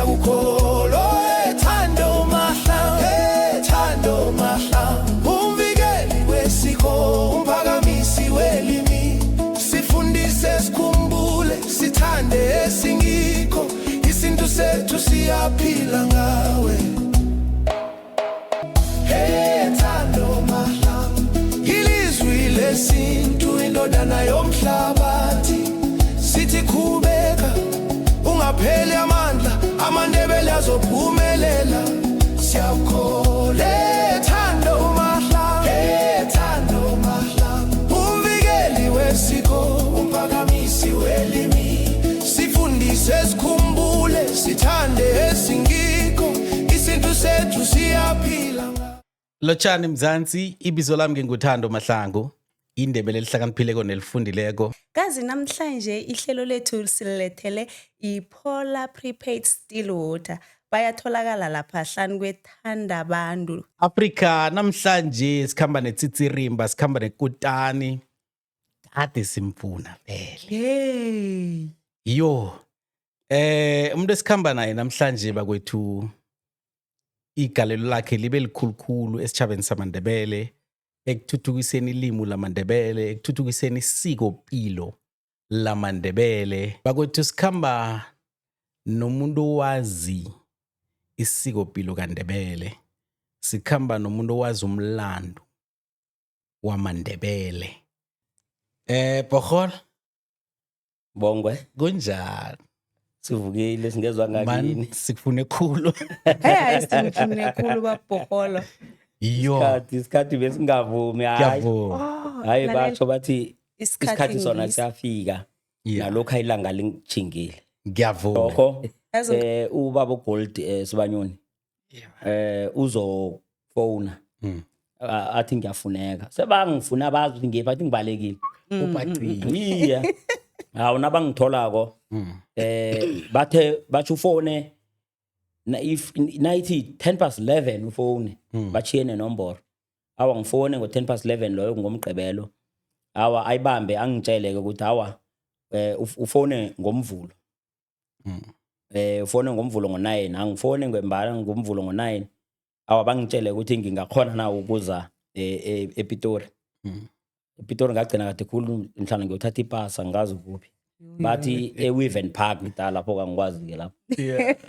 Siyakukholwa. Thando Mahlangu, Thando Mahlangu, umvikeli wesiko, umphakamisi welimi. Sifundise, sikhumbule, sithande esingikho. Isintu sethu siyaphila ngawe. Hey, Thando Mahlangu, ilizwi lesintu, indodana yomhlabathi. Sithi qhubeka, ungapheli amandla, amaNdebele azophumelela. Siyakholwa. Thando Mahlangu, hey, Thando Mahlangu, umvikeli wesiko, umphakamisi welimi. Sifundise, sikhumbule, sithande esingikho. Isintu sethu siyaphila. Lotjhani Mzansi, ibizo lami nginguThando Mahlangu, iNdebele elihlakaniphileko nelifundileko. Kazi namhlanje ihlelo lethu sililethele iPolar Prepaid Still Water. Bayatholakala lapha hlanu kwethandabantu. Afrika namhlanje sikhamba netsitsirimba, sikhamba nekutani. Kade simfuna vele. Hey. Yo. Umuntu esikhamba naye namhlanje bakwethu, igalelo lakhe libe likhulukhulu esitshabeni samaNdebele, ekuthuthukiseni ilimi lamaNdebele, ekuthuthukiseni isikopilo lamaNdebele. Bakwethu, sikhamba nomuntu owazi isikopilo kaNdebele. Sikhamba nomuntu owazi umlando wamaNdebele. Bohol. Bongwe. Kunjani? Sivukile, singezwa Man, ngakini. sikufune khulu. Hey, hayi, simfune khulu babhokolo. Yo. Isikhathi besingavumi, hayi. Ngiyavuma. Oh, Hayi. Lalela. Basho bathi isikhathi sona ngisi. siyafika. Nalokhu ayilanga lingijingile. Ngiyavuma. Lokho Yazi ubaba uGold Sibanyoni uzofona. Athi ngiyafuneka. Sebangifuna, bazi ukuthi ngiphi, athi ngibalekile. Ubhacile. Iye. Hawu, nabangitholako bathe bathi ufone na if nayithi 10 past 11 ufone. Bachiye nenomboro. Awa, ngifone ngo-10 past 11 loyo ngomgqibelo. Awa, ayibambe, angitshele ke ukuthi awa, ufone ngoMvulo. Ufone ngoMvulo ngo-9. Angifone ngembala ngoMvulo ngo-9. Awa, bangitshele ukuthi ngingakhona na ukuza ePitori. EPitori ngagcina kade khulu mhlawumbe ngiyothatha ipasa, ngazi kuphi. Bathi eWeaven Park da lapho, kangikwazi ke lapho.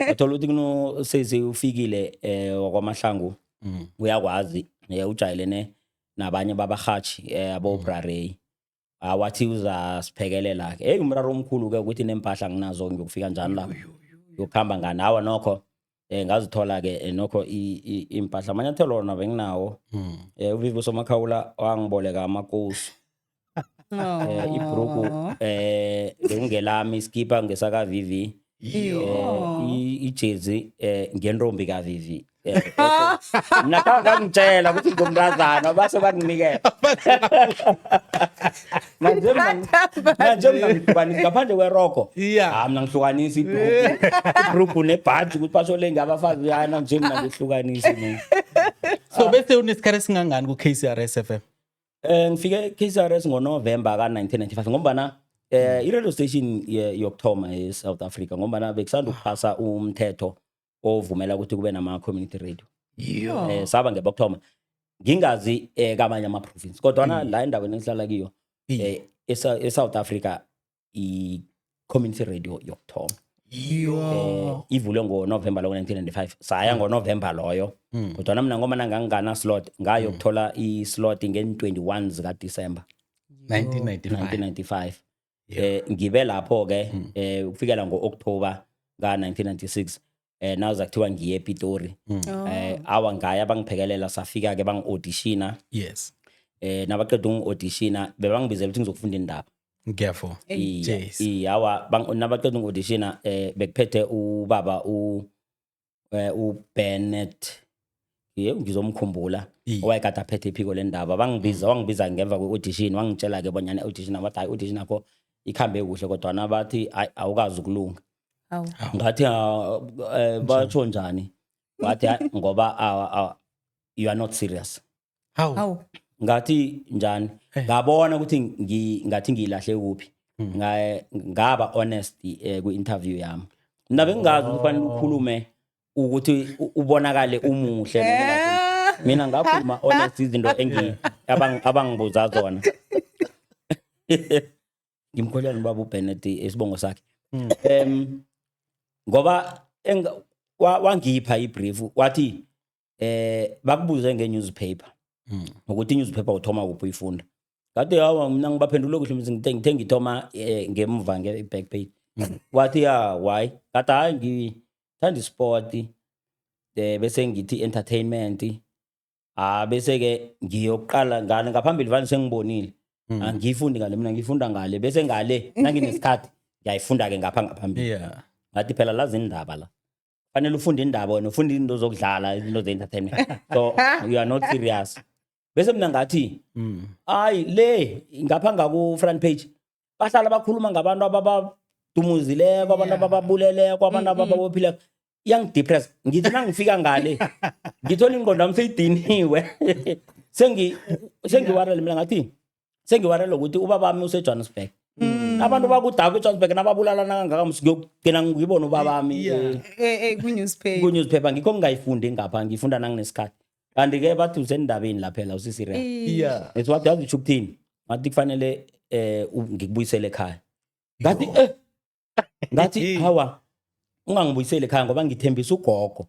Wathola ukuthi kuno sesi ufikile wakwaMahlangu. Uyakwazi, ujayelene nabanye babarhatshi, abo Brarey. Awathi uzasiphekelela ke. Hey, umraro omkhulu ke ukuthi nempahla nginazo, ngiyokufika njani lapho? Yokuhamba ngani? Awa, nokho ngazithola ke nokho impahla, amanyathelo wona benginawo. UVivi Somakhawula wangiboleka amakosi. Ibhrugu bengingelami, iskipa ngesaka VV. Ijezi ngentombi ka VV. Mina kangitshela ukuthi ngumntazana, base banginikela. Manje mina ngihlukanisa ngaphandle kweroko. Ah, mina ngihlukanisa ibhrugu nebhaji ukuthi basho le ngabafazi yana nje, mina ngihlukanisa mina. So bese unesikhathi esingangani ku-KCRS FM? Ngifike KCRS ngoNovember ka-1995 ngombana i-radio station yokuthoma e-South Africa, ngombana bekusanda ukuphasa umthetho ovumela ukuthi kube nama community radio. Saba ngebokuthoma. Ngingazi kamanye ama province, kodwa la endaweni engihlala kiyo e-South Africa i community radio yokuthoma. Ivulwe ngoNovember lo 1995, saya ngoNovember loyo. Kodwa mina ngoba ngangingana slot, ngayokuthola i-slot ngen-21 zika December 1995. 1995. Ngibe lapho ke kufikela ngo-October ka-1996, nawuza kuthiwa ngiye ePitori. Awa, ngaya, bangiphekelela, safika ke, bangi-auditiona. Nabaqeda ukungi-auditiona, bebangibizela ukuthi ngizokufunda indaba. Ngiyavuma. Iye, Jeez. iye, awa, nabaqeda ukungi-auditiona, bekuphethe ubaba uBennett, ye ngizomkhumbula, owayekade aphethe iphiko lendaba. Bangibiza, wangibiza ngemva kwe-audition, wangitshela-ke bonyana i-audition, wathi hayi, i-audition yakho ikhambe kuhle, kodwana bathi hayi, awukazi ukulunga. Hawu. Ngathi, "Ah, batsho njani?" Wathi, "Hayi, ngoba you are not serious." Hawu. Hawu. Ngathi, "Njani?" Ngabona ukuthi ngathi ngiyilahle kuphi. Ngaba honest kwi-interview yami. Mina bengingazi ukuthi kufanele ukhulume ukuthi ubonakale umuhle noma ungazi. Mina ngakhuluma honest izinto abangibuza zona. Ngimkholelwa nobaba uBennett, isibongo sakhe. Ngoba wangipha ibrief, wathi bakubuze nge-newspaper ukuthi i-newspaper uthoma kuphi uyifunda. Ngathi hawa, mina ngibaphendule kuhle, mse ngithe ngithoma ngemuva nge-back page. Wathi ya, why? Ngathi hayi, ngithanda isport, bese ngithi entertainment, ah, bese ke ngiyoqala ngale ngaphambili, vane sengibonile. Angiyifundi ngale mina, ngifunda ngale, bese ngale nanginesikhathi ngiyayifunda ke ngapha ngaphambili. Ngathi phela lazi indaba la, fanele ufunde indaba, wena ufunda izinto zokudlala, izinto ze-entertainment, so you are not serious. Bese mina ngathi hayi, le ngapha ngaku-front page bahlala bakhuluma ngabantu ababadumuzileko, abantu abababuleleko, abantu abababophileko, iyangidepress. Ngithi nangifika ngale ngithola ingqondo yami seyidiniwe, sengiwarele. Mina ngathi sengiwarele ukuthi ubabami useJohannesburg, abantu bakudakwa eJohannesburg nababulalana kangaka, ngiyokugcina ngibone ubabami Ku-newspaper. Ku-newspaper. Ngikho ngingayifundi ngapha, ngifunda nanginesikhathi. Kanti-ke bathi usendabeni laphela, usiserious. Ethi wathi, yazi usho ukuthini? Ngathi kufanele ngikubuyisele ekhaya. Ngathi ngathi hawa, ungangibuyiseli ekhaya, ngoba ngithembisa ugogo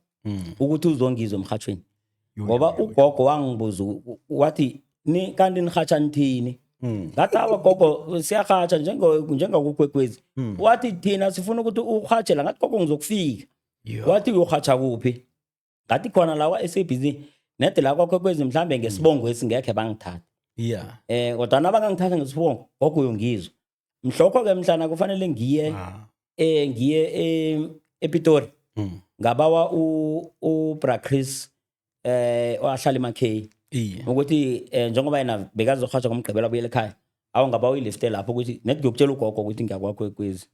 ukuthi uzongizwa emhathweni, ngoba ugogo wangibuza wathi, ni kanti nihatsha nithini? Ngathi awa gogo, siyahatsha njengakukwekwezi. Wathi thina sifuna ukuthi uhatshela. Ngathi gogo, ngizokufika. Wathi uyohatsha kuphi? Ngathi khona la kwa-SABC nede la kwakwekwezi, mhlambe ngesibongo esingekhe bangithatha. Kodwa nabangangithatha ngesibongo, gogo uyongizwa mhlokho-ke mhlana kufanele ngiye ngiye ePitori. Ngabawa uBra Chris owahlala eMackay ukuthi njengoba yena bekazohatsha ngomgqibelo abuyele ekhaya, awu ngabawa ilift lapho ukuthi nethi ngiyokutshela ugogo ukuthi ngiyakwaKwekwezi.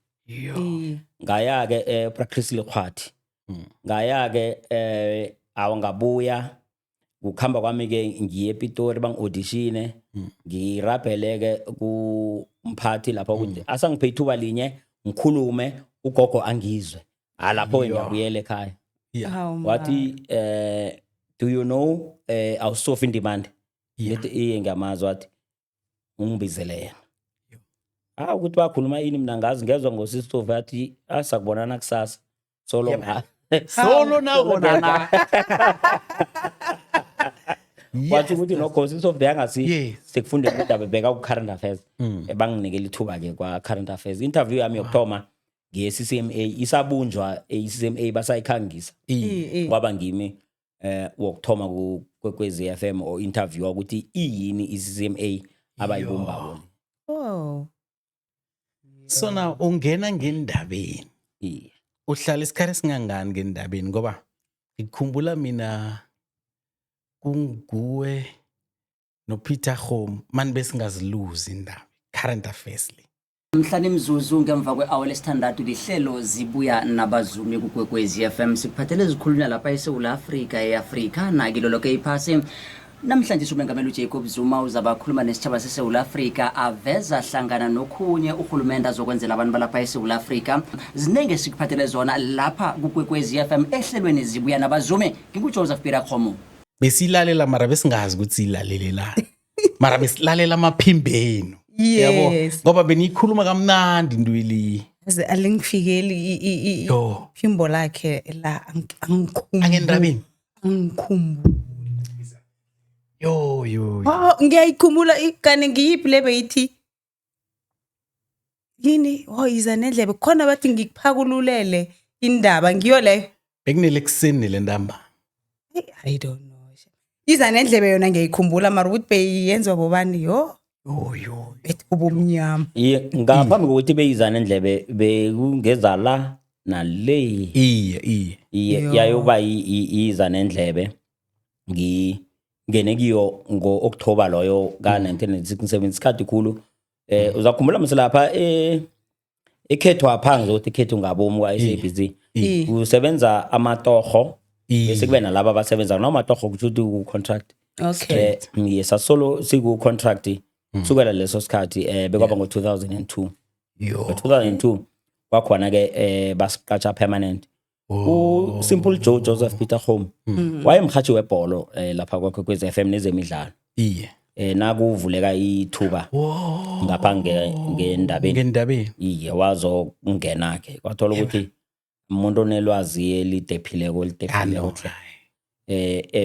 Ngaya-ke Bra Chris Lekgwathi. Ngaya-ke awu ngabuya kukhamba kwami-ke ngiye ePitori, bangi-auditione, ngirabhele-ke kumphathi lapho ukuthi asangiphe ithuba linye ngikhulume ugogo angizwe. Ah, lapho-ke ngiyabuyela ekhaya. Hawu, ma. Wathi do you know awusofi Ndimande? Ngithi iye, ngiyamazi. Wathi ungibizele yena. Ah, ukuthi bakhuluma ini mina ngazi, ngezwa ngosisisofi athi asakubonana kusasa solo nga Solo nabonana. Wathi ukuthi nokho sisisofi bekangasi sekufundeni indaba, beka ku-current affairs. Banginikela ithuba-ke kwa-current affairs. Interview yami yokuthoma ngiye-CCMA, isabunjwa i-CCMA, basayikhangisa. Kwaba ngimi wokuthoma ku Kwekwezi FM o interview ukuthi iyini i-CCMA abayibumbako. Oh. So now ungena ngendabeni. Iye. Uhlala isikhathi esingangani ngendabeni? Ngoba ngikhumbula mina kunguwe noPeter Home mani besingaziluzi indaba current affairs le. Mhlana imzuzu ngemva kwe-awa lesithandathu, lihlelo Zibuya Nabazumi kuKwekwezi FM. Sikuphathele zikhulunywa lapha eSewula Afrika, e-Afrika nakilo loke iphasi. Namhlanje umengameli uJacob Zuma uzaba akhuluma nesitjhaba seSewula Afrika, aveza hlangana nokhunye urhulumende azokwenzela abantu balapha eSewula Afrika. Ziningi esikuphathele zona lapha kuKwekwezi FM ehlelweni Zibuya Nabazumi. NginguJoseph Pirakhomo. Besilalela mara besingazi ukuthi siyilalelelani, mara besilalela amaphimbenu. Yabo, ngoba beniyikhuluma kamnandi intweli. Aze alingifikeli Yo. iphimbo lakhe la, angikhumbuli. Angendabeni. Angikhumbuli. Yo yo yo. Oh, ngiyayikhumbula kani ngiyiphi le beyithi yini? Oh, iza nendlebe khona, bathi ngikuphakululele indaba, ngiyo leyo. Bekunele kuseni le ntamba. Hey, I don't know. Iza nendlebe yona ngiyayikhumbula, mara ukuthi beyenziwa bobani, yo. Yo yo. Bethi kubumnyama. Iye, ngaphambi kokuthi beyizane endlebe bekungeza la nale. Iye iye. Iye. Yo. Yayoba iza nendlebe, ngingene kiyo ngo-October loyo ka-1967, isikhathi khulu. Uzakhumbula mselapha ekhethwa pha, ngizokuthi ikhethu ngabomu kwa-SABC. Kusebenza amatorho bese kube nalaba abasebenza noma amatoho, kusho ukuthi ku-contract. Yes, sasolo siku-contract kusukela leso sikhathi, bekwaba ngo-2002. Yo. Ngo-2002 Kwakhona ke basiqatsha permanent. U Simple Joe Joseph Peter Home wayemhathi webholo lapha kwaKwekwezi FM nezemidlalo. Nakuvuleka ithuba ngapha ngendabeni. Ngendabeni. Iye, wazokungena ke, kwathola ukuthi umuntu onelwazi elidephileko, elidephileko Ano. tle.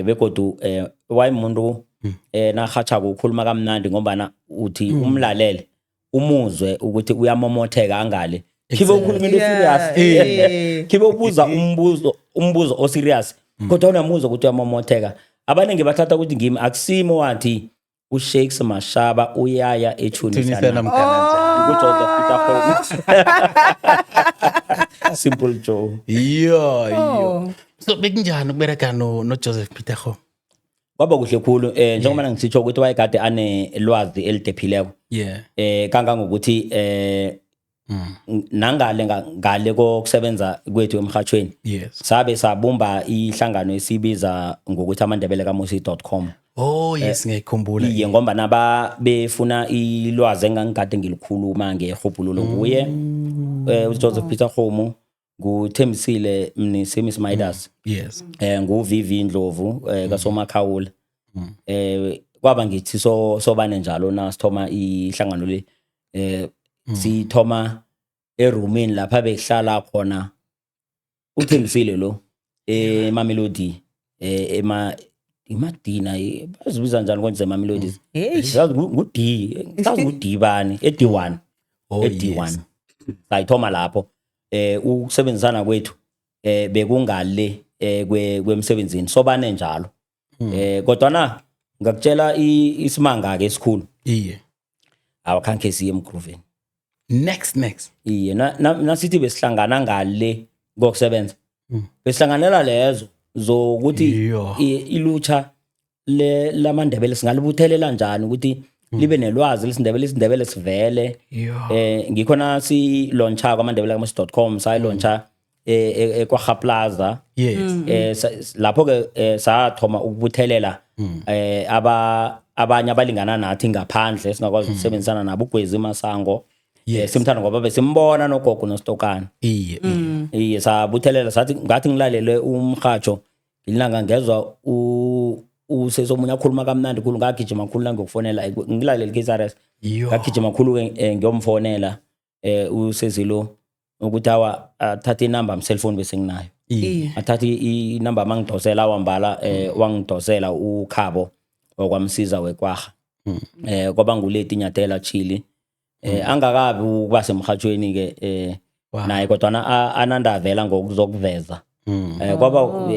Begodu wayemuntu nahathako ukhuluma kamnandi, ngombana uthi umlalele umuzwe ukuthi uyamomotheka, angale khibe ukhuluma into serious, khibe ubuza umbuzo o-serious, kodwa unamuzwa ukuthi uyamomotheka. Abaningi bathatha ukuthi ngimi, akusimo, wathi uShakes Mashaba uyaya eTunisia. Tunisia namkhana njani? KuJoseph Peter Home, Simple Joe. Yo. Oh. So bekunjani ukubereka no Joseph Peter Home? Kwaba kuhle khulu, njengoba ngisitsho ukuthi wayekade anelwazi elidephileko, kangangokuthi nangale ngale kokusebenza kwethu emhathweni, sabe sabumba ihlangano esibiza ngokuthi amandebele kamusi.com. Oh yes, ngiyayikhumbula. Iye, ngoba naba befuna ilwazi engangikade ngilikhuluma ngehubhululo, nguye uJoseph Peter Kgomo, nguThembisile Mnisi, Miss Midas, nguVV Ndlovu kaSomakhawula. Kwaba ngithi so sobane njalo na sithoma ihlangano le, sithoma erumini lapha bekuhlala khona uThembisile lo eMamelodi, ema imadina, bazibiza njani konje emamelodi? Hey. Sazi ngu-D, sazi ngu-D bani, e-D1. E-D1 sayithoma lapho. Ukusebenzisana kwethu bekungale kwemsebenzini sobane njalo, kodwa na ngakutshela isimanga ke esikhulu, awakhange siye emgrooveni. Next next. Iye, nasithi besihlangana ngale kokusebenza, besihlanganela lezo zokuthi ilutsha le lamandebele singalibuthelela njani ukuthi libe nelwazi lesindebele, isindebele sivele. Ngikhona si-launcha kwamandebele kamusi.com, sayi-launcha eKwaha Plaza. Lapho ke sathoma ukubuthelela aba abanye abalingana nathi ngaphandle singakwazi ukusebenzisana nabo, uGwezi Masango. Simthanda ngoba besimbona nogogo noStokana. Iye, sabuthelela, sathi ngathi ngilalele umhajo ilanga, ngezwa usesomunye akhuluma kamnandi khulu, ngagijima khulu nangokufonela, ngilalele KSRS. Ngagijima khulu ke ngiyomfonela usezilo ukuthi awa athathe inamba cellphone bese nginayo, athathe inamba mangidosela, wambala wangidosela ukhabo okwamsiza wekwaha, kwaba nguleti Nyathela Chili, angakabi ukuba semhathweni ke naye, kodwa anandavela ngokuzokuveza. Kwaba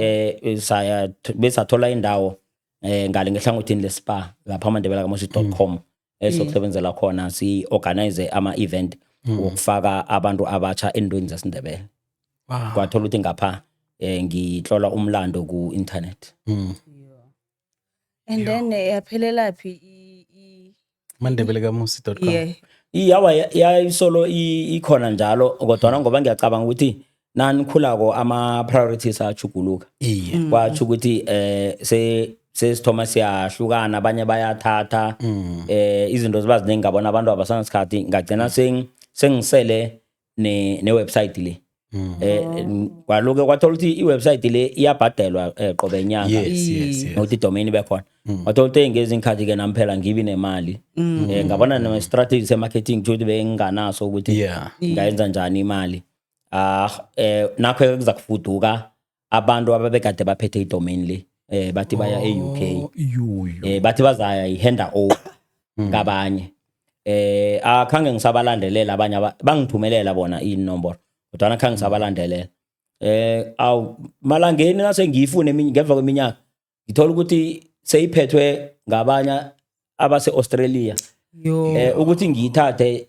saya besathola indawo ngale ngehlangothini leSpa lapha amandebele kamusi.com esokusebenzela khona, si organize ama event wokufaka abantu abatsha endweni zesindebele. Kwathola ukuthi ngapha ngihlola umlando ku internet. And then yaphelela phi Mandebele kamusi.com. Yeah. Iyawa, yayisolo ikhona njalo, kodwa ngoba ngiyacabanga ukuthi nanikhulako ama priorities achuguluka. Kwatsho ukuthi se sesithoma siyahlukana, abanye bayathatha, izinto ziba ziningi, ngabona abantu abasanasikhathi, ngagcina sengisele ne website le. Kwaloke kwathola ukuthi i-website le iyabhadelwa qobe nyanga nokuthi idomain ibe khona. Wathola ukuthi ngezinye inkhathi ke nami phela ngibi nemali, ngabona nema-strategy se-marketing ukuthi benginganaso ukuthi ngayenza njani imali. Ah, nakho kuza kufuduka abantu ababekade baphethe idomain le, bathi baya e-UK. Oh, yo, yo. Bathi bazaya i-hand over kabanye, akhange ngisabalandelela abanye, bangithumelela bona inomboro, kodwa khange ngisabalandelela. Awu, malangeni nase ngiyifune eminye ngemva kweminyaka, ngithola ukuthi seyiphethwe ngabanye abase-Australia. Yo. Ukuthi ngiyithathe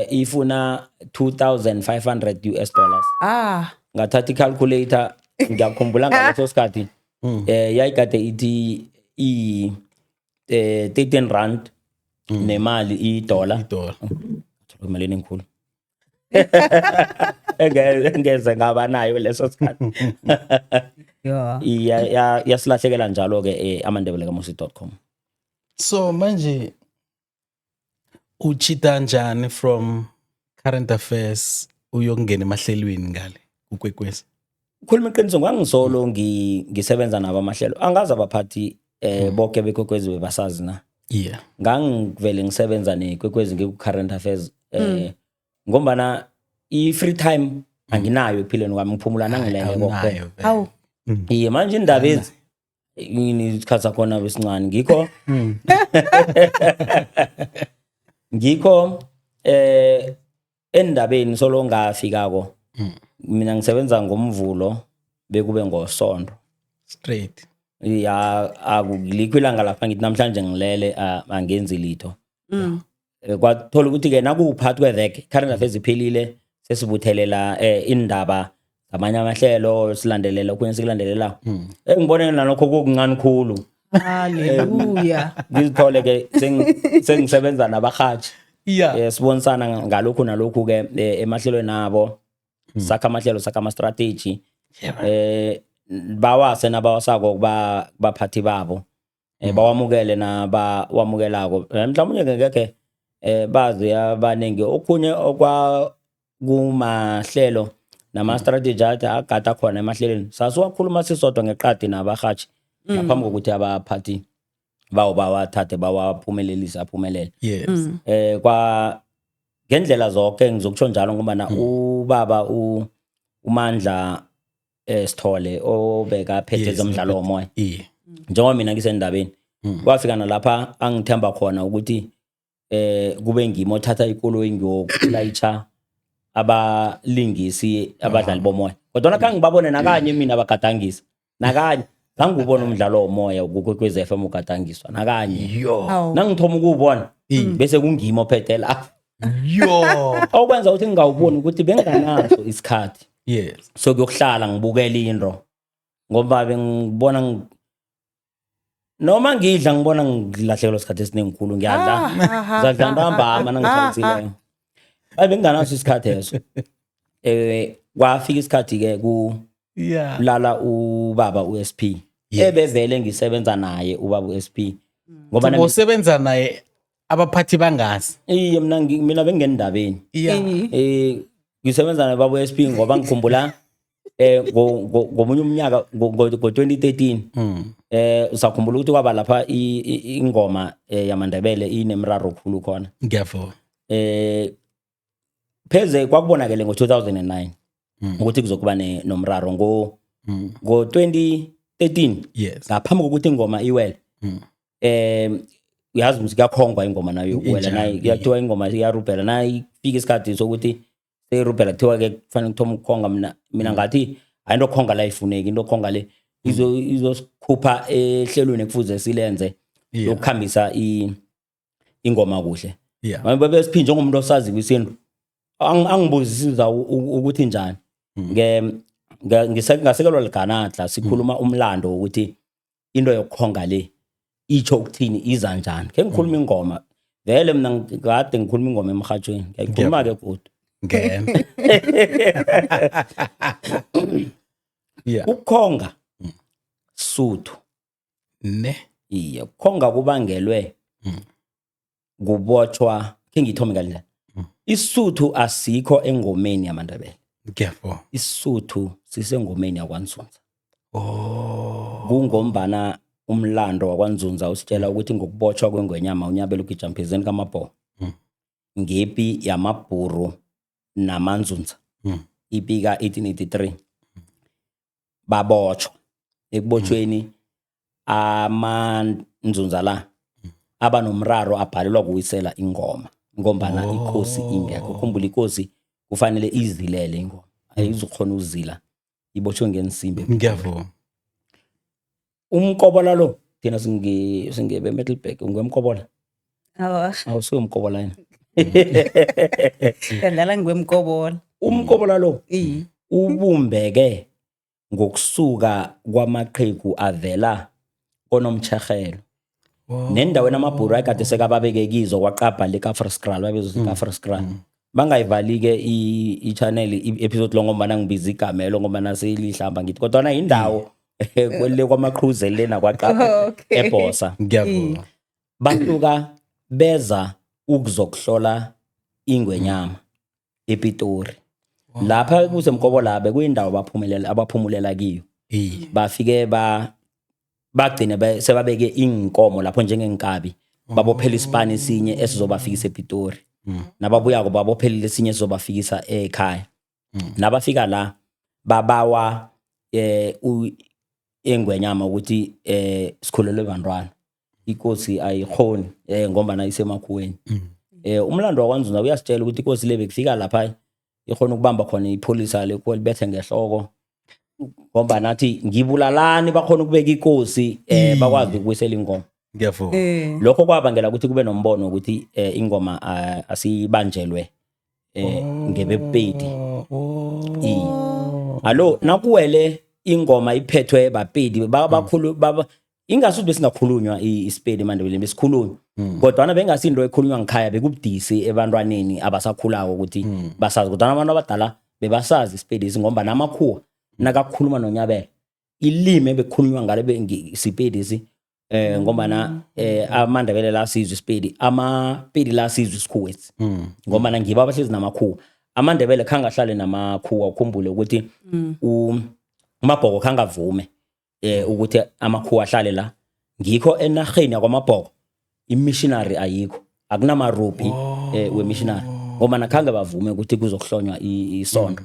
ifuna 2500 US dollars. Ah. Ngathatha i-calculator, ngiyakhumbula ngaleso sikhathi yayikade ithi i 13 rand nemali idollar. Idollar. Imali enkulu engeze ngaba nayo leso sikhathi. Yeah. Yasilahlekela njalo ke amandebele kamusi.com. So manje uchita njani from current affairs? Uyokungena emahlelweni ngale kuKwekwezi? Khuluma iqiniso, ngangisolo ngisebenza nabo amahlelo, angazi abaphathi bonke beKwekwezi bebasazi na. Ngangivele ngisebenza neKwekwezi, ngiku-current affairs, ngombana i-free time anginayo ekuphileni kwami, ngiphumula nangilele kokuphela. Awunayo vele. Hawu. Iye, manje indaba ezi yini, isikhathi sakhona besincane, ngikho endabeni solo ngafikako mina ngisebenza ngomvulo bekube ngosondo. Straight. Ya, akulikho ilanga lapha ngithi namhlanje ngilele, angenzi litho. Kwathola ukuthi-ke nakuphakathi kweveke, current affairs iphelile, sesibuthelela indaba zamanye amahlelo, silandelela okhunye sikulandelela, engibone nalokho kukuncane khulu. Haleluya. Ngizithole-ke sengisebenza nabarhatshi. Sibonisana ngalokhu nalokhu-ke emahlelweni abo, sakha amahlelo, sakha ama-strategy, bawase nabawasako kubaphathi babo, bawamukele nabawamukelako. Mhlawumbe ngekhe bazi abaningi okhunye okwa kumahlelo nama-strategy athi agada khona emahlelweni, sasiwakhuluma sisodwa ngeqadi nabarhatshi ngaphambi kokuthi abaphathi bawo bawathathe bawaphumelelise aphumelele. Kwa ngendlela zonke ngizokutsho njalo, ngoba ubaba uMandla Sithole obekaphethe zemidlalo womoya, njengoba mina ngisendabeni, kwafika nalapha angithemba khona ukuthi kube ngimi othatha ikoloyi ngiyokulayitsha abalingisi, abadlali bomoya, kodwa khange ngibabone nakanye mina abagadangisa nakanye. Zange umdlalo womoya kuKwekwezi FM ugadangiswa nakanye. Yo. Hawu. Nangithoma ukuwubona bese kungimi ophethe lapho. Yo. Okwenza ukuthi ngingawuboni ukuthi benginganaso isikhathi sokuyokuhlala ngibukela into, ngoba bengibona noma ngidla ngibona ngilahlekelwa isikhathi esiningi khulu, ngiyadla ngizadla ntambama nangihlalisileyo, babe benginganaso isikhathi eso. Kwafika isikhathi-ke ku lala ubaba u-SP, ebevele ngisebenza naye ubaba u-SP, ngoba nami Usebenza naye abaphathi bangazi? Iye, mina mina bengingendabeni. Ngisebenza naye baba u-SP, ngoba ngikhumbula ngomunye umnyaka ngo-2013, usakhumbula ukuthi kwaba lapha ingoma yamaNdebele inemraro khulu khona. Ngiyavuma. Pheze kwakubonakele ngo-2009 ukuthi kuzokuba nomraro ngo-2013 ngaphambi kokuthi ingoma iwele. Uyazi ukuthi kuyakhongwa ingoma nayo yokuwela. Injalo, Nayo kuyathiwa ingoma iyarubhela, nayifika isikhathi sokuthi seyirubhela, kuthiwa ke kufanele kuthoma ukukhonga. Mina ngathi hayi, into yokukhonga la ifuneki, into yokukhonga le izosikhupha ehlelweni ekufuze silenze lokukhambisa ingoma kuhle. Manje bebe njengomuntu osazi isintu, angibuzisiza ukuthi njani. Ngasekelwa liganadla, sikhuluma umlando wokuthi into yokukhonga le itsho ukuthini, iza njani. Ke ngikhuluma ingoma vele, mina ngikade ngikhuluma ingoma emhathweni, ngiyayikhuluma ke godu. Ngena. Ukukhonga Suthu. Ne. Iye, ukukhonga kubangelwe kubotshwa. Khe ngithome ngalendlela, isuthu asikho engomeni yamaNdebele. Ngiyavuma. Isuthu sisengomeni yakwaNzunza. Oh. Kungombana umlando wakwaNzunza usitshela ukuthi ngokubotshwa kwengwenyama uNyabela uGijamphezeni kaMabhoho ngepi yamaBhuru namanzunza, ipi ka-1883, babotshwa. Ekubotshweni amanzunza la aba nomraro, abhalelwa kuwisela ingoma ngombana ikosi ingekho. Khumbula, ikosi kufanele izilele ingoma, ayizukhona uzila ibotshwe ngensimbi. Ngiyavuma. Umkobola lo thina singebe Middelburg, ungwemkobola? Awa, Awusuke umkobola yena. Ngiyadlala, ngwemkobola. Umkobola lo Iye. ubumbeke ngokusuka kwamaqhegu avela konomtshehelo nendaweni amabhuru ayikade sekababeke kizo kwaqabha likaFriskral, babizwa ikaFriskral. Bangayivali-ke i-channel, i-episode lo, ngombana ngibiza igamelo ngombana selihlamba ngithi, kodwana indawo kwele kwamaqhuze lena kwaqabha eBhosa. Ngiyavuma. Basuka beza ukuzokuhlola ingwenyama ePitori. Lapha kusemkobola bekuyindawo baphumelela abaphumulela kiyo. Iye. Bafike ba bagcine sebabeke inkomo lapho njengenkabi, babophela isipani esinye esizobafikisa ePitori. Nababuyako babophelile esinye esizobafikisa ekhaya. Nabafika la babawa engwenyama ukuthi sikhulelwe bantwana, ikosi ayikhoni ngombana isemakhuweni. Umlando wakwaNzunza uyasitshela ukuthi ikosi le bekufika lapha ikhona ukubamba khona ipholisa lekho libethe ngehloko, ngoba nathi ngibulalani, bakhona ukubeka ikosi bakwazi ukubuyisela ingoma. Ngiyavuma. Lokho kwabangela ukuthi kube nombono ukuthi ingoma asibanjelwe ngebepedi. Iye. Alo nakuwele ingoma iphethwe bapedi bakhulu baba, ingasuthi besingakhulunywa isipedi emaNdebeleni, besikhulunywa, kodwana bengasinto ekhulunywa ngikhaya, bekubudisi ebantwaneni abasakhulako ukuthi basazi, kodwana abantu abadala bebasazi isipedisi, ngoba namakhuwa nakakhuluma nonyabela ilimi ebekukhulunywa ngalo sipedisi, ngombana amaNdebele la sizwe isipedi, amapedi la sizwe isikhuwetsi, ngombana ngibo abahlezi namakhuwa. AmaNdebele khange ahlale namakhuwa. Ukhumbule ukuthi uMabhoko khange avume ukuthi amakhuwa ahlale la, ngikho enarheni yakwaMabhoko imissionary ayikho, akunamarubhi wemissionary, ngoba khange bavume ukuthi kuzokuhlonywa isondo.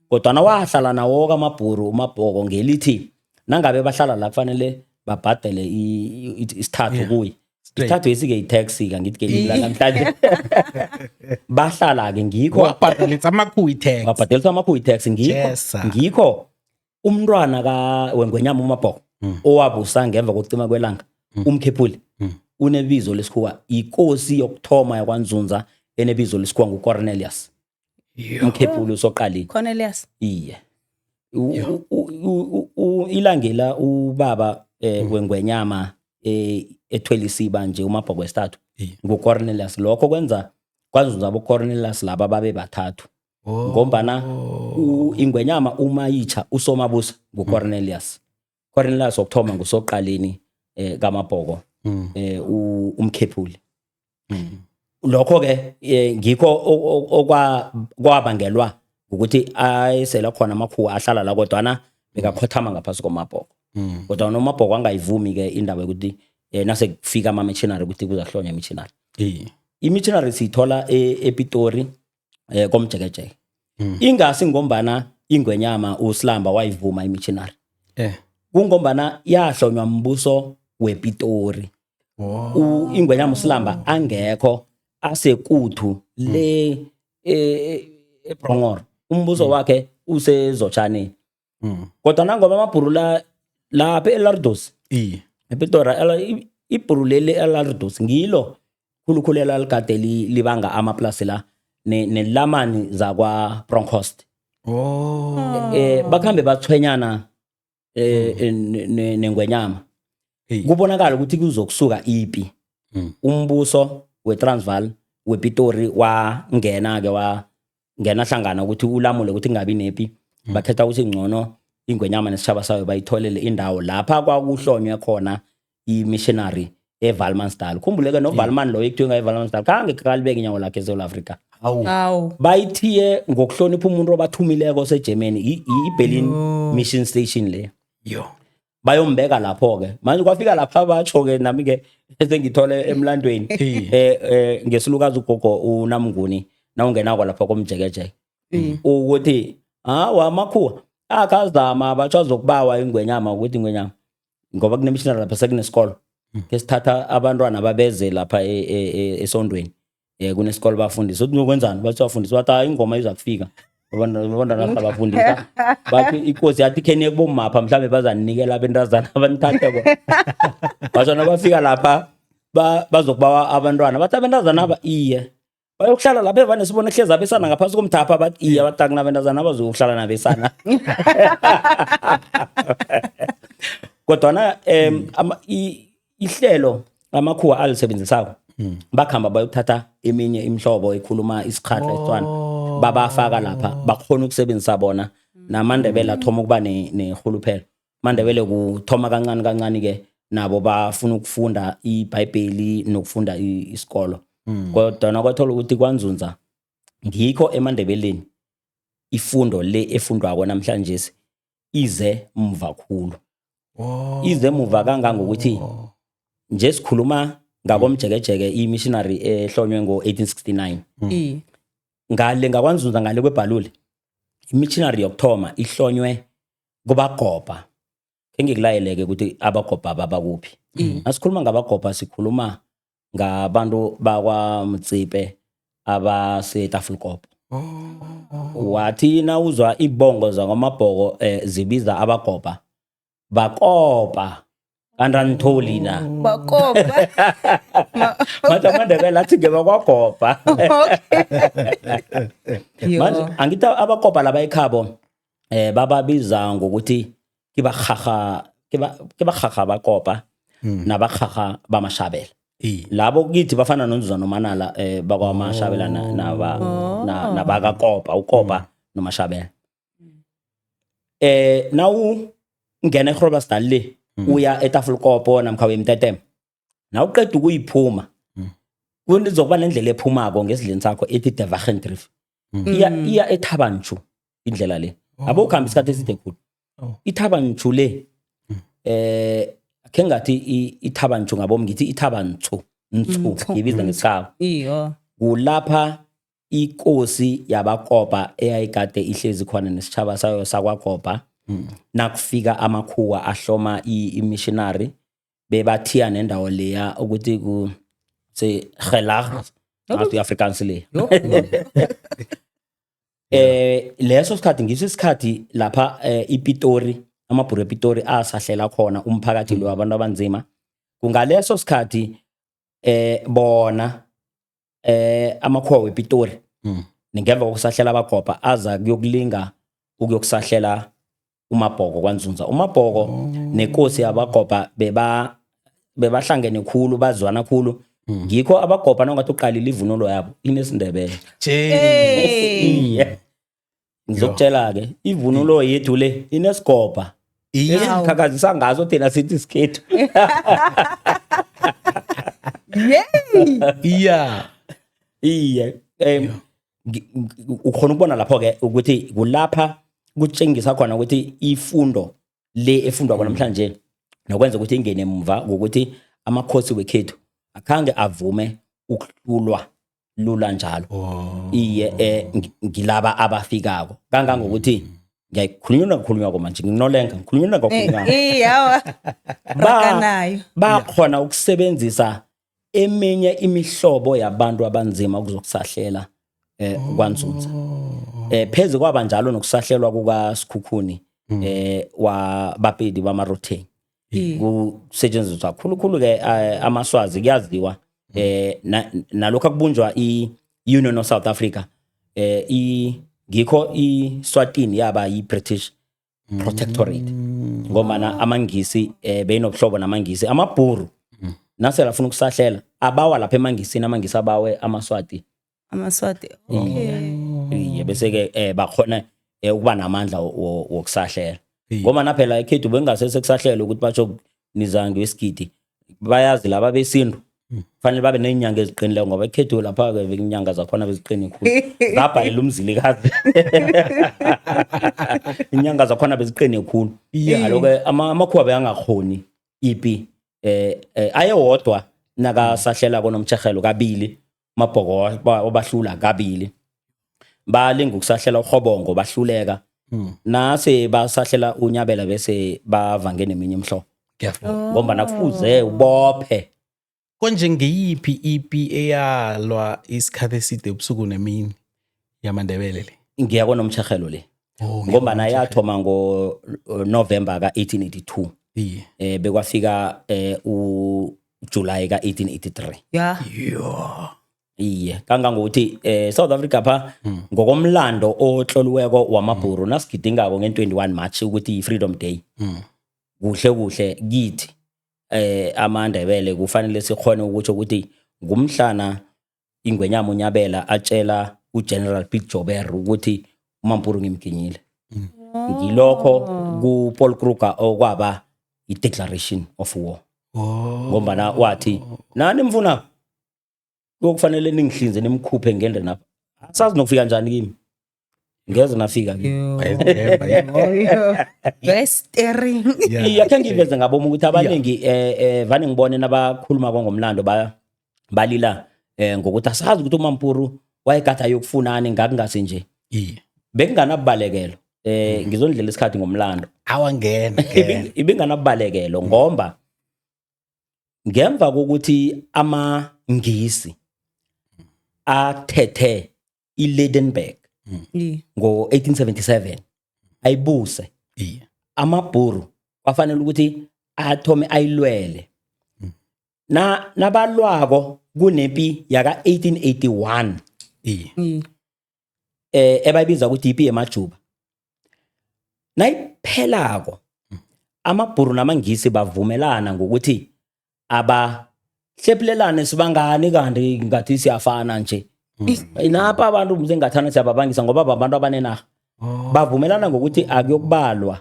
Kodwana wahlala nawo kamabhuru uMabhoko ngelithi nangabe bahlala la kufanele babhadele isithathu kuye. Isithathu esi-ke i-tax-ke, angithi ke la namhlanje bahlala-ke, ngikho Wabhadalisa amakhuwa i-tax. Wabhadelisa amakhuwa i-tax, ngikho Jesa. ngikho umntwana ka wengwenyama uMabhoko owabusa ngemva kokucima kwelanga, umkhephuli, unebizo lesikhuwa, ikosi yokuthoma yakwaNzunza enebizo lesikhuwa nguCornelius umkhephuli usoqalile. Cornelius. Iye. Ilangela ubaba wengwenyama ethwele isiba nje uMabhoko wesithathu nguCornelius. Lokho kwenza kwaNzunza aboCornelius laba babe bathathu, ngombana ingwenyama umayitsha usomabusa nguCornelius. Cornelius wokuthoma ngusoqaleni kaMabhoko, umkhephuli. Lokho ke ngikho okwabangelwa ukuthi ayesela khona amakhuwa ahlala la, kodwana bekakhothama ngaphasi koMabhoko, kodwa uMabhoko angayivumi ke indaba yokuthi nase kufika ama-missionary ukuthi kuzahlonywa imissionary. Imissionary siyithola ePitori komjekejeke, ingasi ngombana ingwenyama uSilamba wayivuma imissionary, kungombana yahlonywa mbuso wePitori. Ingwenyama uSilamba angekho, asekuthu le eBrongoro, umbuso wakhe usezotshaneni, kodwa nangoba amabhuru la lapha eLardos, ePitori, ibhuru leli eLardos ngilo khulukhulu elaligade libanga amaplasi la nelamani zakwa Bronkhorst. Bakhambe bathwenyana nengwenyama, kubonakala ukuthi kuzokusuka ipi. Umbuso weTransvaal wePitori wangena ke, wangena hlangana ukuthi ulamule ukuthi kungabi nepi. Bakhetha ukuthi ngcono ingwenyama nesitjhaba sayo bayitholele indawo lapha kwakuhlonywe khona i-missionary eValmansdal. Khumbuleke noValman loyo ekuthiwe ngaye eValmansdal khange kalibeke inyawo lakhe eSouth Africa. Hawu. Hawu. Bayithiye ngokuhlonipha umuntu obathumileko seGermany, i-Berlin Mission Station le. Yo. Bayombeka lapho-ke. Manje kwafika lapha, batsho-ke, nami-ke esengithole emlandweni, ngesilukazi ugogo uNamnguni nawungenako lapha komjekejeke, ukuthi hawa amakhuwa akazama batsho azokubawa ingwenyama ukuthi ingwenyama, ngoba kunemissionary lapha, sekunesikolo, ke sithatha abantwana babeze lapha esondweni, kunesikolo bafundise. Uthi nokwenzani? Bathi bafundise, bathi hayi, ingoma iza kufika. Abantwana sabafundisa, bathi ikosi yathi khe niye kubomapha, mhlawumbe bazaninikela abentazana abanithathe bona. Basho nabafika lapha bazokubawa abantwana, bathi abentazana aba iye bayokuhlala lapha evane sibone kuhlezi abesana ngaphasi komthapha. Bathi iye, bathi akunabentazana abazokuhlala nabesana. Kodwana ihlelo amakhuwa alisebenzisako, bakhamba bayokuthatha eminye imihlobo ekhuluma isikhatha isitswana, babafaka lapha, bakhona ukusebenzisa bona. NamaNdebele athoma ukuba nerhuluphelo. AmaNdebele kuthoma kancane kancane ke nabo bafuna ukufunda iBhayibheli nokufunda isikolo, kodwa nakwathola ukuthi kwanzunza ngikho emaNdebeleni. Ifundo le efundwako namhlanje ize mva khulu. Ize muva kangangokuthi nje sikhuluma ngakomjekejeke, i-missionary ehlonywe ngo-1869 ngale ngakwaNzunza, ngale kwebhalule. I-missionary yokuthoma ihlonywe kubaGobha. Khe ngikulayeleke ukuthi abaGobha babakuphi. Nasikhuluma ngabaGobha, sikhuluma ngabantu bakwaMtsipe abaseTafelkop. Wathi nawuzwa ibongo zakwamabhoko zibiza abaGobha, bakopa kanti anitholi na? Bakopa. Manje amaNdebele athi ngebakwagobha. Yo. Manje angithi abakopa laba ekhabo bababiza ngokuthi kibahaha, kibahaha bakopa nabahaha bamashabela. Labo kithi bafana noNzuza noManala bakwamashabela nabakakopa, ukopa nomashabela. Nawu ngena eGroblersdal le uya eTafelkop namkha uyeMtetema, nawuqeda ukuyiphuma kuzokuba nendlela ephumako ngesidleni sakho ethi De Wagendrift, iya eThaba Nchu. Indlela le abo ukuhamba isikhathi eside khulu. IThaba Nchu le, khe ngathi iThaba Nchu ngabo ngithi iThaba Nchu Nchu, Ntshu. ngiyibiza ngesikhabo. Kulapha ikosi yabakopa eyayikade ihlezi khona nesitjhaba sayo sakwaGobha. Nakufika amakhuwa ahloma i-missionary, bebathiya nendawo leya ukuthi ku se Gelag, ngathi i-Afrikaans le. Leso sikhathi ngiso isikhathi lapha iPitori, amabhuru ePitori asahlela khona umphakathi lo abantu abanzima. Kungaleso sikhathi bona amakhuwa wePitori ngemva kokusahlela abaGobha aza kuyokulinga ukuyokusahlela uMabhoko kwaNzunza. UMabhoko nenkosi yabaGobha bebahlangene khulu, bazwana khulu. Ngikho abaGobha nawungathi uqalile ivunulo yabo inesindebele. Hey. Iye, ngizokutshela-ke, ivunulo yethu le inesigobha esikhakhazisa ngaso thina sithi sikhethu. Yay! Iye, ukhona ukubona lapho-ke ukuthi kulapha kutshengisa khona ukuthi ifundo le efundwa namhlanje nokwenza ukuthi ingene mva ngokuthi amakhosi wekhethu akhange avume ukuhlulwa lula njalo. Iye, ngilaba abafikako kangangokuthi ngiyayikhulunywa kukhulunywa manje, nginolenga ngikhulunywa ngokhulunywa. Yawa. Rakanayo. Bakhona ukusebenzisa eminye imihlobo yabantu abanzima ukuzokusahlela kwaNzunza. Pheze kwaba njalo nokusahlelwa kukaSikhukhuni wa Bapedi bamaRotheng. Kusetshenziswa khulukhulu ke amaSwazi, kuyaziwa nalokho akubunjwa i-Union of South Africa, i ngikho iSwatini yaba yi-British Protectorate, ngombana amaNgisi beyinobuhlobo namaNgisi. Amabhuru nasela afuna ukusahlela abawa lapha emaNgisini, amaNgisi abawe amaSwati. AmaSwati. Okay. Iye, bese ke bakhona ukuba namandla wokusahlela, ngoba naphela ekhethu bengase sekusahlela ukuthi basho niza ngesigidi, bayazi laba besintu fanele babe neenyanga eziqinileyo, ngoba ekhethu lapha-ke iinyanga zakhona beziqine khulu, zabhalela umzilikazi, inyanga zakhona beziqine khulu. Alo-ke amakhuwa bekangakhoni ipi ayewodwa nakasahlela konomtshehelo kabili. Mabhoko wabahlula kabili, balinga ukusahlela uHobongo bahluleka, nase basahlela uNyabela bese bavange neminye imihlobo. Ngiyavuma. Ngombana kufuze ubophe. Konje ngeyiphi ipi eyalwa isikhathi eside ubusuku nemini yamaNdebele le? Ngiya konomtshehelo le. Oh, Ngombana yathoma ngo-November ka-1882 bekwafika uJuly ka-1883. Yo. Iye, kangangokuthi South Africa pha ngokomlando otloliweko wamabhuru, nasigidingako nge-21 March ukuthi i-Freedom Day, kuhle kuhle kithi amaNdebele kufanele sikhone ukuthi ngumhlana ingwenyama uNyabela atshela uGeneral Piet Joubert ukuthi uMampuru ngimginyile. Ngilokho kuPaul Kruger okwaba i-declaration of war. Ngombana wathi nani mfuna kokufanele ningihlinze nimkhuphe ngende napha, asazi nokufika njani kimi. Ngeze nafika kimi. Bayazithemba, Westering. yeah. Iye, akhe ngiveze ngabomu ukuthi abaningi vane ngibone nabakhuluma ngomlando balila ngokuthi asazi ukuthi uMampuru wayegade ayokufunani ngakungasi nje. Iye. Bekunganabubalekelo. Ngizondlela isikhathi ngomlando. Awangena ngena. Ibinganabubalekelo ngomba ngemva kokuthi amaNgisi athethe iLydenburg ngo-1877 ayibuse, amaBhuru kwafanele ukuthi athome ayilwele. Na nabalwako kunempi yaka 1881 ebayibiza ukuthi ipi yemajuba. Nayiphelako amaBhuru namaNgisi bavumelana ngokuthi abahlephulelane, sibangani kanti ngathi siyafana nje. Napha abantu msengathana siyababangisa ngoba babantu abanenarha. Bavumelana ngokuthi akuyokubalwa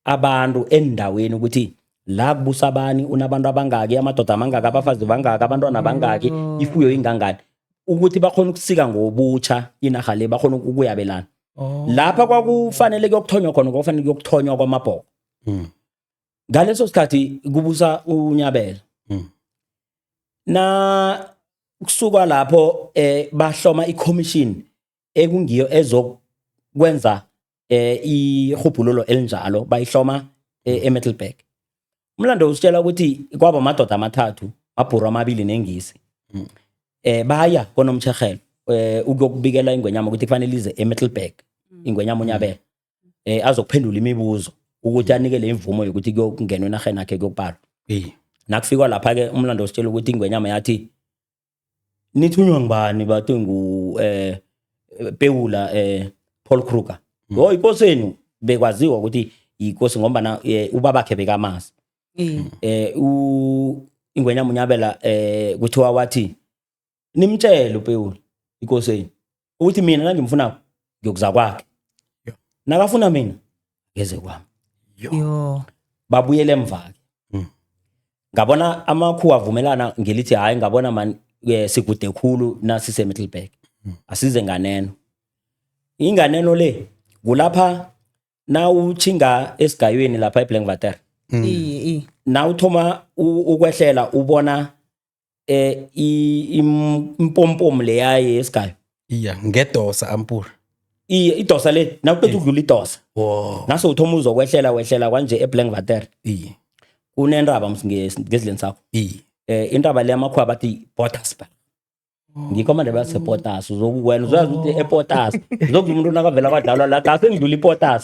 abantu endaweni ukuthi la kubusa abani, unabantu abangaki, amadoda amangaki, abafazi bangaki, abantwana bangaki, ifuyo ingangani, ukuthi bakhona ukusika ngobutsha inarha le, bakhona ukuyabelana. Lapha kwakufanele kuyokuthonywa khona, kwakufanele kuyokuthonywa kwamabhoko. Ngaleso sikhathi kubusa uNyabela. Na kusuka lapho bahloma i-commission ekungiyo ezokwenza ihubhululo elinjalo, bayihloma eMiddelburg. Umlando usitshela ukuthi kwaba amadoda amathathu, amabhuru amabili nengisi. Baya konomtshehelo ukuyokubikela ingwenyama ukuthi kufanele ize eMiddelburg, ingwenyama uNyabela, azokuphendula imibuzo ukuthi anikele imvumo yokuthi kuyokungenwa enarheni yakhe kuyokubalwa. Nakufikwa lapha ke umlando usitshela ukuthi ingwenyama yathi nithunywa ngubani, bathi ngu Pewula Paul Kruger. Oh, inkosi bekwaziwa ukuthi inkosi ngoba ubabakhe bekamazi. Ingwenyama uNyabela kuthiwa wathi nimtshele uPewula inkosi ukuthi mina nangimfunako ngiyokuza kwakhe. Nakafuna mina ngeze kwami. Yo. Babuyele emva ke. Ngabona amakhuwa avumelana ngelithi hayi, ngabona man sikude khulu nasise Middelburg. Asize nganeno. Inganeno le kulapha nawutjhinga esigayweni lapha eBlankwater. Iye, iye. Nawuthoma ukwehlela ubona impompomu leya yesigayo. Iya, ngedosa ampura. Iye, idosa le nawuqeda ukudlula idosa. Naso uthoma uzokwehlela wehlela kwanje eBlankwater. Kunentaba ngezileni sakho. Intaba le amakhuwa bathi Botasberg. Ngikho manje basePotas, uzokuwena uzazi ukuthi ePotas. Uzokuthi umuntu nakavela kwadlalwa la asengidlula iPotas.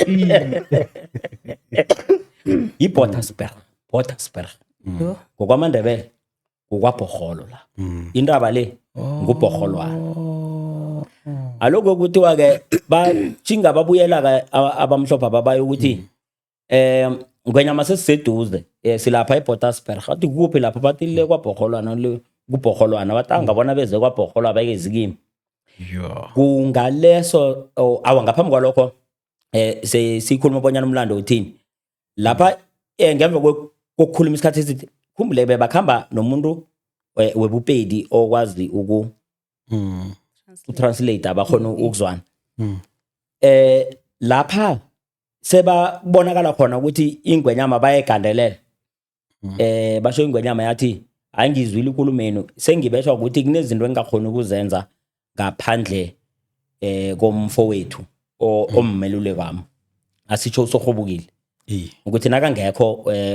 IBotasberg, Botasberg. Yo. NgokwamaNdebele kukwabhorholo la. Intaba le ngubhorholwana. Aloko kuthiwa ke bajinga babuyela ke abamhlophe ababaye ukuthi ngwenyama sesiseduze, silapha eBotasberg. Athi kuphi lapha, bathi le kwabhorholwana, le kubhorholwana, bathi angabona beze kwabhorholwa bayezi kimi. Yo. Kungaleso awa ngaphambi kwalokho sikhuluma bonyana umlando uthini lapha ngemva kokukhuluma isikhathi eside, khumbule bebakhamba nomuntu webupedi okwazi uku utranslate abakhona ukuzwana. Lapha sebabonakala khona ukuthi ingwenyama bayegandelela. Basho ingwenyama yathi angizwile ikulumenu, sengibeshwa ukuthi kunezinto engingakhona ukuzenza ngaphandle komfowethu ommeluleki wami, asitsho usorhubukile, ukuthi nakangekho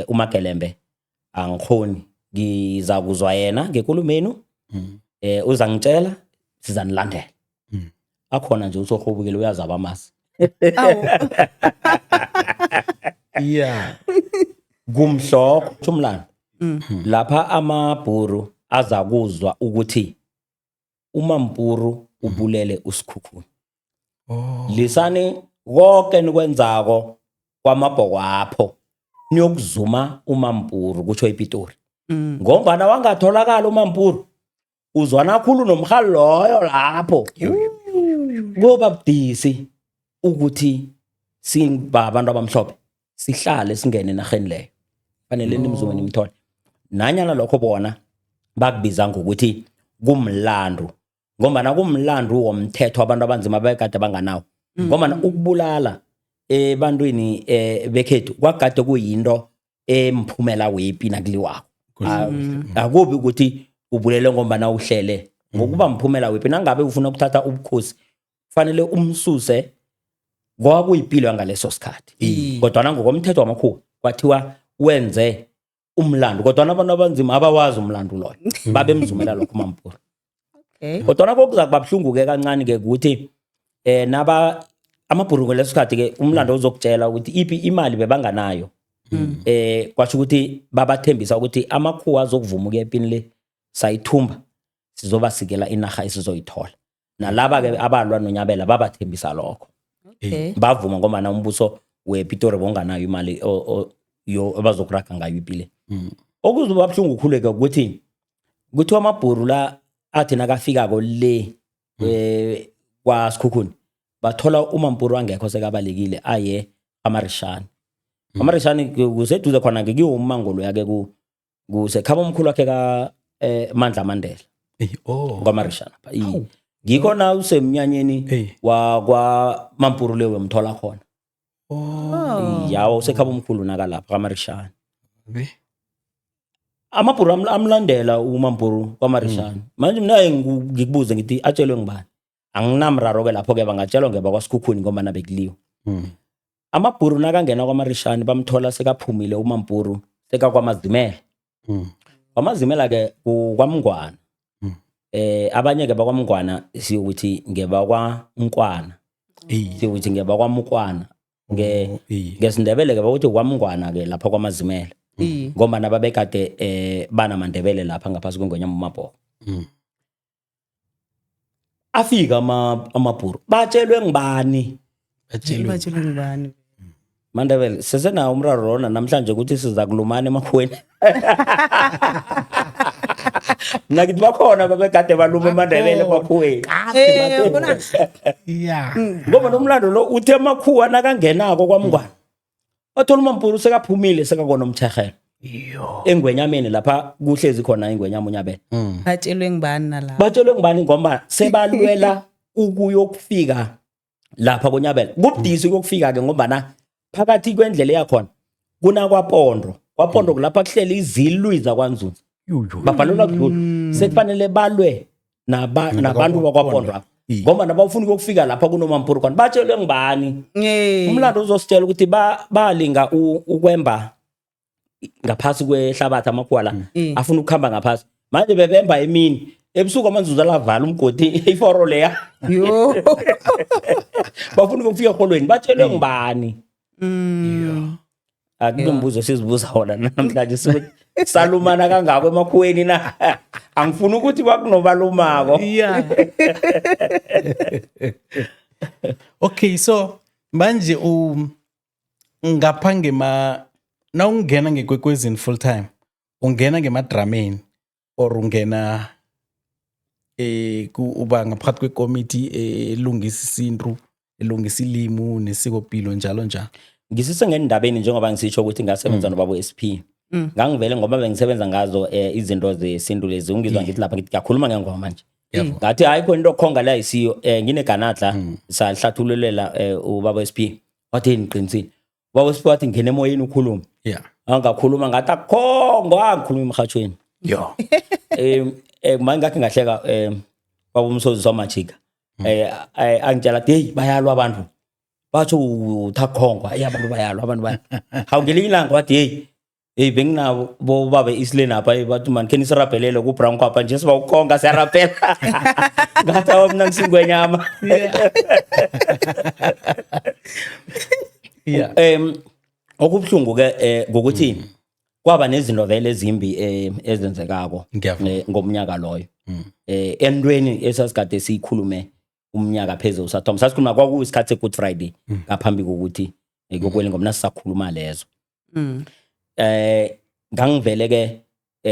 uMagelembe angikhoni, ngiza kuzwa yena ngekulumenu, uzangitshela sizanilandela. Akhona nje usorhubukile uyazaba amasi. Awu. Yeah. Kumhlokho umlando lapha amabhuru aza kuzwa ukuthi uMampuru ubulele uSikhukhuni. Lisani konke nikwenzako kwamabhokwapho niyokuzuma uMampuru, kutsho iPitori. Ngombana wangatholakala uMampuru uzwana khulu nomhali loyo lapho, kuba budisi ukuthi singabantu abamhlophe sihlale singene enarheni leyo, fanele nimzume nimthole. Nanyana lokho bona bakubiza ngokuthi kumlando, ngombana kumlando womthetho abantu abanzima bekade banganawo. Ngoba ukubulala ebantwini bekhethu kwakade kuyinto emphumela wepi nakuliwako. Akubi ukuthi ubulele ngombana uhlele, ngokuba mphumela wepi. Nangabe ufuna ukuthatha ubukhosi kufanele umsuse, kwakuyipilo yangaleso sikhathi. Kodwana ngokomthetho wamakhuwa kwathiwa wenze umlando, kodwana abantu abanzima abawazi umlando loyo, babemzumela lokho uMampuru. Kodwana kokuza kuba buhlungu-ke kancane-ke ukuthi naba amabhuru ngeleso sikhathi-ke umlando uzokutshela ukuthi iphi imali bebanganayo. Kwasho ukuthi babathembisa ukuthi amakhuwa azokuvuma ukuya epini le, sayithumba, sizobasikela inarha esizoyithola. Nalaba-ke abalwa noNyabela babathembisa lokho. Bavuma ngombana umbuso wePitori bonganayo imali abazokuraga ngayo ipile. Okuzoba buhlungu khulu-ke ukuthi kuthiwa amabhuru la athi nakafikako le kwaSikhukhuni bathola uMampuru angekho, sekabalekile aye amarishani. Amarishani kuseduze khona ke kiwo ummango loya ke, kusekhaba omkhulu wakhe ka Mandla Mandela. Oh. Kwamarishana apha. Ngikho na usemnyanyeni wakwa Mampuru leyo uyomthola khona. Oh. Yawo usekhaba omkhulu nakalapha kamarishani. Be. Amabhuru amlandela uMampuru kwamarishani. Manje mina ngikubuze ngithi atshelwe ngibani? Anginamraro ke lapho ke, bangatshelwa ngeba kwaSikhukhuni ngombana bekuliwe. Amabhuru nakangena kwamarishani bamthola sekaphumile uMampuru sekakwamazimela. Kwamazimela ke kwamngwana. Abanye ke bakwamngwana siyokuthi ngebakwankwana. Siyokuthi ngebakwamukwana. NgesiNdebele ke bakuthi kwamngwana ke lapha kwamazimela. Ngombana babekade banamaNdebele lapha ngaphasi kwengonyama uMabhoko. Afika amabhuru batshelwe ngibani? Batshelwe. Batshelwe ngubani? MaNdebele sesenawo umraro lona namhlanje ukuthi siza kulumana emakhuweni. Mina ngithi bakhona babekade baluma amaNdebele emakhuweni. Bona Ngoba nomlando lo uthe amakhuwa nakangenako kwamngwana wathola uMampuru sekaphumile sekakona umthehelo engwenyameni lapha kuhlezi khona ingwenyama uNyabela. Batshelwe ngubani nalapha? Batshelwe ngubani? Ngoba sebalwela ukuyokufika lapha koNyabela. Kubudisi ukuyokufika ke ngombana phakathi kwendlela eyakhona kunakwaPondo. KwaPondo kulapha kuhleli izilwi zakwaNzunza, babhalelwa kudlula, sekufanele balwe nabantu bakwaPondo apha ngoba nabafuna ukuyokufika lapha kunoMampuru khona. Batshelwe ngubani? Umlando uzositshela ukuthi balinga ukwemba ngaphasi kwehlabathi amakhuwa la afuna ukuhamba ngaphasi. Manje bebemba emini, ebusuku amanzuza lavala umgodi iforo leya. Yo. Bafuna ukufika eholweni. Batshelwe ngubani? Akunombuzo sizibuza wona namhlanje sikuthi salumana kangako emakhuweni na? Angifuni ukuthi kwakunobalumako. Yeah. Okay, so manje u ngapha ngema nawungena ngekwekwezini full time, ungena ngemadrameni or ungena uba ngaphakathi kwekomiti elungisa isintu, elungisa ilimu nesikopilo njalo njalo? Ngisise ngendabeni njengoba ngisitsho ukuthi ngasebenza nobaba SP. Ngangivele ngoba bengisebenza ngazo izinto zesintu lezi. Ungizwa ngithi lapha ngithi ngiyakhuluma ngengoma nje. Ngathi hayi khona into khonga la isiyo ngineganadla sahlathululela ubaba SP, wathi ngiqinisile. Ubaba SP wathi ngene emoyeni ukhulume. Angakhuluma ngathi akukhongo, angikhuluma emhathweni. Yo. Manje ngakhe ngahleka baba umsozi wamajika angitshela athi hey bayalwa abantu, batho uthakhongwa, hey abantu bayalwa, abantu bayalwa. Hawu, ngelinye ilanga wathi hey hey benginabo bobaba isileni apha, hey bathi man khe nisirabhelele ku brown kwapha nje siba ukhonga siyarabhela. Ngathi awa mina ngisingwenyama. Okubuhlungu ke ngokuthi kwaba nezinto vele ezimbi ezenzekako Ngiyavuma. Ngomnyaka loyo entweni esasikade siyikhulume umnyaka phezulu sathoma sasikhuluma kwakuyisikhathi se-Good Friday ngaphambi kokuthi kokweli ngomna sisakhuluma lezo. Ngangivele ke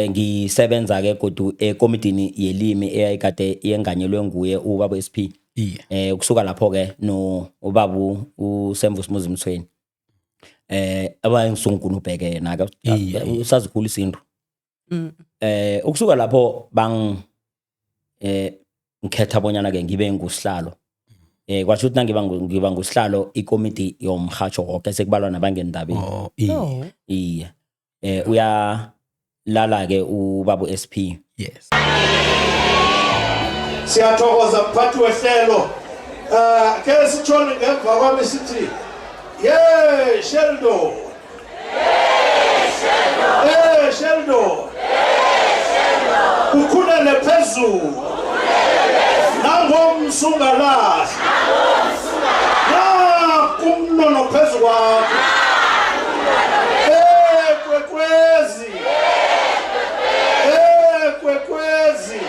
ngisebenza ke godu ekomidini yelimi eyayikade yenganyelwe nguye ubaba SP. Kusuka lapho ke no ubaba uSemvu Simuzi Mthweni abayengisunguna ubheke yena ke usazikhula isintu. Ukusuka lapho bang ngikhetha bonyana ke ngibe ngusihlalo Kwasho ukuthi nangiba ngiba ngusihlalo ikomiti yomhatsho woke, sekubalwa nabangendabeni. Oh, iye. Oh. Iye, uyalala ke ubaba u-SP. Yes. Siyathokoza, mphathi wehlelo. Ke sitshone ngemva kwami sithi, "Ye Sheldon, eh Sheldon, ukhulele phezulu nangomsungalahla nakumnono phezu kwakho, eh kwekwezi, eh kwekwezi,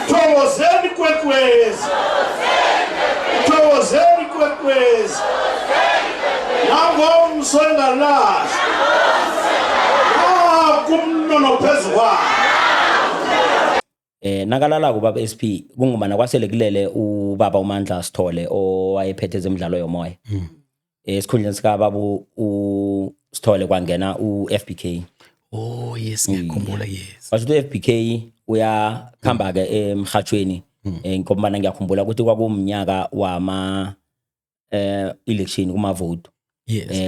thokozeni kwekwezi, thokozeni kwekwezi, nangomso engalahli nakumnono phezu kwakho." Nakalala ubaba SP, kungomana kwasele kulele ubaba uMandla Sithole owayephethe ezemidlalo yomoya. Esikhundleni sika baba uSithole kwangena uFBK. Oh yes, ngiyakhumbula, yes. Washo ukuthi uFBK uyakhamba ke emhathweni, ngoba ngiyakhumbula ukuthi kwakumnyaka wama election, kuma vote.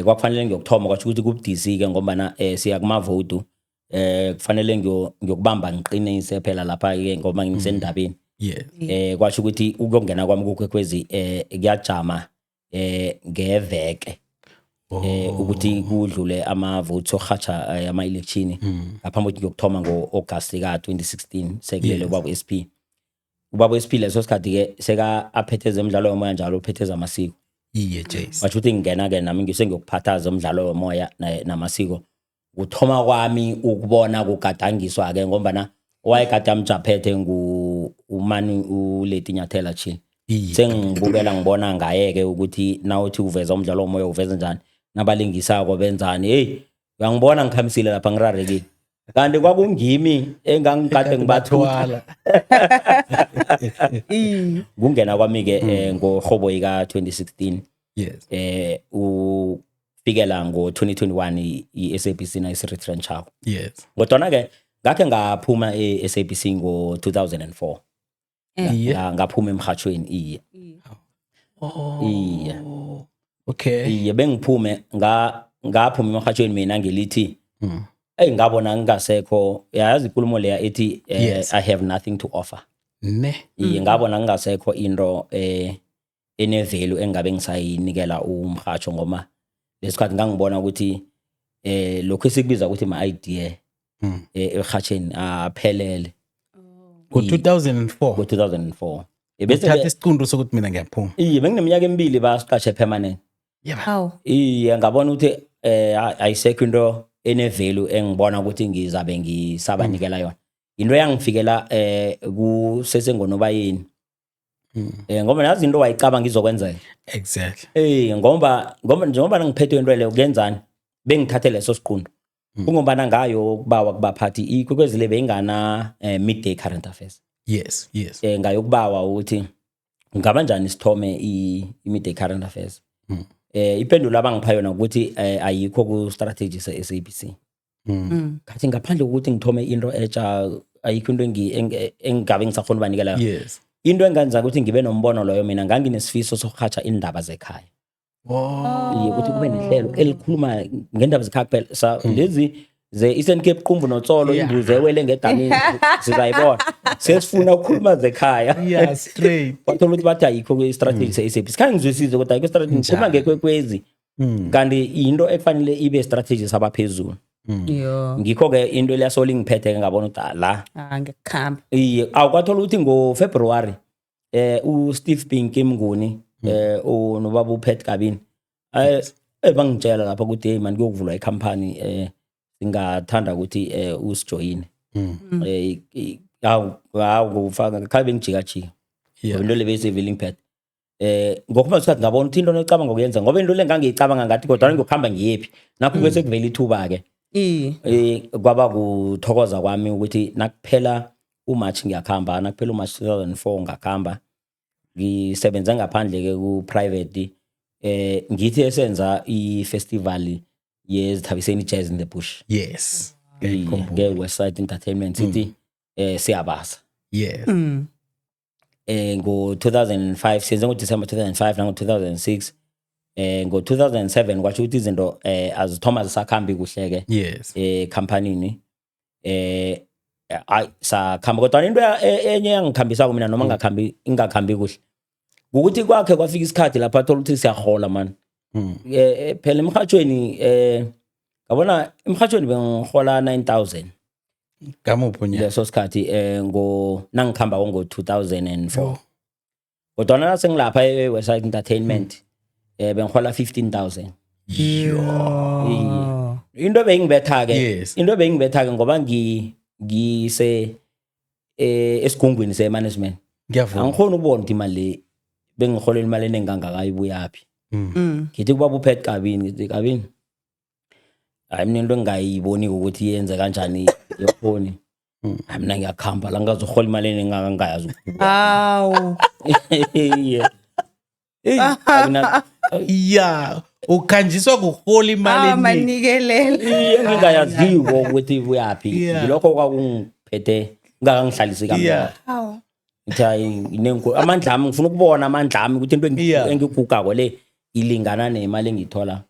Kwakufanele ngiyokuthoma, kwasho ukuthi kubudisi ke ngoba siya kuma vote, kufanele ngiyokubamba ngiqinise phela lapha ke ngoba ngisendabeni. Kwasho ukuthi ukuyongena kwami kuKwekwezi kuyajama ngeveke ukuthi kudlule ama votes ohatsha ama election ngaphambi kokuthi ngiyokuthoma ngo-August ka 2016, sekulele ubaba SP. Ubaba SP leso sikhathi ke seka aphethe zemidlalo yomoya njalo, uphethe zamasiko. Iye, Jace. Washo ukuthi ngingena ke nami ngisengiyokuphatha zemidlalo yomoya namasiko. Kuthoma kwami ukubona kugadangiswa ke, ngombana owayegade amjaphethe ngu umani uLeti Nyathela Chini. Sengibukela, ngibona ngaye-ke ukuthi nawuthi uveza umdlalo womoya uveza njani, nabalingisako benzani. Heyi, uyangibona ngikhamisile lapha, ngirarekile, kanti kwakungimi engangikade ngibathwala. Kungena kwami-ke ngorhoboyi ka-2016 ufikela ngo-2021 i-SABC nayisiretrenchako. Kodwana-ke ngakhe ngaphuma e-SABC ngo-2004. Ngaphuma emhathweni, iye. Oh. Iye. Okay. Iye, bengiphume ngaphuma emhathweni mina ngelithi, eyi, ngabona ngingasekho, yazi ikulumo leya ethi "I have nothing to offer." Ne. Iye, ngabona ngingasekho into ene-value engabe ngisayinikela umhatsho, ngoba lesikhathi ngangibona ukuthi lokhu esikubiza ukuthi ma-idea ehatheni aphelele. Ngo-2004. Ngo-2004. Bese Uthatha isiqunto sokuthi mina ngiyaphuma. Iye, bengineminyaka emibili basiqashe permanent. Hawu. Iye, ngabona ukuthi ayisekho into ene-value engibona ukuthi ngizabe ngisabanikela yona. Into yangifikela kusesengonobayeni, ngoba nazi into wayicabanga izokwenzeka. Ngoba njengoba ngiphethwe into leyo, kuyenzani bengithathe leso siqunto, kungombana ngayo kubawa kubaphathi, iKwekwezi le beyingana midday current affairs. Ngayokubawa ukuthi kungaba njani sithome i-midday current affairs. Ipendulo abangipha yona ukuthi ayikho ku-strategy se-SABC. Khathi ngaphandle kokuthi ngithome into etsha, ayikho into engingabe ngisakhona ubanikela yona. Into engenza ukuthi ngibe nombono loyo, mina nganginesifiso sokurhatsha iindaba zekhaya. Iye, ukuthi kube nehlelo elikhuluma ngendaba zekhaya kuphela, sa lezi ze-Eastern Cape, Qumbu noTsolo, imbuzi ewele ngedamini sizayibona, sesifuna ukukhuluma zekhaya. Yeah, straight. Wathola ukuthi bathi ayikho kwi-strategy se-SABC. Khange ngizwisise kodwa ayikho strategy, ngikhuluma ngeKwekwezi, kanti into ekufanele ibe strategy sabaphezulu. Ngikho-ke into eliyasolo ingiphethe-ke, ngabona ukuthi ah, la Ah, ngikukhamba. Iye, awukwathola ukuthi ngoFebruary uSteve Pinky Mnguni nobaba uPat Kabini bangitshela lapha ukuthi, hey man, kuyokuvulwa ikhampani, singathanda ukuthi usijoyine. Hawu hawu, kufaka khabe ngijika jika. Into le bese vele ngiphethe. Ngokuhamba kwesikhathi ngabona ukuthi into necabanga ukuyenza, ngoba into le ngangiyicabanga ngathi kodwa ngiyokuhamba ngiyephi, nakho bese kuvela ithuba ke. Kwaba kuthokoza kwami ukuthi nakuphela uMarch ngiyakhamba, nakuphela uMarch 2004 ngakhamba, ngisebenza ngaphandle ke ku private, ngithi esenza i-festival yezithabiseni, Jazz in the Bush. Ngiyayikhumbula. Nge Westside Entertainment, sithi siyabasa. Ngo-2005 senze, ngo-December 2005 nango-2006, ngo-2007 kwasho ukuthi izinto azithoma zisakhambi kuhle-ke ekhampanini. Ayi, sakhamba, kodwa into enye yangikhambisako mina noma ngakhambi ingakhambi kuhle ukuthi kwakhe kwafika isikhathi lapha athola ukuthi siyahola man. Phela emhathweni, ngabona emhathweni bengihola 9000. Ngamuphi unyaka? Leso sikhathi ngo nangikhamba ngo 2004, kodwa nasengilapha e-Westside Entertainment bengihola 15000. Yo. Into ebengibetha ke, into ebengibetha ke ngoba ngise esigungwini se-management, angikhoni ukubona ukuthi imali le bengiholela imali eningi kangaka ibuyaphi. Ngithi kubaba uPet Kabini, ngithi, "Kabini, hayi, mina into engingayiboni ukuthi yenze kanjani yefoni. Hayi, mina ngiyakhamba la, ngingazohola imali eningi kangaka ngingayazi." Hawu. Iye. Eyi, Ya, ukhanjiswa kuhola imali Ah, eningi. manikelela. Iye, engingayaziko ukuthi ibuyaphi. Ngilokho kwakungiphethe kungakangihlalisi kamnandi. Hawu. Ngithi hayi, amandla ami, ngifuna ukubona amandla ami ukuthi into engigugako le ilingana nemali engiyithola.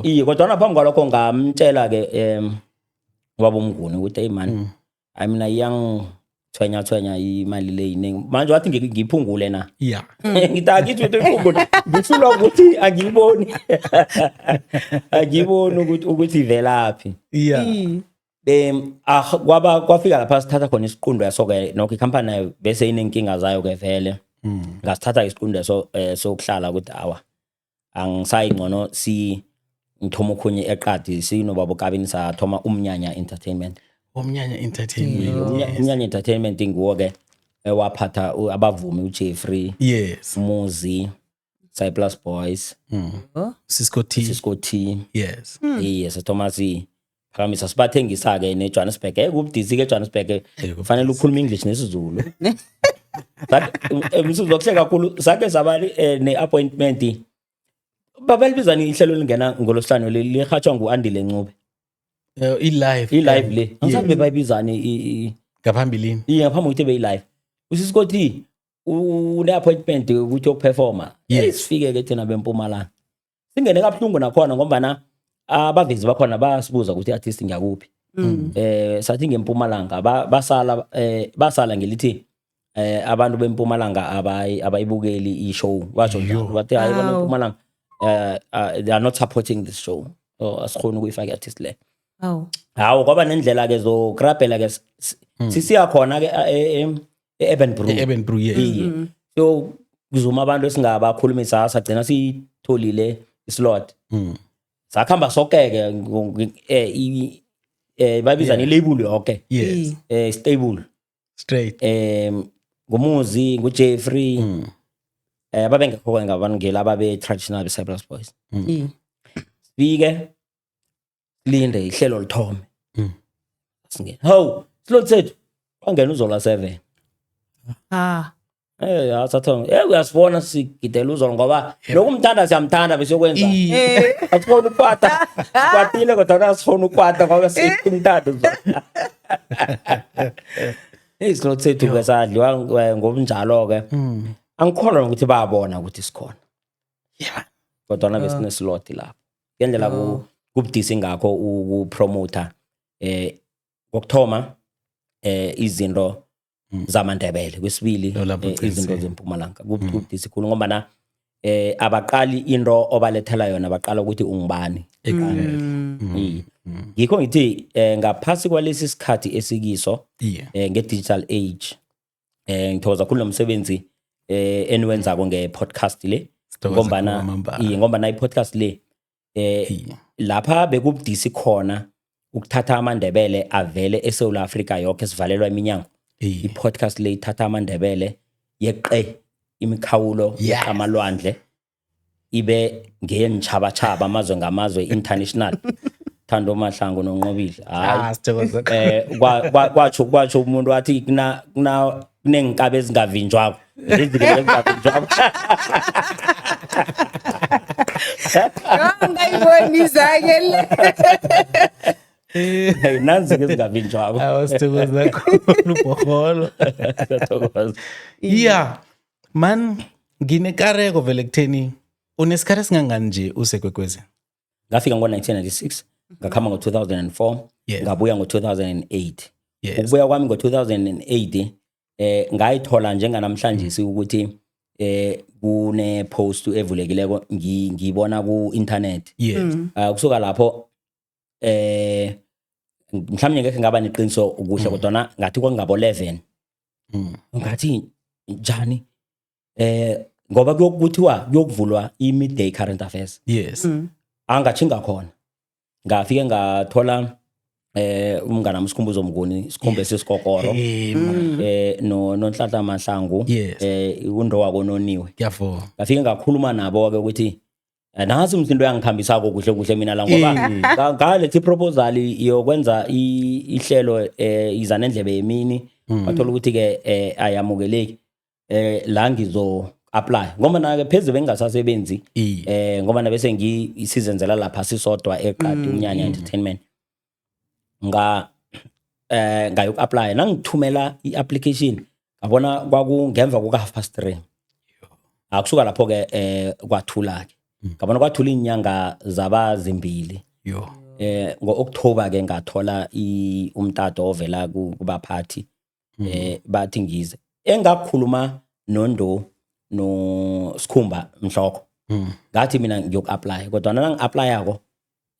Iye, kodwa naphambi kwalokho ngamtshela-ke ubaba uMnguni ukuthi, "Eyi man, hayi, mina iyangithwenya thwenya imali le iningi manje." Wathi ngiyiphungule na. Ngithi akithi ukuthi uyiphungule, ngihlulwa ukuthi angiyiboni, angiyiboni ukuthi ivelaphi. Kwaba kwafika lapha sithatha khona isiqundo yaso-ke, nokho ikhampani nayo bese inenkinga zayo-ke vele. Ngasithatha isiqundo yaso sokuhlala ukuthi awa, angisayi, ngcono si ngithoma okhunye eqadi. Sinobaba uKabini sathoma Umnyanya Entertainment. Umnyanya Entertainment. Umnyanya Entertainment nguwo-ke ewaphatha abavumi uJeffrey, Muzi, Cyprus Boys, Cisco T. Cisco T. Iye, sathoma siphakamisa, sibathengisa-ke neJohannesburg. Kubudisi-ke eJohannesburg. Kufanele ukhulume English nesiZulu. Msuzokuhle kakhulu, sake saba ne-appointment, babelibizani ihlelo elingena ngolosihlanu lihatshwa ngu-Andile Ncube? I-live. I-live le, angisazi bebayibizani Ngaphambilini. Iye, ngaphambi kokuthi beyi-live, uSisco une-appointment ukuthi yokuperforma. Sifike-ke thina bempumalanga, singene kabuhlungu nakhona ngombana abavezi bakhona bayasibuza ukuthi i-artist ngiyakuphi. Sathi ngempumalanga. Basala basala ngelithi abantu bempumalanga abayibukeli i-show, basho njalo. Bathi hayi, abantu bempumalanga they are not supporting this show, so asikhoni ukuyifaka i-artist le. Hawu, kwaba nendlela ke zokurabhela ke, sisiya khona ke e-Urban Brew. E-Urban Brew, yes. Iye, so kuzuma abantu esingabakhulumisa, sagcina siyitholile islot. Sakhamba soke-ke babiza ne-label yoke, stable. Straight. Ngumuzi, nguJeffrey, babengekho-ke ngabantu ngelaba be-traditional be-Cyprus Boys. Sifike linde ihlelo lithome. Singene, hawu, slot sethu wangena uZola 7. Asatho uyasibona sigidela uZola ngoba lokumthanda siyamthanda, besiyokwenza. Asikhona ukukwata, sikwatile kodwa asikhona ukukwata ngoba simthanda uZola. Islot sethu ke sadliwa ngobunjalo-ke. Angikholwa nokuthi bayabona ukuthi sikhona, kodwana besineslot lapho ngendlela. Kubudisi ngakho ukupromota kokuthoma izinto zamaNdebele, kwesibili No, lapho izinto uqinisile. zempumalanga. Kubudisi khulu ngombana abaqali into obalethela yona, baqala ukuthi ungubani. Exactly. Iye. Ngikho ngithi ngaphasi kwalesi sikhathi esikiso, nge-digital age, ngithokoza khulu nomsebenzi eniwenzako nge-podcast le. Sithokoza Ngombana khulu kwamambala. Iye, ngombana i-podcast le lapha bekubudisi khona ukuthatha amaNdebele avele eSouth Africa yoke, sivalelwa iminyango. I-podcast le ithatha amaNdebele yeqe imikhawulo, yeqa amalwandle, ibe ngeyenitshabatshaba, amazwe ngamazwe, international. Thando Mahlangu noNqobile, hayi. Ah, sithokoza. Kwatsho umuntu wathi kuna kuneenkabi ezingavinjwako, lezi ke ezingavinjwako. Ngayibonisa-ke le. Hey, nanzi ke zingavinjwako. Awasithokoza kakhulu, Bhorholo. Siyathokoza. Yeah man, nginekareko vele kutheni unesikhathi esingangani nje useKwekwezi? Ngafika ngo-1996, ngakhamba ngo-2004, ngabuya ngo-2008. Ukubuya kwami ngo-2008, ngayithola njenganamhlanje ukuthi kune post evulekileko, ngibona ku internet. Kusuka lapho mhlawumbe ngekhe ngaba neqiniso kuhle, kodwa ngathi kwangabo 11, ngathi njani, ngoba kuyokuthiwa kuyokuvulwa i-midday current affairs. Angathinga khona, ngafike ngathola umngane wami Sikhumbuzo Mnguni, sikhumbe sesikokoro, Man. No Nonhlanhla Mahlangu, undo wakononiwe. Ngiyavuma. Ngafike ngakhuluma nabo ke ukuthi nasi umsindo yangikhambisako kuhle kuhle mina la, ngoba ngaletha iproposal yokwenza ihlelo iza nendlebe yemini, bathola ukuthi ke ayamukeleki, la ngizo apply ngoba na ke phezulu bengingasasebenzi, ngoba na bese ngisizenzela lapha sisodwa eqadi Umnyanya Entertainment. Nga ngayoku apply, nangithumela i-application ngabona kwakungemva kuka 3:30. Akusuka lapho ke kwathula ke, ngabona kwathula inyanga zaba zimbili. Ngo-October ke ngathola umtato ovela kubaphathi, bathi ngize. Engakhuluma nondo no Sikhumba mhlokho, ngathi mina ngiyoku-apply, kodwa nangi-applyako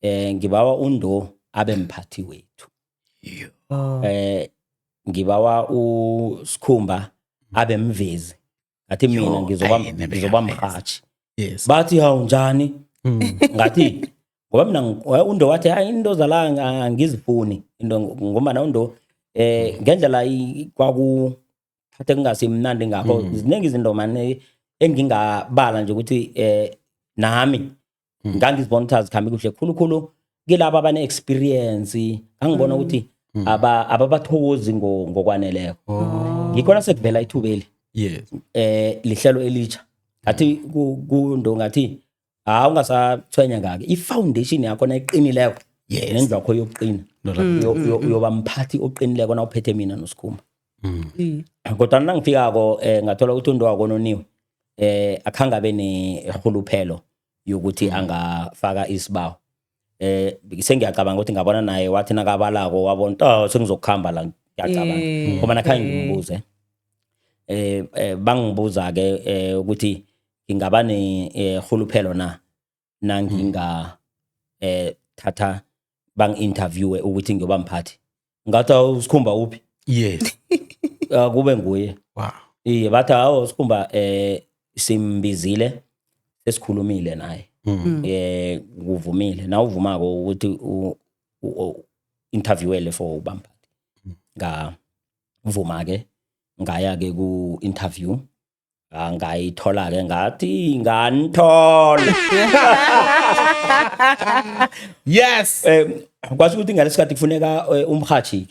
ngibawa undo abe mphathi wethu, ngibawa uSikhumba abe mvezi, ngathi mina Yo, ngizoba ayi, nebe ngizoba ngiyaveza. mhathi. Bathi hawu, njani? Ngathi ngoba mina undo wathi hayi, into zala angizifuni into, ngoba undo ngendlela kwaku kade kungasimnandi ngakho, ziningi izinto mane engingabala nje ukuthi nami ngangizibona ukuthi azikhambi kuhle, khulukhulu kilaba abane experience, ngangibona ukuthi ababathokozi ngokwaneleko. Ngikhona sekuvela ithubeli, lihlelo elitsha, ngathi kundo, ngathi hawu, ungasathwenya ngake i-foundation yakho nayiqinileko, nendlu yakho yokuqina. Ndoda. Uyoba mphathi oqinileko nawuphethe mina noSikhumba. Kodwa nangifikako ngathola ukuthi undo wakononiwe akhange abe nehuluphelo yokuthi angafaka isibawo. Sengiyacabanga ukuthi ngabona naye wathi nakabalako wabona, oh, sengizokuhamba la, ngiyacabanga, ngoba nakhange ngimbuze. Bangibuza ke ukuthi ngingaba nehuluphelo na nanginga thatha bangi-interviewe ukuthi ngiyoba mphathi. Ngathi awu, Sikhumba uphi? Kube nguye. Iye, bathi hawo, Sikhumba simbizile, sesikhulumile naye, kuvumile nawuvumako ukuthi interviewele for uba mphathi. Ngavuma ke, ngaya ke ku interview, ngayithola ke, ngathi nganithola. Kwasho ukuthi ngalesikhathi kufuneka umhathi,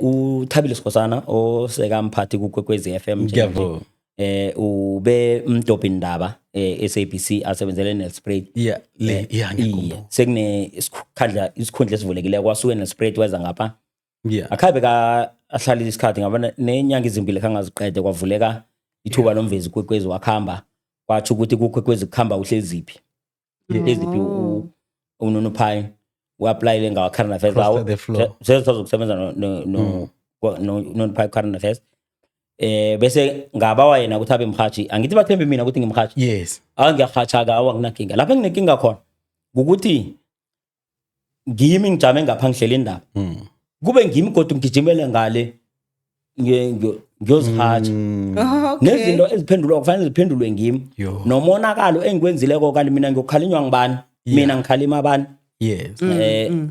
uThabile Sikhosana osekamphathi kuKwekwezi FM nje. Ngiyavuma. Ube mdobhi indaba SABC, asebenzele Nelspruit. Yeah, le, yeah, ngiyakhumbula. Sekune isikhundla isikhundla esivulekile, kwasuke Nelspruit weza ngapha. Akhabe ka ahlala isikhathi, ngabona nenyanga ezimbili khangaziqede, kwavuleka ithuba lomvezi Kwekwezi, wakhamba, kwatsho ukuthi kuKwekwezi kukhamba uHleziphi. Hleziphi uNonophayi u-applyile ngawa current affairs. Cross the floor. Sezokusebenza no Nonophayi current affairs. Bese ngabawa yena ukuthi abe mhathi, angithi bathembe mina ukuthi ngimhathi. Awu, ngiyahatsha-ke, awu, anginankinga. Lapho enginenkinga khona kukuthi ngimi ngijame ngapha ngihlela indaba, kube ngimi kodwa ngigijimele ngale ngiyozihatsha. Nezinto eziphendulwa kufanele ziphendulwe ngimi. Yo. Nomonakalo engikwenzileko, kanti mina ngiyokhalinywa ngibani? Mina ngikhalima abani?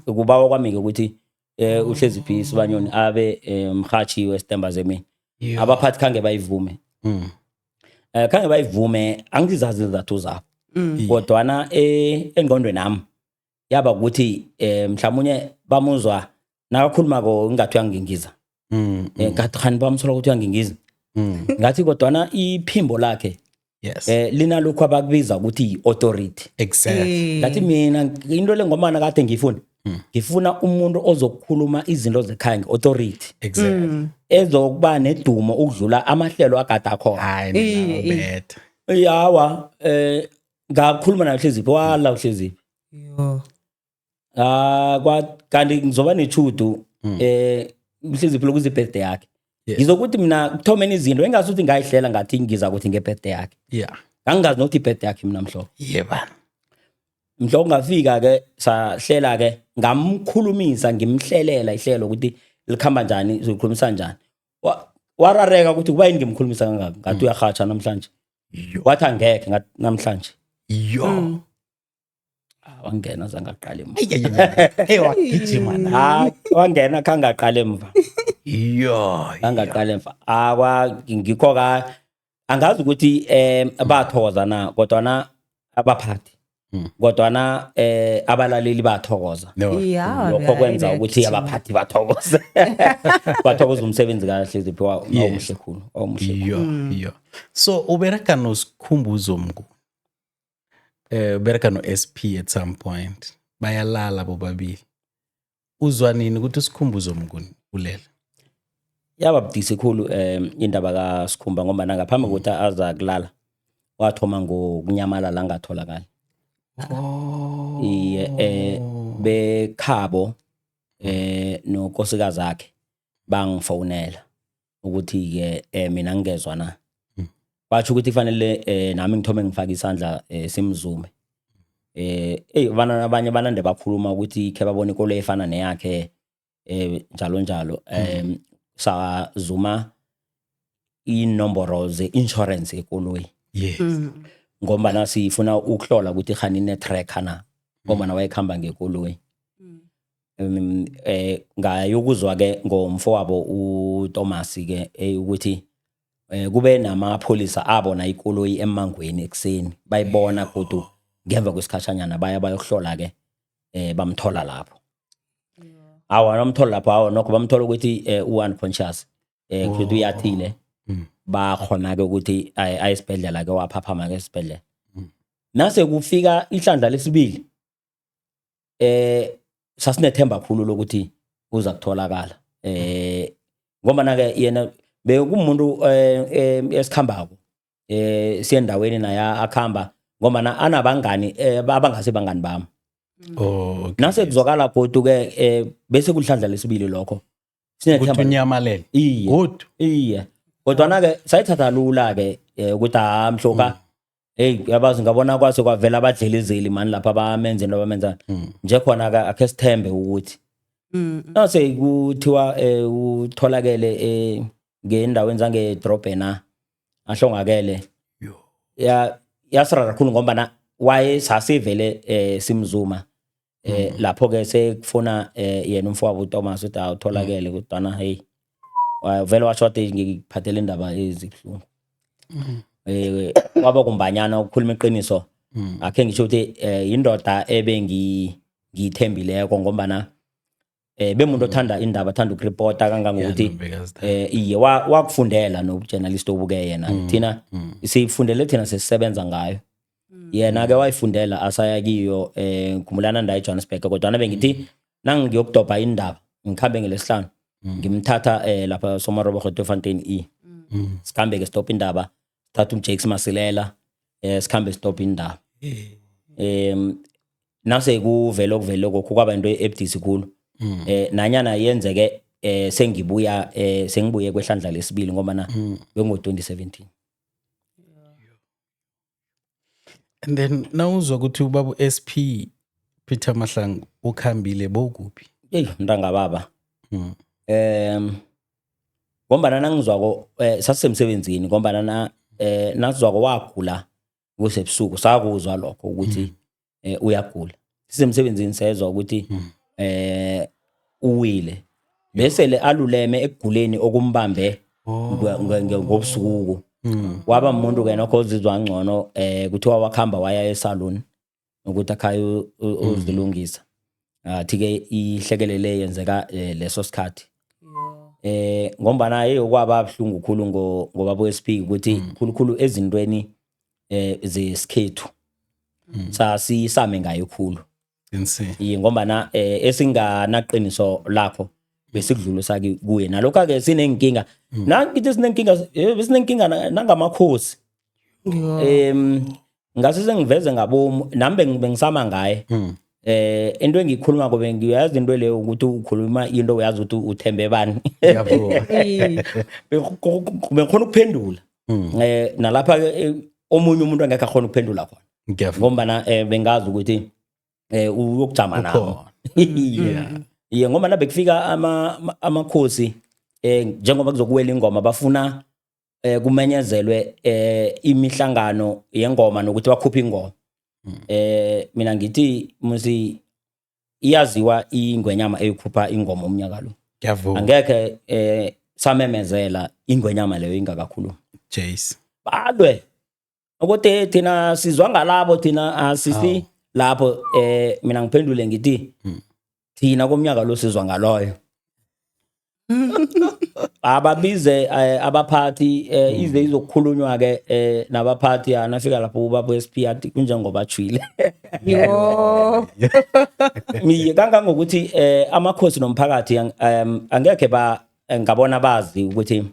Kubawa kwami-ke ukuthi uHleziphi Sibanyoni abe mhathi wesitemba zemini. Abaphathi khange bayivume. Khange bayivume, angizazi izizathu zabo, kodwana engqondweni nami yaba ukuthi mhlawumnye bamuzwa nakakhulumako ingathi uyangingiza. Ngathi khani bamsola ukuthi uyangingiza. Ngathi kodwana iphimbo lakhe linalokhu abakubiza ukuthi i-authority. Ngathi mina into le ngomana kade ngiyifuna. Ngifuna umuntu ozokukhuluma izinto zekhaya nge-authority, Exactly. ezokuba nedumo ukudlula amahlelo agade akhona. Hayi, nina betha. Yawa, ngakhuluma naye uHleziphi, wala uHleziphi. Yo. Ah, kwa kanti ngizoba nechudu uHleziphi lokuze birthday yakhe. Ngizokuthi mina kuthomeni izinto engasuthi ngayihlela, ngathi ngiza kuthi ngebirthday yakhe. Ngangingazi nokuthi ibirthday yakhe mina mhlobo. Yebana. Mhlobo ngafika ke, sahlela ke, ngamkhulumisa, ngimhlelela ihlelo ukuthi likhamba njani, sizokhulumisa njani. Warareka ukuthi kuba yini ngimkhulumisa kangaka. Ngathi uyarhatsha namhlanje. Wathi angekhe, ngathi namhlanje. Yo. Ah, wangena zangaqala emva. Hey, wagijima na. Ah, wangena khangaqala emva. Yo. Angaqala emva. Akwa ngikho ka angazi ukuthi bathokoza na, kodwa abaphathi. Kodwa abalaleli bathokoza. No. Yeah. Lokho kwenza ukuthi abaphathi bathokoze. Bathokoza umsebenzi kaHleziphi wawumuhle khulu. Wawumuhle khulu. Yo, yo. So ubereka noSikhumbuzo Mnguni. Ubereka no SP at some point. Bayalala bobabili. Uzwa nini ukuthi uSikhumbuzo Mnguni ulele? Yaba budisi khulu indaba kaSikhumba, ngoba ngaphambi kokuthi aza kulala wathoma ngokunyamalala, angatholakali. Oh. Iye, bekhabo nonkosikazi akhe bangifonela ukuthi ke mina ngingezwa na. Batsho ukuthi kufanele nami ngithome ngifake isandla, simzume. Ey, bana abanye banande bakhuluma ukuthi khe babone ikoloyi efana neyakhe, njalo njalo. Sazuma inomboro ze-insurance yekoloyi ngombana sifuna ukuhlola ukuthi khani ine-tracker na, ngombana wayekhamba ngekoloyi. Ngayokuzwa ke ngomfowabo uThomas ke ukuthi kube namapholisa abona ikoloyi emangweni ekuseni, bayibona godu ngemva kwesikhashanyana baya bayokuhlola ke, bamthola lapho. Awa, bamthola lapho, awa nokho bamthola ukuthi u-unconscious, kuthi uyathile. Bakhona ke ukuthi aye esibhedlela ke, waphaphama ke esibhedlela. Nase kufika ihlandla lesibili, sasinethemba khulu lokuthi uza kutholakala, ngoba na ke yena bekumuntu esikhambako siyendaweni naye akhamba, ngoba na anabangani abangase bangani bami. Oh, okay. Nase kuzwakala godu ke bese kulihlandla lesibili lokho. Ukuthi Sinethemba. unyamalele. Iye. Good. Iye, kodwana ke sayithatha lula ke ukuthi ha mhloka, hey, yabazi ngabona kwase kwavela abadlelezeli mani lapha bamenza into abamenza nje khona ke, akhe sithembe ukuthi nase kuthiwa utholakele ngendaweni zangedrobheni na ahlongakele. Yo. Ya, yasirara kakhulu ngoba na waye sasivele simzuma lapho ke sekufuna yena umfowabo uThomas ukuthi awutholakele, kodwa hey, vele washo wathi ngikuphathele indaba ezibuhlungu. Kwaba kumbanyana ukukhuluma iqiniso. Akhe ngisho ukuthi indoda ebe ngiyithembileko ngombana bemuntu othanda indaba, athanda ukuripota kangangokuthi Yeah, no, bekazithanda. Iye, wakufundela nobujournalist obuke yena. Thina siyifundele, thina sesisebenza ngayo. Yena ke wayifundela asaya kiyo. Ngikhumbulana ndaye eJohannesburg, kodwa bengithi nangiyokudobha indaba ngikhambe ngelesihlanu, ngimthatha lapha Somarobo Fontein E, sikhambe ke stop indaba, sithatha uJakes Masilela, sikhambe stop indaba. Nase kuvele okuvele kokho kwaba into ebudisi khulu, nanyana yenzeke sengibuya, sengibuye kwehlandla lesibili, ngoba na bengo 2017. And then nawuzwa ukuthi ubaba SP Peter Mahlangu ukhambile, bowukuphi? Hey, mntanga baba. Ngombana nangizwako sasisemsebenzini, ngombana na nasizwako wagula kusebusuku, sakuzwa lokho ukuthi uyagula. Sisemsebenzini sezwa ukuthi uwile, bese le aluleme ekuguleni okumbambe ngobusuku. Waba umuntu ke nokho ozizwa ngcono, kuthiwa wakhamba waya esalon ukuthi akhaya uzilungisa. Athi ke ihlekelele yenzeka leso sikhathi. Ngombana hey, okwaba buhlungu khulu ngobaba weSP ukuthi khulukhulu ezintweni zesikhethu sasisame ngayo khulu. Qinisile. Iye, ngombana esinganaqiniso lakho besikudlulisa kuye. Nalokho-ke sinenkinga, nangithi sinenkinga, besinenkinga nangamakhosi. Ngase sengiveze ngabomu nami bengisama ngaye. Into engiyikhuluma bengiyazi into leyo, ukuthi ukhuluma into uyazi ukuthi uthembe bani. Ngiyavuma. Bengikhona ukuphendula nalapha ke, omunye umuntu angekhe akhona ukuphendula khona, Ngiyavuma. ngombana bengazi ukuthi uyokujama nami. Ukhona. Iye, ngombana bekufika amakhosi, njengoba kuzokuwela ingoma, bafuna kumenyezelwe imihlangano yengoma nokuthi bakhuphe ingoma. Mina ngithi musi iyaziwa ingwenyama eyikhupha ingoma umnyaka lo. Ngiyavuma. Angekhe samemezela ingwenyama leyo ingakakhulumi. Jace. Balwe ukuthi thina sizwa ngalabo, thina asisi lapho. Mina ngiphendule ngithi thina komnyaka lo sizwa ngaloyo. Ababize abaphathi, ize izokukhulunywa ke nabaphathi. Anafika lapho ubaba SP athi kunjengoba ajwile. Yo. Miye kangangokuthi amakhosi nomphakathi angekhe ba ngabona bazi ukuthi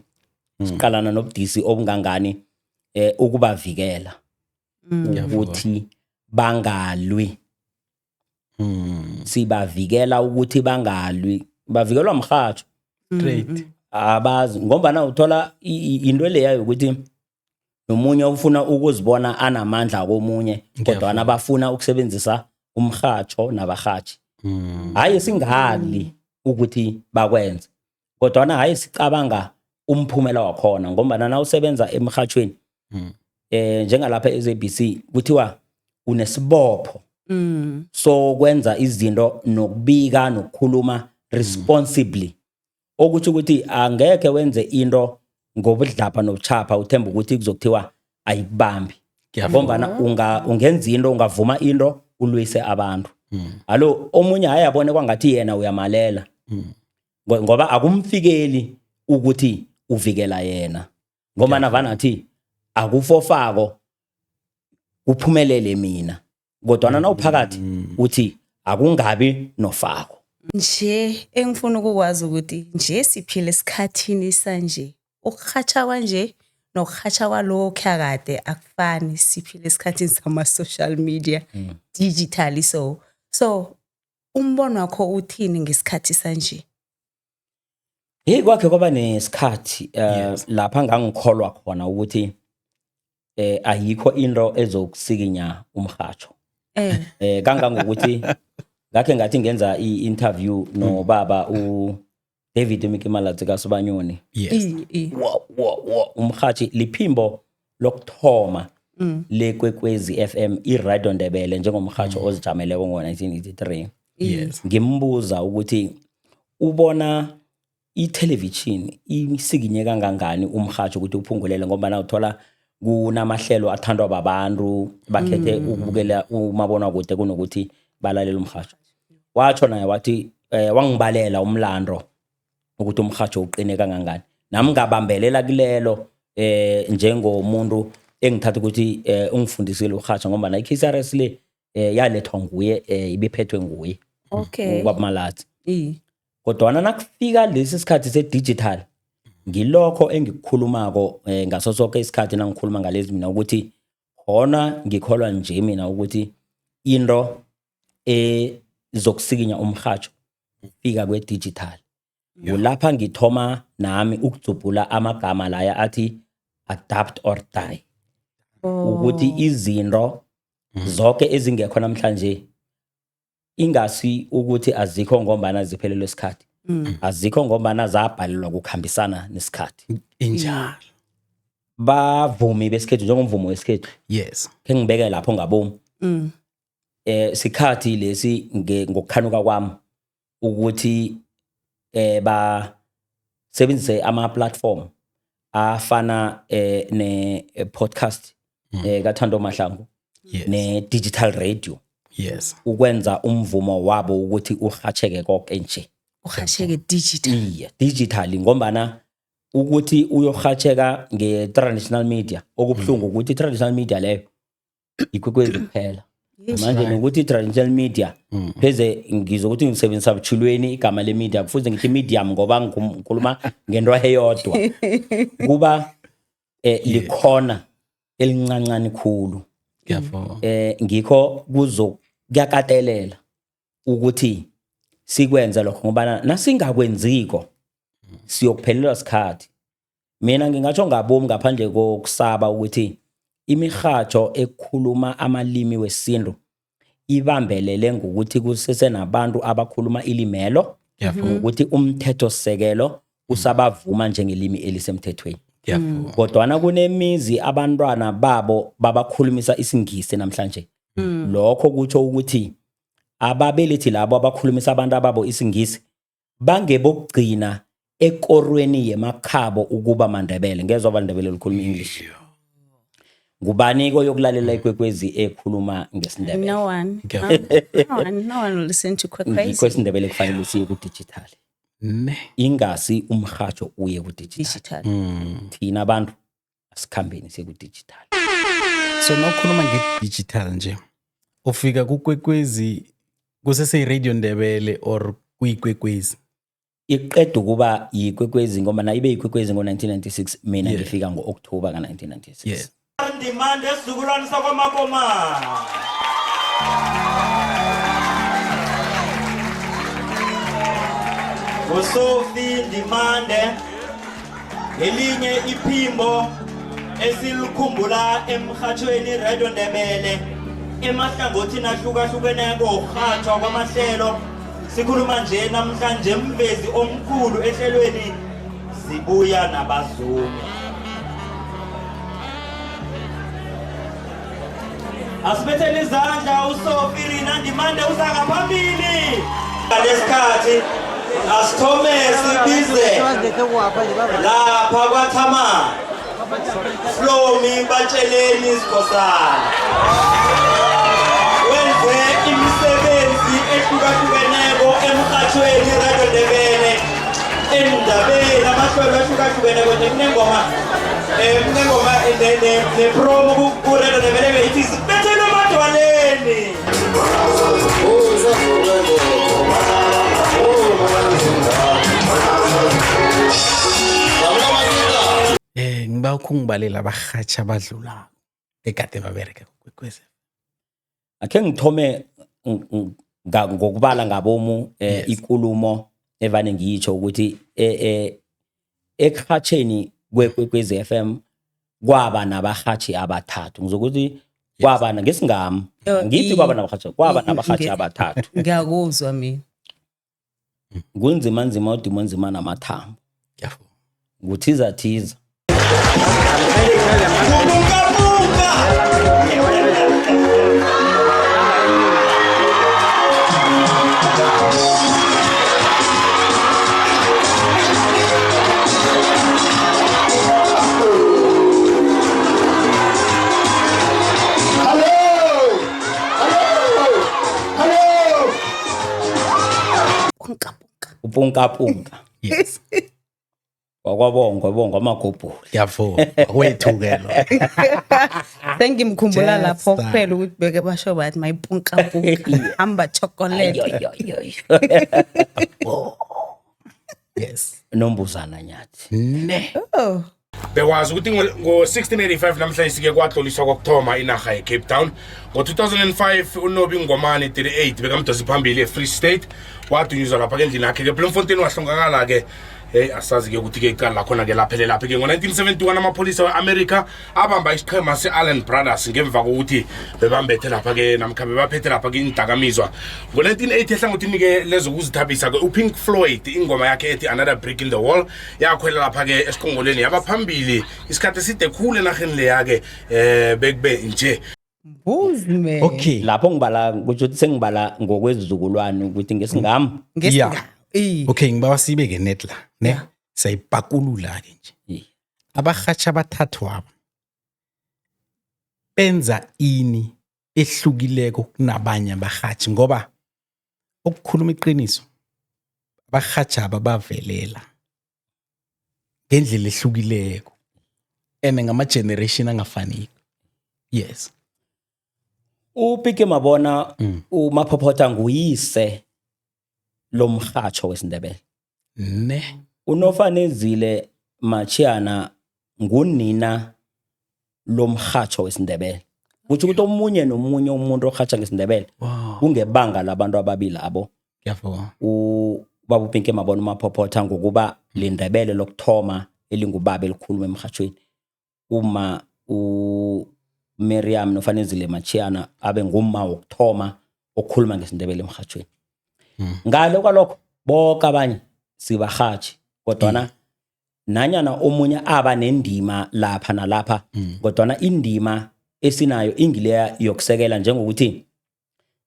siqalana nobudisi obungangani ukubavikela ukuthi bangalwi. Sibavikela ukuthi bangalwi, bavikelwa mrhatjho. Straight. Abazi ngombana uthola into leya yokuthi nomunye ufuna ukuzibona anamandla komunye, kodwa bafuna ukusebenzisa umrhatjho nabarhatjhi. Hayi, singali ukuthi bakwenze, kodwana hayi, sicabanga umphumela wakhona, ngombana nawusebenza emrhatjhweni njengalapha e-SABC kuthiwa unesibopho sokwenza izinto nokubika nokukhuluma responsibly, okutsho ukuthi angekhe wenze into ngobudlapha nobuchapha uthemba ukuthi kuzokuthiwa ayikubambi. Ngiyavuma. Ngombana ungenza into, ungavuma into, ulwise abantu. Alo omunye hayi, abone kwangathi yena uyamalela, ngoba akumfikeli ukuthi uvikela yena, ngombana vanathi akufofako kuphumelele mina, kodwana nawuphakathi uthi akungabi nofako. Nje engifuna ukukwazi ukuthi nje siphila esikhathini sanje, ukurhatjha kwanje nokurhatjha kwalokhuya kade akufani. Siphila esikhathini sama-social media, digitally. So umbono wakho uthini ngesikhathi sanje? Hey, kwakhe kwaba nesikhathi lapha ngangikholwa khona ukuthi ayikho into ezokusikinya umrhatjho. Kangangokuthi ngakhe ngathi ngenza i-interview nobaba u David Miki Malatsi kaSibanyoni. Wa wa wa, umrhatjhi liphimbo lokuthoma leKwekwezi FM, iRadio Ndebele, njengomrhatjho ozijameleko ngo-1983. Ngimbuza ukuthi ubona i-television isikinye kangangani umrhatjho ukuthi uphungulele, ngoba uthola kunamahlelo athandwa babantu, bakhethe ukubukela umabonakude kunokuthi balalele umrhatjho. Watsho naye wathi wangibalela umlando ukuthi umrhatjho uqine kangangani. Nami ngabambelela kulelo njengomuntu engithatha ukuthi ungifundisile urhatjha, ngoba i-KCRS le yalethwa nguye, ibiphethwe nguye ubaba Malatsi. Kodwana nakufika lesi sikhathi se-digital, ngilokho engikukhulumako ngaso sonke isikhathi nangikhuluma ngalezi mina, ukuthi khona ngikholwa nje mina ukuthi into ezokusikinya umrhatjho fika kwe-digital. Kulapha ngithoma nami ukudzubhula amagama laya athi adapt or die, ukuthi izinto zonke ezingekho namhlanje ingasi ukuthi azikho ngombana ziphelelwe isikhathi, azikho ngombana zabhalelwa kukhambisana nesikhathi. Injalo. Bavumi besikhethu, njengomvumo wesikhethu, khe ngibeke lapho ngabomu, sikhathi lesi ngokukhanuka kwami ukuthi ba sebenzise ama platform afana ne podcast kaThando Mahlangu ne digital radio ukwenza umvumo wabo ukuthi uhatsheke konke nje. Urhatjheke digital. Iye, digitally, ngombana ukuthi uyohatsheka nge-traditional media, okubuhlungu ukuthi i-traditional media leyo iKwekwezi kuphela. Manje nokuthi traditional media, pheze ngizokuthi ngisebenzisa buchulweni igama le media, kufuze ngithi medium ngoba ngikhuluma ngento eyodwa. Kuba likhona elincancane khulu. Ngiyavuma. Ngikho kuzo kuyakatelela ukuthi sikwenze lokho, ngoba nasingakwenziko siyokuphelelwa sikhathi. Mina ngingatsho ngabomi ngaphandle kokusaba ukuthi imirhatsho ekhuluma amalimi wesintu ibambelele ngokuthi kusesenabantu abakhuluma ilimelo, Ngiyavuma. ukuthi umthetho-sisekelo usabavuma njengelimi elisemthethweni. Ngiyavuma. Kodwana kunemizi abantwana babo babakhulumisa isiNgisi namhlanje. Lokho kutsho ukuthi ababelethi labo abakhulumisa abantu ababo isiNgisi bangebokugcina ekorweni yemakhabo ukuba maNdebele. Ngezwa abaNdebele likhuluma English. Ngubani koyokulalela iKwekwezi ekhuluma ngesiNdebele? No one. Ngiyavuma. No one, no one will listen to Ngikho Kwekwezi. isiNdebele kufanele siye ku-digital, Ne. ingasi umrhatsho uye ku-digital. Digital. Thina abantu asikhambeni siye ku-digital. So nawukhuluma nge-digital nje, ufika kuKwekwezi kusese-Radio Ndebele or kuyiKwekwezi? Iqeda ukuba yiKwekwezi, ngoba na ibe yiKwekwezi ngo-1996, mina ngifika ngo-October ka-1996. Ndimande, esizukulwane sakwaMakomana. USophie Ndimande, elinye iphimbo esilikhumbula emhathweni Radio Ndebele emahlangothini ahlukahlukeneko wokurhatjhwa kwamahlelo. Sikhuluma nje namhlanje mvezi omkhulu ehlelweni Zibuya Nabazumi. Asibethele izandla uSophie Rina Ndimande uza ngaphambili. Lesikhathi asithome sibize lapha kwaThama Flomi Batsheleni Sikhosana, wenze imisebenzi ehlukahlukeneko emhathweni Radio Ndebele, endabeni amahlelo ahlukahlukeneko nje. Kunengoma ne-promo ku-Radio Ndebele beyithi sibethelwe emadwaleni. Ngiba ukungibalela abarhatjha abadlulako ekade babereka kuKwekwezi. Akhe ngithome ngokubala ngabomu ikulumo evane ngiyitsho ukuthi ekuhatsheni kweKwekwezi FM kwaba nabahatshi abathathu. Ngizokuthi kwaba ngesingami Oh, ngithi kwaba nabahatshi, kwaba nabahatshi abathathu. Ngiyakuzwa mina. Kunzima nzima udimo nzima namathambo. Ngiyavuma. Nguthiza thiza. Bunga bunga. Hello! Hello! Hello! Punka punka. Upunkapunka. Yes. Wakwabongwa bongwa amagobhuli. Ngiyavuma. Kwethu-ke lo. Sengimkhumbula Just lapho that. kuphela ukuthi beke basho bathi mayipunka punka hamba chocolate. Ayoyoyoyo. Yes. Nombuzana Nyathi. Ne. Oh. Bekwazi ukuthi ngo-1685 namhlanje sike kwatloliswa kokuthoma inarha yeCape Town. Ngo-2005 uNobi Ngomane, 38, bekamdosi phambili e-Free State, wadunyuzwa lapha ke endlini yakhe ke Bloemfontein, wahlongakala-ke. Hey, asazi-ke ukuthi-ke icala lakhona-ke laphelelaphi-ke. Ngo-1971 amapholisa we-Amerika abamba isiqhema se-Allen Brothers ngemva kokuthi bebambethe lapha-ke namkha bebaphethe lapha-ke iindakamizwa. Ngo-1980 ehlangothini-ke lezokuzithabisa-ke, uPink Floyd ingoma yakhe ethi "Another Brick in the Wall" yakhwela lapha-ke esiqongolweni, yaba phambili isikhathi eside khulu enarheni leya-ke bekube nje. Mbuzi man. Okay. Lapho ngibala kusho ukuthi sengibala ngokwezizukulwane ukuthi ngesingami. Ngesinga. Yeah. Eh. Okay, ngibawa sibeke net la, ne? Siyayipakulula ke nje. Abarhatjha abathathu aba benza ini ehlukileko kunabanye abarhatjhi? Ngoba ukukhuluma iqiniso, abarhatjha aba bavelela ngendlela ehlukileko and ngama-generation angafaniko. Yes. UPike Mabona, uMaphophotha nguyise lomhatsho wesiNdebele. Ne. UNofanezile Machiyana ngunina lomhatsho wesiNdebele. Kutsho ukuthi omunye nomunye umuntu orhatsha ngesiNdebele kungebanga labantu ababili abo. Ngiyavuma. Ubaba uPinki Mabona uMaphophotha ngokuba liNdebele lokuthoma elingubaba elikhuluma emhathweni. Uma uMiriam noFanezile Machiyana abe ngumma wokuthoma okhuluma ngesiNdebele emhathweni. Ngale kwalokho bonke abanye sibarhatshi, kodwana nanyana omunye aba nendima lapha nalapha, kodwana indima esinayo ingileya yokusekela, njengokuthi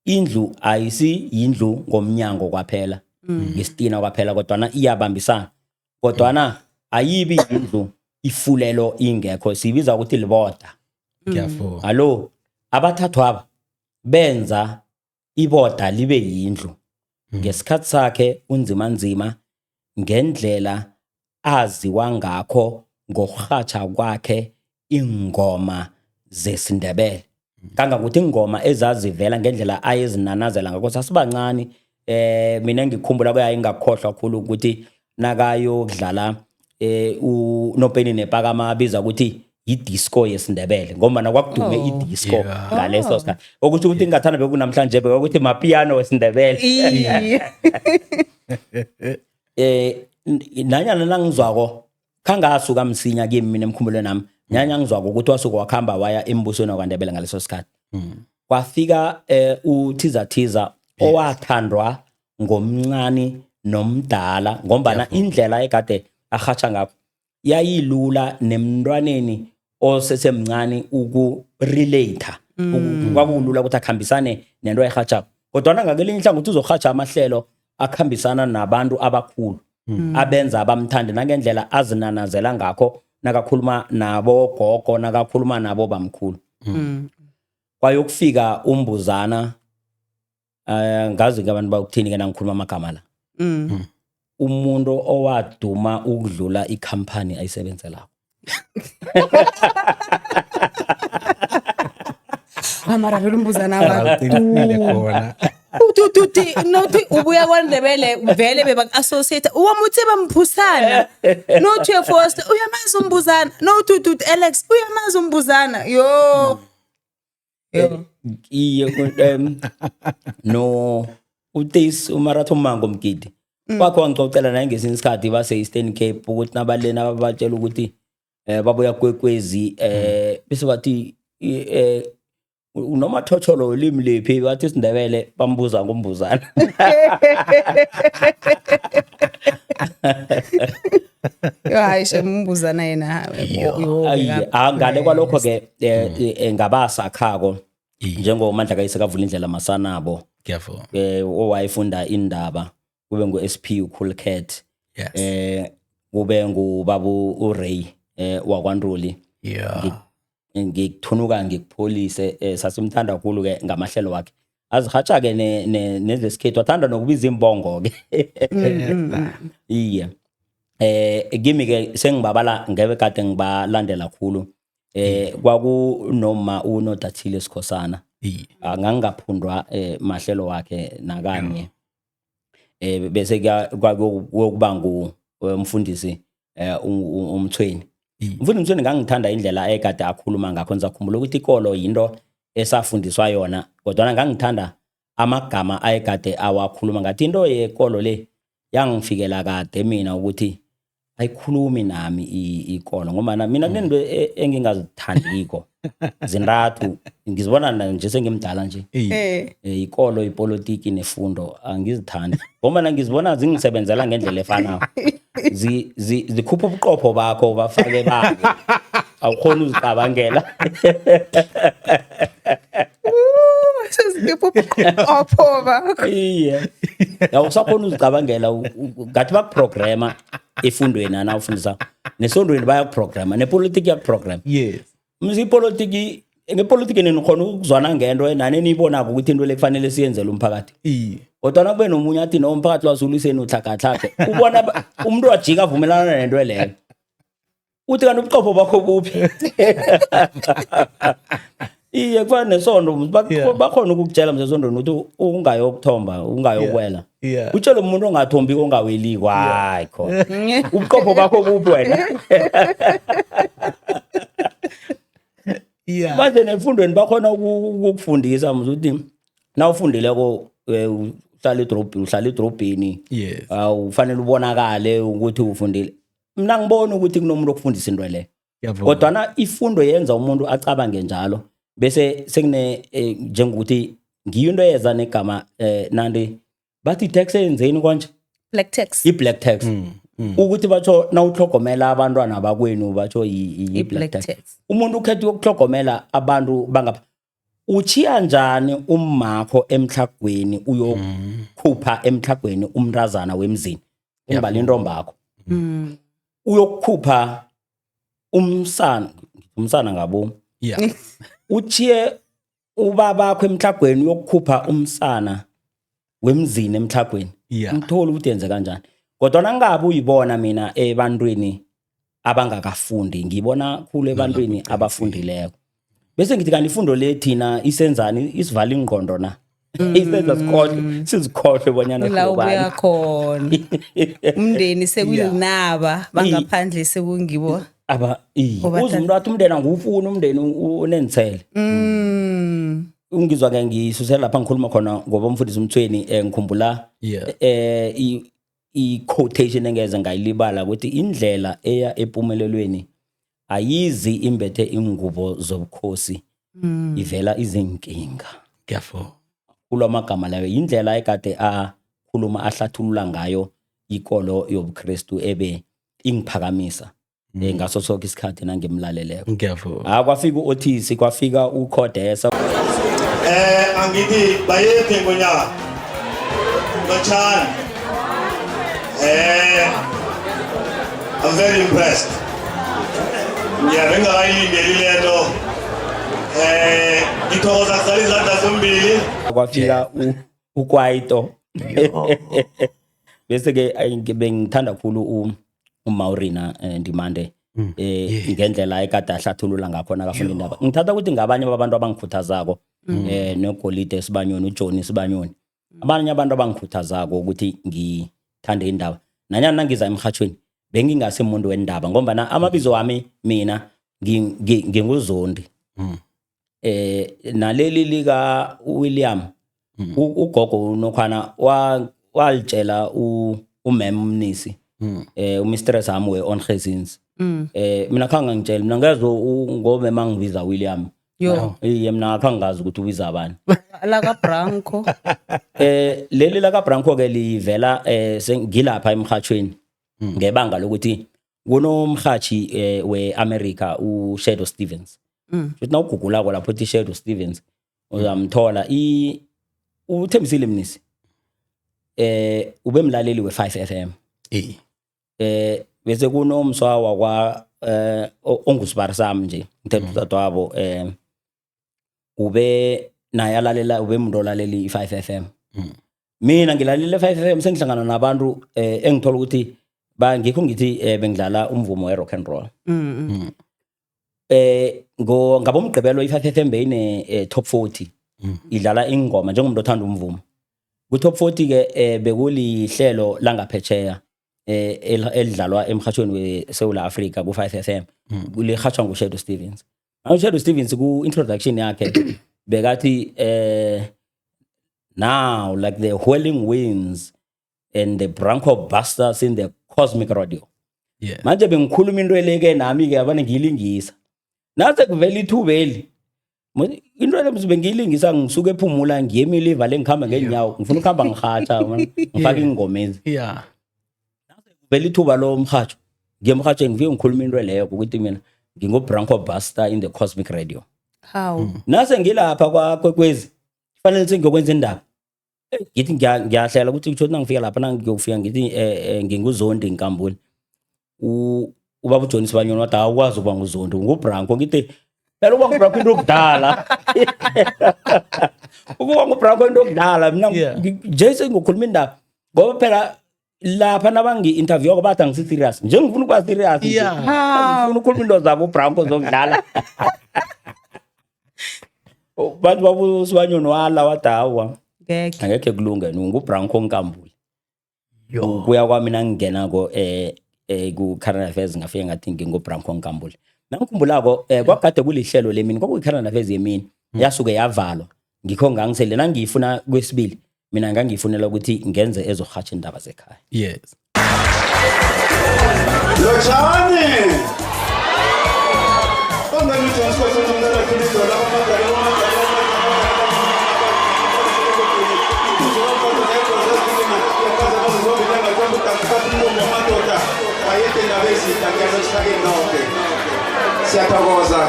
indlu ayisi yindlu ngomnyango kwaphela, ngesitina kwaphela, kodwana iyabambisana. Kodwana ayibi yindlu ifulelo ingekho, siyibiza ukuthi liboda. Ngiyavuma. Alo abathathu aba benza iboda libe yindlu. Ngesikhathi sakhe unzima nzima ngendlela aziwa ngakho ngokurhatsha kwakhe ingoma zesiNdebele, kangangokuthi ingoma ezazivela ngendlela ayezinanazela ngakho sasibancane. Mina ngikhumbula kuyaye ngakhohlwa kakhulu ukuthi nakayokudlala uNopeni nepakama abiza ukuthi i-disco yesiNdebele, ngombana kwakudume i-disco ngaleso sikhathi, okusho ukuthi ngingathanda bekunamhlanje bekakuthi mapiano wesiNdebele. Iye. Nanyana nangizwako khangasuka msinya kimi mina emkhumbulweni nami, nyanya ngizwako ukuthi wasuka wakhamba waya embusweni wakwaNdebele ngaleso sikhathi. Kwafika uthiza thiza owathandwa ngomncane nomdala, ngombana indlela ekade arhatsha ngakho yayilula nemntwaneni osesemncane ukurelate. Kwakulula ukuthi akhambisane nento ayirhatshako, kodwana ngakelinye ihlangothi uzorhatsha amahlelo akhambisana nabantu abakhulu abenza abamthande nangendlela azinanazela ngakho nakakhuluma nabo gogo, nakakhuluma nabo bamkhulu. Kwayokufika umbuzana, ngazi ke abantu bakuthini ke nangikhuluma amagama la, umuntu owaduma ukudlula ikhampani ayisebenzelako. Amara vele umbuzana. Awuqinisile khona. Uthi nothi ubuya kwaNdebele vele bebaku-associate wamuthe bamphusana, nothi uyefosta uyamazi umbuzana, nothi uthi Alex uyamazi umbuzana, yo yo. Iye, no uTace uMaratha uMango Mgidi wakhe wangicocela naye ngesinye isikhathi base-Eastern Cape ukuthi nabalena babatshela ukuthi babuya Kwekwezi, bese bathi unomathotholo welimi lephi, bathi isiNdebele, bambuza ngombuzana. Yo, hayi shem, umbuzana yena yo. Ayi, ngale kwalokho ke ngabasakhako njengomandla kayise kavula indlela masanabo, Ngiyavuma. Owayefunda indaba kube ngu-SP uCool Cat, kube ngubaba uRay wakwaNtuli. Ngikuthunuka ngikupholise, sasimthanda kakhulu ke ngamahlelo wakhe azihatsha ke nezesikhethu, athanda nokubiza imbongo ke. Iye, kimi ke sengibabala ngebe kade ngibalandela khulu, kwakunoma uNodathile Sikhosana. Ngangingaphundwa mahlelo wakhe nakanye. Bese kuba ngu umfundisi uMthweni. Umfundisi uMthweni ngangithanda indlela ekade akhuluma ngakho. Ngizakhumbula ukuthi ikolo yinto esafundiswa yona, kodwana ngangithanda amagama ayekade awakhuluma, ngathi into yekolo le yangifikela kade mina ukuthi ayikhulumi nami ikolo, ngombana mina kunento engingazithandiko zintathu, ngizibona nje sengimdala nje. Ikolo, ipolitiki nefundo, angizithandi ngombana ngizibona zingisebenzela ngendlela efanako. Zikhupha ubuqopho bakho bafake babo, awukhoni uzicabangela. Sesikhipha ubuqopho bakho. Iye, awusakhona uzicabangela. Ngathi bakuprograma efundweni ana ufundisa, nesondweni bayakuprograma, nepolitiki yakuprograma. Mzi ipolitiki, ngepolitiki nikhona ukuzwana ngento nani eniyibonako ukuthi into le kufanele siyenzele umphakathi, kodwa kube nomunye athi no, umphakathi wasuliseni utlhagatlhage, ubona umuntu wajika avumelana nento leyo, uthi kanti ubuqopho bakho buphi? Iye, kufana nesondo. Yeah. Bakhona ukukutshela msesondweni ukuthi ungayokuthomba, ungayokwela. Utshele umuntu ongathombi, ongaweliko, hayi khona ubuqopho bakho kuphi wena? Manje nefundweni bakhona ukukufundisa mze ukuthi na ufundileko, uhlala edrobheni, uhlala edrobheni. Awufanele ubonakale ukuthi ufundile. Mina ngibona ukuthi kunomuntu okufundisa into leyo. Kodwana ifundo yenza umuntu acabange njalo, bese sekune njengokuthi ngiyo into eyeza negama nandi bathi tax eyenzeni konje. Black tax. I-black tax. Ukuthi batsho nawuhlogomela abantwana bakwenu, batsho i-black I-black tax. tax. Umuntu ukhetha ukuhlogomela abantu bangapha, uchiya njani ummakho emhlagweni, uyokhupha emhlagweni umntazana wemzini, ungibala intombakho, uyokukhupha umsana, umsana ngabomu, uchiye ubabakho emhlagweni, uyokukhupha umsana wemzini emhlagweni. Ngithole ukuthi yenze kanjani, kodwa nangabe uyibona mina ebantwini abangakafundi, ngibona khulu ebantwini abafundileko, bese ngithi kanti ifundo le thina isenzani? Isivala ingqondo na? Isenza sikhohlwe, sizikhohlwe bonyana La ubuya singobani. Khona umndeni sekulinaba, bangaphandle sekungibo. Aba iye. Obathatha- Uze umuntu athi umndeni angiwufuni, umndeni unenzele. Ungizwa ke ngisusela lapha ngikhuluma khona ngoba umfundisi uMthweni, ngikhumbula i-quotation engeze ngayilibala ukuthi indlela eya empumelelweni ayizi imbethe ingubo zobukhosi, ivela izinkinga. Ngiyavuma. Kulo amagama layo, indlela ekade akhuluma ahlathulula ngayo ikolo yobuKristu ebe ingiphakamisa ngaso sonke isikhathi nangimlaleleko. Ngiyavuma. Ah, kwafika u-Otis, kwafika uCodesa. Angithi bayethe ngonyaka. Lotjhani. I'm very impressed. Ngiyabe ngingakayilindeli lento. Ngithokoza kuzala izandla zombili. Kwafika uKwaito, bese ke bengithanda khulu uMaurina Ndimande ngendlela ekade ahlathulula ngakhona akafunda indaba. Ngithatha ukuthi ngabanye babantu abangikhuthazako, noGolide Sibanyoni, uJohnny Sibanyoni, abanye abantu abangikhuthazako ukuthi ngithande indaba. Nanyana nangiza emhathweni bengingasi umuntu wendaba, ngombana amabizo wami mina nginguZondi. Naleli lika William, ugogo unokhwana walitshela umem umnisi, umistress wami we-ongesins. Mina khange ngitshela, mina ngezwe ngoba mangibiza William. Yo. Iye, mina khange ngazi ukuthi ubiza bani. Laka Branco. Leli laka Branco ke livela sengilapha emhathweni ngebanga lokuthi kunomhathi we-America, uShadow Stevens. Futhi nawugugulako lapho uthi Shadow Stevens uzamthola. I uthembisile Mnisi ubemlaleli we-5 FM. Bese kunomswa wakwa ongusibari sami nje, ngithethe udadewabo, ube naye alalela, ube umuntu olalela i-5 FM. Mina ngilalela i-5 FM, sengihlangana nabantu engithola ukuthi ngikho ngithi bengidlala umvumo we-rock and roll. Ngo ngabomgqibelo i-5 FM beyine top 40, idlala ingoma. Njengomuntu othanda umvumo, ku top 40 ke bekulihlelo langaphetsheya elidlalwa emhathweni weSouth Africa ku 5 FM, lihathwa nguShadow Stevens. UShadow Stevens ku introduction yakhe bekathi "Now, like the whirling winds and the Branco Busters in the cosmic radio." Manje bengikhuluma into eleke nami ke abane ngiyilingisa, nase kuvela ithubeli into le mse bengiyilingisa, ngisuke ephumula ngiye emiliva le, ngikhamba ngeenyawo, ngifuna ukuhamba ngihatsha, ngifake ingoma ezi. Vele ithuba lo mhatsho, ngiye emhathweni, ngifike ngikhuluma into leyo ukuthi mina ngingu-Branco Buster in the cosmic radio. Hawu. Nase ngilapha kwaKwekwezi, kufanele sengiyokwenza indaba. Ngithi ngiyahlela ukuthi kutho nangifika lapha, nangiyokufika ngithi nginguZondi Nkambule. Ubaba uJohn Sibanyoni wathi, "Awukwazi ukuba nguZondi, nguBranco." Ngithi phela ukuba nguBranco into okudala, ukuba nguBranco into okudala mina. Nje sengiyokhuluma indaba, ngoba phela lapha nabangi-interview bathi angisi-serious, nje ngifuna ukuba serious nje. Ngifuna ukukhuluma into zabo uBranco zokudlala. Bantu babusibanyoni wala wathi awa. Ngeke. Angekhe kulunge nguBranko Nkambule. Kuya kwami nangingenako ku-current affairs ngafike ngathi nginguBranko Nkambule. Nangikhumbulako kwakade kulihlelo lemini, kwakuyi-current affairs yemini yasuke yavalwa. Ngikho ngangisele nangiyifuna kwesibili mina ngangiyifunela ukuthi ngenze ezokurhatjha iindaba zekhaya. Yes. Lotshani! Bangani uJohn Scott umntana Khulizolo abamadala abamadala Siyathokoza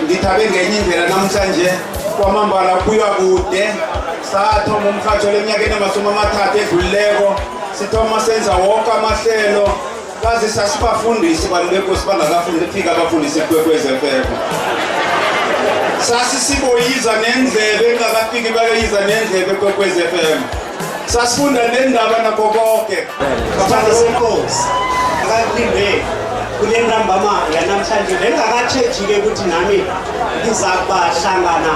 ngithabe ngenye indlela namhlanje kwamambala kuywa kude sathoma umrhatjho leminyakeni emasumi amathathu edlulileko sithoma senza woke amahlelo kazi sasibafundisi bantu benkosi bangakafundi fika abafundisi Ikwekwezi FM sasisiboyiza nendlebe engakafiki bayoyiza nendlebe Kwekwezi FM sasifunda nendaba nakho konke. Sithando senkosi akakulinde kule ntambama yanamhlanje bengakatshejile ukuthi nami ngizakubahlangana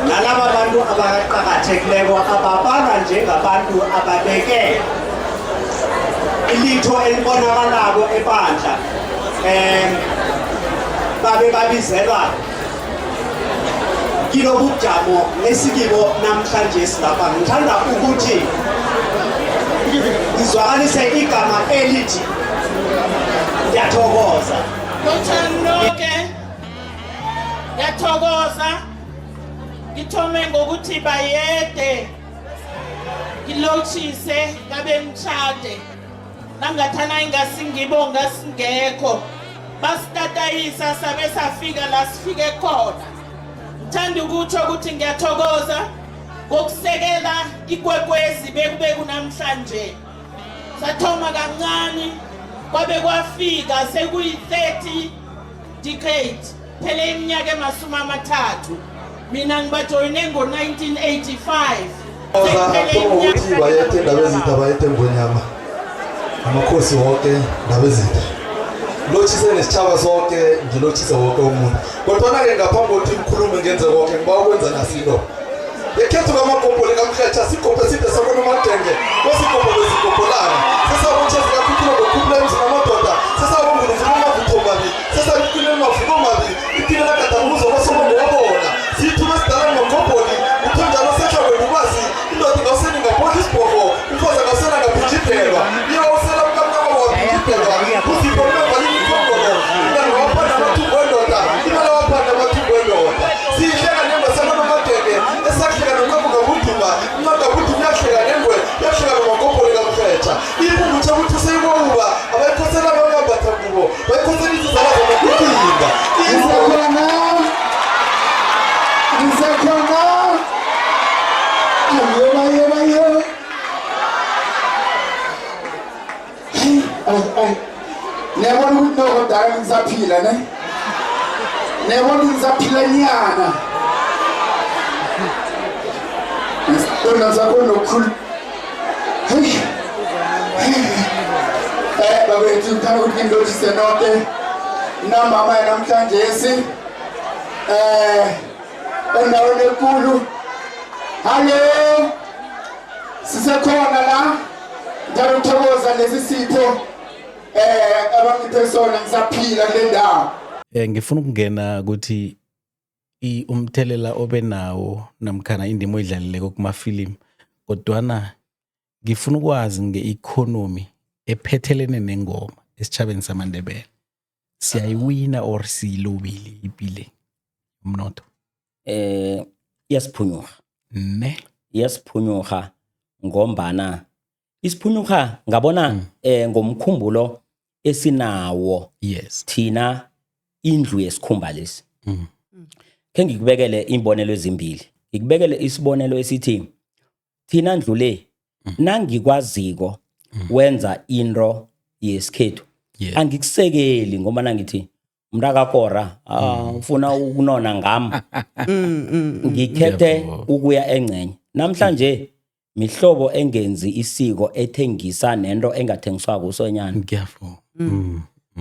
nalaba bantu abaqakathekileko ababalwa njengabantu ababeke ilitho elibonakalako ebandla babe babizelwa kilobu bujamo esikibo namhlanje silapha. Ngithanda ukuthi ngizwakalise igama elithi ngiyathokoza. Lotshani noke. Ngiyathokoza. Ngithome ngokuthi bayede. Ngilotshise kabe mtshade. Nangathana ingasingibo ngasingekho. Basitatayisa sabe safika la sifike khona. Ngithanda ukutsho ukuthi ngiyathokoza ngokusekela Ikwekwezi bekube kunamhlanje. Sathoma kancane kwabe kwafika sekuyi-30 decade phele iminyaka emasumi amathathu. Mina ngibajoyine ngo-1985. Sekuphele Ukuthi bayethe ndaba ezitha, bayethe ngonyama, amakhosi wonke, ndaba ezitha, lotshise nesitshaba sonke, ngilotshise wonke umuntu. Kodwana-ke ngaphambi kokuthi ngikhulume ngenze konke, ngiba ukwenza nasinto ekhethu kamagomboli kamhletsha sigobho eside sakonomadenge kwesigobho bezigobholana sesabutshezi kakhuphula ngokhuphula emzini amadoda sesabonguluvula amavutho mabi sesabiqineni mavuko mabi ipile lagadabuzo kwasobongo wabona siyithuba esidala ngogomboli utho njalo sehla kwelubazi indoda ingawuseni ngaphodla isibhogo umfazi angawusela ngabhijidelwa iyawusela mkamnyama wabhijidelwa uzipho mnavalini ikhongolo ingane waphanda amathumbu endoda imali waphanda amathumbu endoda siyihleka nengwe sakonomadenge esahleka nonqamukabuduma unqamukabuduma iyahleka nengwe iyahleka nomagobholi kamhletsha ipunguthe ukuthi useyibowuba abayikhosela abamambatha ngubo bayikhosela izizala zamagutimba. Ngisekhona, ngisekhona. Ayo bayo bayo. Hey, ay ay. Niyabona ukuthi noko dala ngisaphila ne? Niyabona ngisaphila nyana. Ngisibona sakho nokukhulu. Hey. Bakwethu ngithanda ukuthi ngilotshise nonke nambama namhlanje si endaweni enkulu. Hallo, sisekhona la. Ngithanda ukuthokoza lesi sipho abangiphe sona ngisaphila kule ndawo. Ngifuna ukungena ukuthi umthelela obe nawo namkhana indima oyidlalileko kumafilimu, kodwana ngifuna ukwazi nge-economy ephethelene nengoma esitshabeni samaNdebele. Siyayiwina or siyilobile ipile umnotho? Iyasiphunyurha. Ne. Iyasiphunyurha ngombana isiphunyurha ngabona ngomkhumbulo esinawo. Thina indlu yesikhumba lesi. Ke ngikubekele imbonelo ezimbili. Ngikubekele isibonelo esithi thina ndlu le nangikwaziko wenza into yesikhethu angikusekeli ngoba nangithi umntakakora ufuna ukunona ngam ngikhethe ukuya engcenye. Namhlanje mihlobo engenzi isiko ethengisa nento engathengiswako usonyana. Ngiyavuma.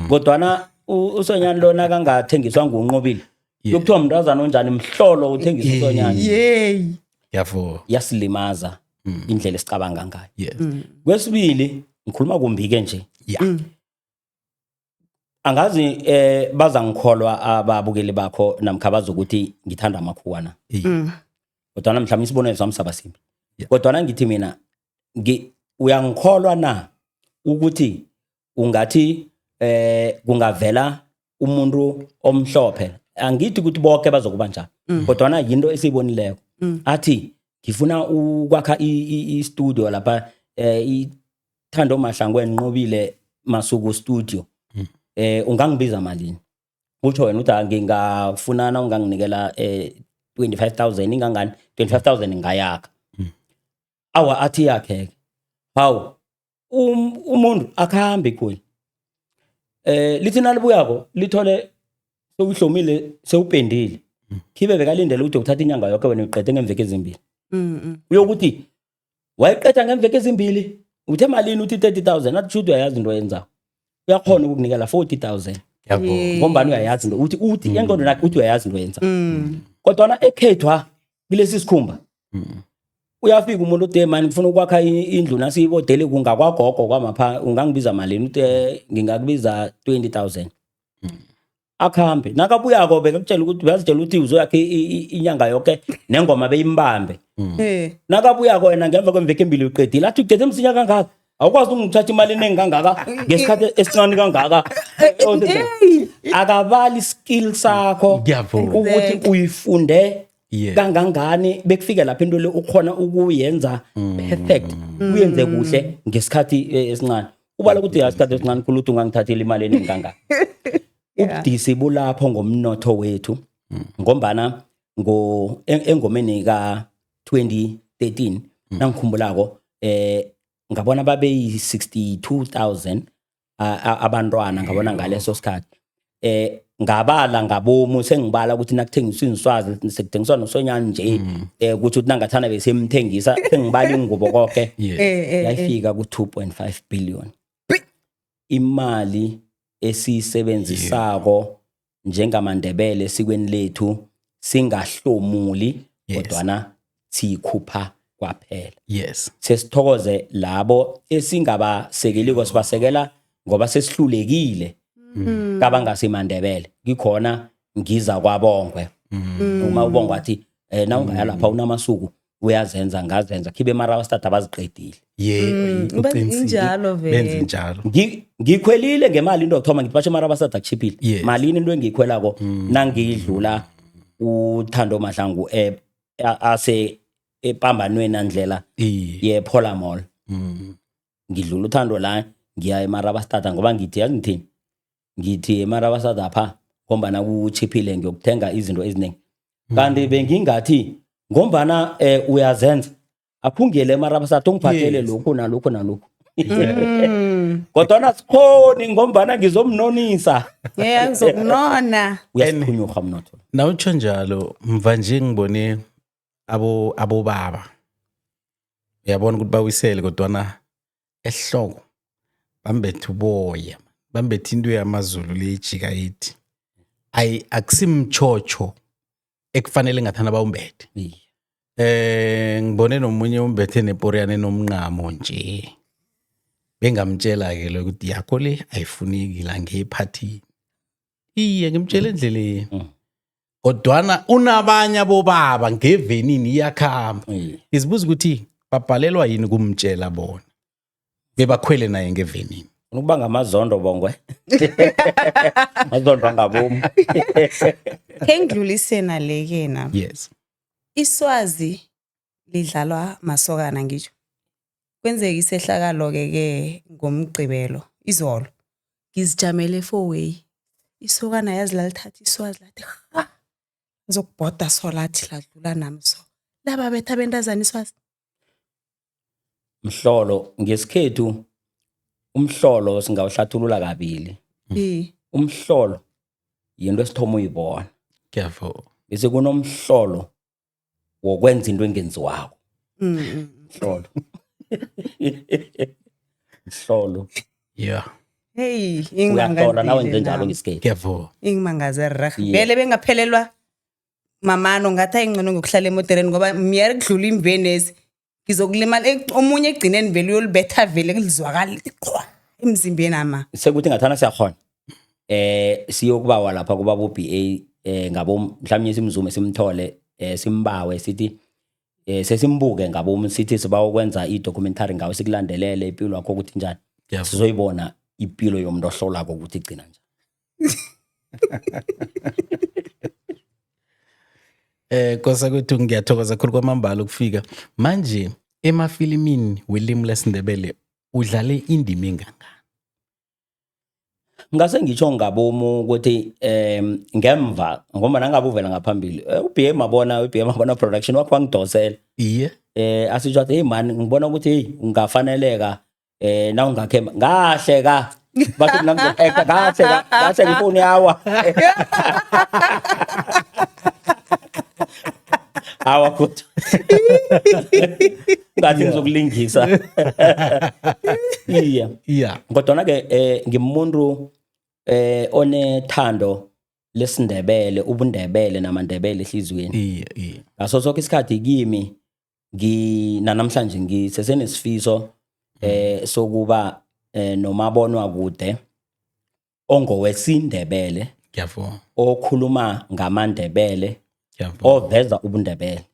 Kodwana usonyana lona kangathengiswa ngunqobile. Yokuthiwa mntazana onjani, mhlolo uthengisa usonyana. Yeyi. Yavo. Yasilimaza indlela esicabanga ngayo. Kwesibili, ngikhuluma kumbi-ke nje. Angazi bazangikholwa ababukeli bakho namkha bazokuthi ngithanda amakhuwa na. Kodwana mhlawumbe isibonelo sami saba simbi. Kodwana ngithi mina, uyangikholwa na ukuthi ungathi kungavela umuntu omhlophe, angithi ukuthi bonke bazokuba njalo, kodwana yinto esiyibonileko, athi ngifuna ukwakha i-studio lapha, iThando Mahlangu Nqobile Masuku Studio, ungangibiza malini? Utsho wena uthi, "Ah, ngingafunana unganginikela 25,000." Ingangani 25,000? Ngayakha. Awa, athi yakheke. Hawu, umuntu akhambe ikholi, lithi nalibuyako lithole sewuhlomile, sewupendile, khibe bekalindele ukuthi uthatha inyanga yoke, wena uyiqede ngemveke ezimbili. Uyokuthi wayiqeda ngemveke ezimbili, uthe malini? Uthi 30,000. Athi shuthi uyayazi into oyenzako, uyakhona ukukunikela 40,000. Ngiyabonga. Ngombani uyayazi into, uthi engqondweni yakhe uthi uyayazi into oyenzako. Kodwana ekhethwa kulesi sikhumba, uyafika umuntu uthi, "Mani, ngifuna ukwakha indlu nasiyibodele kungakwagogo kwamapha, ungangibiza malini?" Uthi, "Ngingakubiza 20,000." Akhambe, nakabuyako bekakutshela ukuthi, uyazitshela ukuthi uzoyakha inyanga yoke nengoma beyimbambe. Nakabuyako wena ngemva kwemveke embili uqedile. Athi, "Uqede msinya kangaka, awukwazi ukungithatha imali eningi kangaka ngesikhathi esincane kangaka." Akabali skill sakho Ngiyavuma. ukuthi uyifunde kangangani bekufike lapha into le ukhona ukuyenza perfect, uyenze kuhle ngesikhathi esincane. Ubala ukuthi isikhathi esincane khulu ukuthi ungangithathela imali eningi kangaka. Ubudisi bulapho ngomnotho wethu, ngombana engomeni ka-2013 nangikhumbulako, ngabona babe yi-62,000 abantwana. Ngabona ngaleso sikhathi, ngabala ngabomu, sengibala ukuthi nakuthengiswa inswazi, sekuthengiswa nosonyana nje, kuthi ukuthi nangathana besemthengisa, sengibala ingubo konke, yayifika ku-2.5 billion imali esiyisebenzisako njengamandebele esikweni lethu, singahlomuli, kodwana siyikhupha kwaphela. Sesithokoze labo esingabasekeliko, sibasekela ngoba sesihlulekile kabangasimandebele. Ngikhona ngiza kwabongwe, uma ubongwe athi na ungaya lapha unamasuku uyazenza, ngazenza khibe eMarabastad abaziqedile. Uqinisile. Injalo vele. Benza njalo. Ngikhwelile ngemali into yokuthoma, ngithi basho eMarabastad akuchiphile. Malini into engiyikhwelako nangiyidlula uThando Mahlangu ase epambanweni andlela yePhola Mall? Ngidlula uthando la, ngiya eMarabastad, ngoba ngithi, yazi ngithini, ngithi eMarabastad apha ngombana kuchiphile, ngiyokuthenga izinto eziningi. Kanti bengingathi ngombana uyazenza, akhungiyele eMarabastad ungiphathele lokhu nalokhu nalokhu, kodwana sikhoni ngombana ngizomnonisa. Yeah, ngizokunona. Uyasiphunyurha mnotho. Nawutsho njalo, mva nje ngibone abobaba, uyabona ukuthi bawisele, kodwana ehloko bambethe uboya, bambethe into yamaZulu leyijika ithi ayi akusimtshotsho ekufanele ngathana bawumbethe. Ngibone nomunye umbethe neporiyana enomnqamo nje, bengamtshela ke lo ukuthi yakho le ayifuneki la ngephathini. Iye, ngimtshela endleleni. Kodwana unabanye abobaba ngevenini iyakhamba. Ngizibuza ukuthi babhalelwa yini kumtshela bona bebakhwele naye ngevenini. Ukuba ngamazondo, bongwe, mazondo angabomu. Khe ngidlulise nale-ke na. Yes. Iswazi lidlalwa masokana ngisho. Kwenzeka isehlakalo-ke ke ngomgqibelo izolo. Ngizijamele four-way. Isokana yazi lalithatha iswazi lathi ha ngizokubhoda so, lathi ladlula nami so. Laba betha abentazana iswazi. Mhlolo ngesikhethu, umhlolo singawuhlathulula kabili. Umhlolo yinto esithoma uyibona. Ngiyavuma. Bese kunomhlolo wokwenza into engenziwako. Mhlolo, mhlolo. Hey, Uyahlola nawenze ingimangazile njalo nami. ngesikhethu. Ngiyavuma. Ingimangaze reg. Iye. Vele bengaphelelwa mamano ngathi ayingcono ngokuhlala emotoreni ngoba miyare kudlula imvenezi ngizokulimala omunye ekugcineni vele uyolibetha vele kulizwakala lithi qwa emzimbeni ama. Sekuthi ngathana siyakhona siyokubawa lapha kubaba u-BA ngabo, mhlawumnye simzume simthole, simbawe sithi sesimbuke ngabo, sithi sibawa ukwenza i-documentary ngawe, sikulandelele impilo yakho ukuthi njani. Sizoyibona impilo yomuntu ohlolako ukuthi igcina njani. Kosa kwethu, ngiyathokoza kakhulu kwamambala ukufika. Manje emafilimini welimi lesiNdebele udlale indima engangani? Ngase ngitsho ngabomu ukuthi ngemva, ngoba nangabe uvela ngaphambili, uBM Mabona, uBM Mabona Production wakho wangidosela. Asitsho athi, hey man, ngibona ukuthi hey ungafaneleka na ungakhe. Ngahleka, bathi mina ngizo-acta, ngahleka, ngahleka ifoni yawa. Awa kodwa ngathi ngizokulingisa, iye. Kodwa ke ngimuntu onethando lesiNdebele, ubuNdebele namaNdebele ehliziyweni. Iye iye Ngaso sonke isikhathi kimi nginanamhlanje ngisesenesifiso sokuba nomabonwa kude ongowesindebele, okhuluma ngamaNdebele, oveza ubuNdebele.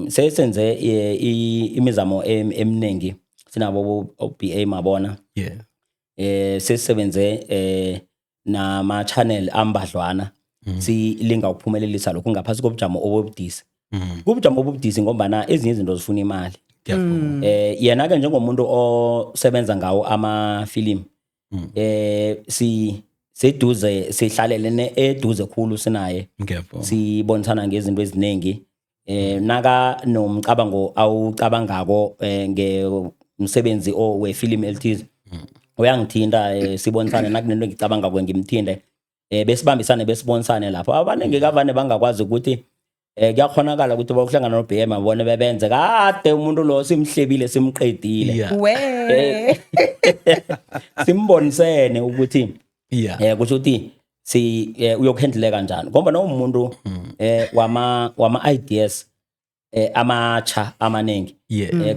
Sesenze imizamo eminingi sinabo o-BA Mabona. Sesisebenze nama channel ambadlwana, silinga ukuphumelelisa lokhu ngaphasi kobujamo obubudisi. Kubujamo obubudisi ngombana ezinye izinto zifuna imali. Yena ke njengomuntu osebenza ngawo amafilimu, si seduze, sihlalelene eduze khulu sinaye. Sibonisana ngezinto eziningi. Naka nomcabango awucabangako ngemsebenzi wefilimu elithize, uyangithinta, sibonisane. Nakunento engicabangako ngimthinte, besibambisane, besibonisane lapho. Abaningi kavane bangakwazi ukuthi kuyakhonakala ukuthi bayokuhlangana no-BM abone bebenze kade umuntu lo simhlebile, simqedile. We. Simbonisene ukuthi kusho ukuthi si uyokuhandle kanjani, ngoba noma umuntu wama ideas amatsha amaningi,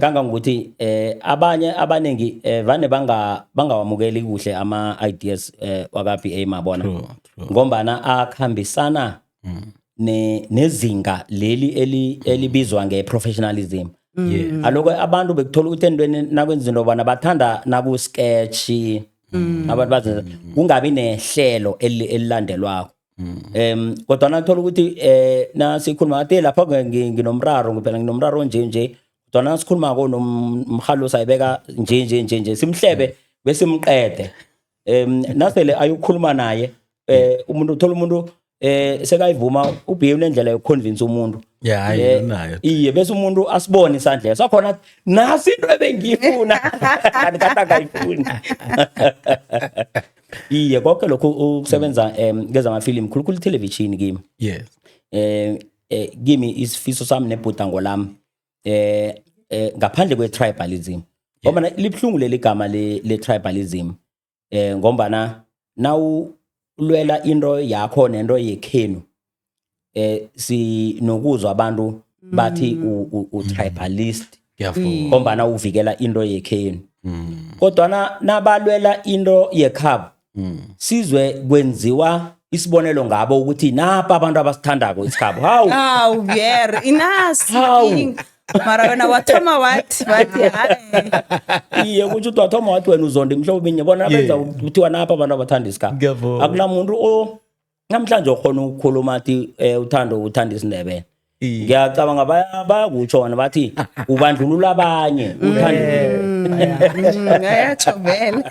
kangangokuthi abanye abaningi vane bangawamukeli kuhle ama ideas waka BA Mabona, True. ngombana akhambisana nezinga leli elibizwa nge-professionalism. Aloko abantu bekuthola ukuthi entweni nakwenza izinto bona bathanda naku-sketch, abantu bazenza kungabi nehlelo elilandelwako. Kodwa nathola ukuthi nasikhuluma ngathi lapha nginomraro, ngiphela nginomraro nje nje, kodwa nasikhulumako nomhalo sayibeka nje nje nje nje, simhlebe besimqede. Nasele ayokukhuluma naye umuntu, uthola umuntu sekayivuma. Ubhiye unendlela yokuconvince umuntu. Yeah, hayi, unayo. Iye, bese umuntu asibone isandla sakhona athi, nasi into ebengiyifuna, kanti kade angayifuni. Iye, konke lokhu ukusebenza ngezamafilimu, khulukhulu ithelevishini kimi, kimi isifiso sami nebhudango lami ngaphandle kwe-tribalism, ngoba libuhlungu leli gama le-tribalism, ngombana nawulwela into yakho nento yekhenu, sinokuzwa abantu bathi u-tribalist ngombana uvikela into yekhenu. Kodwana nabalwela into yekhabo, sizwe kwenziwa isibonelo ngabo ukuthi napa abantu abasithandako isikhabo, hawu. Awu Pierre, inasi. Hawu. Mara wena wathoma wathi bathi hayi. Iye, kutsho ukuthi wathoma wathi wena uzonda imihlobo eminye, bona benza kuthiwa napa abantu abathanda isikhabo. Akunamuntu o namhlanje okhona ukukhuluma athi uthando uthanda isiNdebele. Ngiyacabanga bayakutsho wona bathi ubandlulula abanye, uthanda. Ayatsho vele.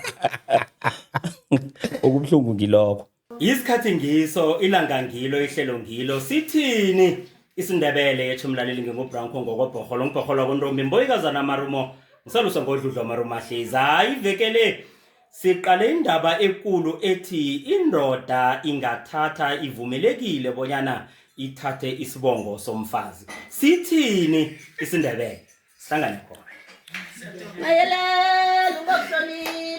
Okubuhlungu ngilokho. Isikhathi ngiso, ilanga ngilo, ihlelo ngilo, sithini isiNdebele? Yetsho mlaleli, nginguBranko ngokobhorholo, ngibhorholwa kontombi mboyikazana marumo, ngisaluswa ngodludlwa marumo ahlezi. Hayi, ivekele siqale indaba ekulu ethi indoda ingathatha, ivumelekile bonyana ithathe isibongo somfazi. Sithini isiNdebele? Sihlangane khona. Mayelela ungokuhlonipha.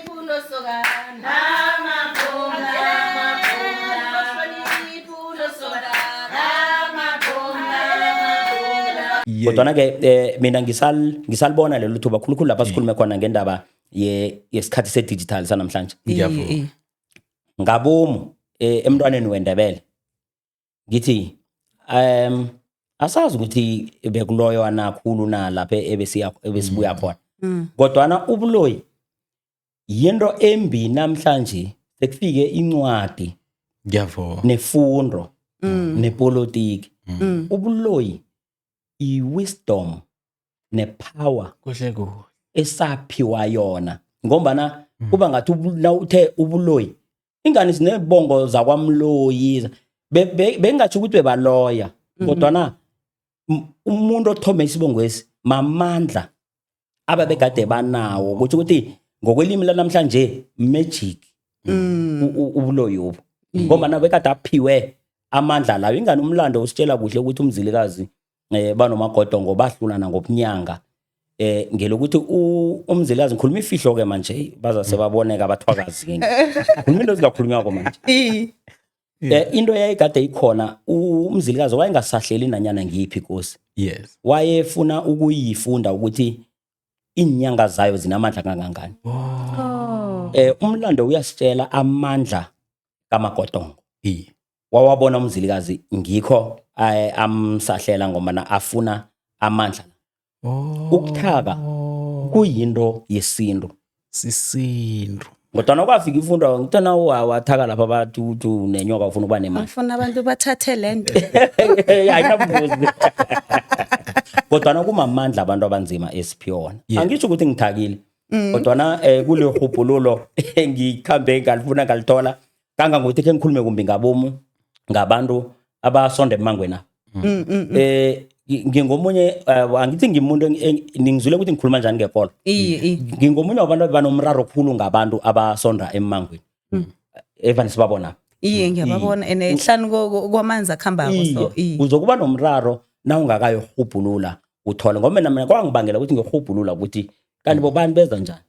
Kodwana-ke mina ngisalibona lelo thuba khulukhulu lapha sikhulume khona ngendaba yesikhathi se-digital sanamhlanje. Ngiyavuma. Ngabomu emntwaneni wendebele ngithi asazi ukuthi bekuloywa nakhulu na lapha ebesibuya khona. Kodwana ubuloyi yinto embi namhlanje, sekufike incwadi Ngiyavuma. Nefundo nepolitiki. Ubuloyi i-wisdom nepower Kuhle kuhle. Esaphiwa yona, ngombana kuba ngathi nawuthe ubuloyi ingani sinebongo zakwamloyi, bengatsho ukuthi bebaloya, kodwana umuntu othome isibongo esi mamandla ababegade banawo, kutho ukuthi ngokwelimi lanamhlanje magic ubuloyi obu, ngombana bekade aphiwe amandla lawo. Ingani umlando usitshela kuhle ukuthi umzilikazi banomagodongo bahlulana ngobunyanga, ngelokuthi umzilikazi, ngikhuluma ifihlo ke manje, hey, baza sebaboneka abathwakazi ke, khuluma into ezingakhulunywako manje. Into eyayikade ikhona, umzilikazi wayengasahleli nanyana ngiyiphi inkosi. Wayefuna ukuyifunda ukuthi inyanga zayo zinamandla kangangani. Umlando uyasitshela amandla kaMagodongo. Wawabona umzilikazi, ngikho amsahlela ngombana afuna amandla. Ukuthaka kuyinto yesintu. Sisintu. Kodwana kwafika ifundo, ngithona wathaka lapha bathi uthi unenyoka, ufuna ukuba nemali. Ngifuna abantu bathathe lento. Ayinabungozi, kodwana kumamandla abantu abanzima esiphiwona. Angitsho ukuthi ngithakile, kodwana kule hubhululo ngikhambe ngalifuna ngalithola kangangokuthi khe ngikhulume kumbi ngabomu ngabantu abasonda emangweni apha. Ngingomunye angithi ngimuntu ningizwile ukuthi ngikhuluma njani ngekolo. Iye, iye. Ngingomunye wabantu abanomraro khulu ngabantu abasonda emangweni evane sibabona. Iye, ngiyababona and hlanu kwamanzi akuhambako, so iye. Uzokuba nomraro na ungakayorhubhulula uthole, ngoba mina kwangibangela ukuthi ngihubhulula ukuthi kanti bobani beza njani.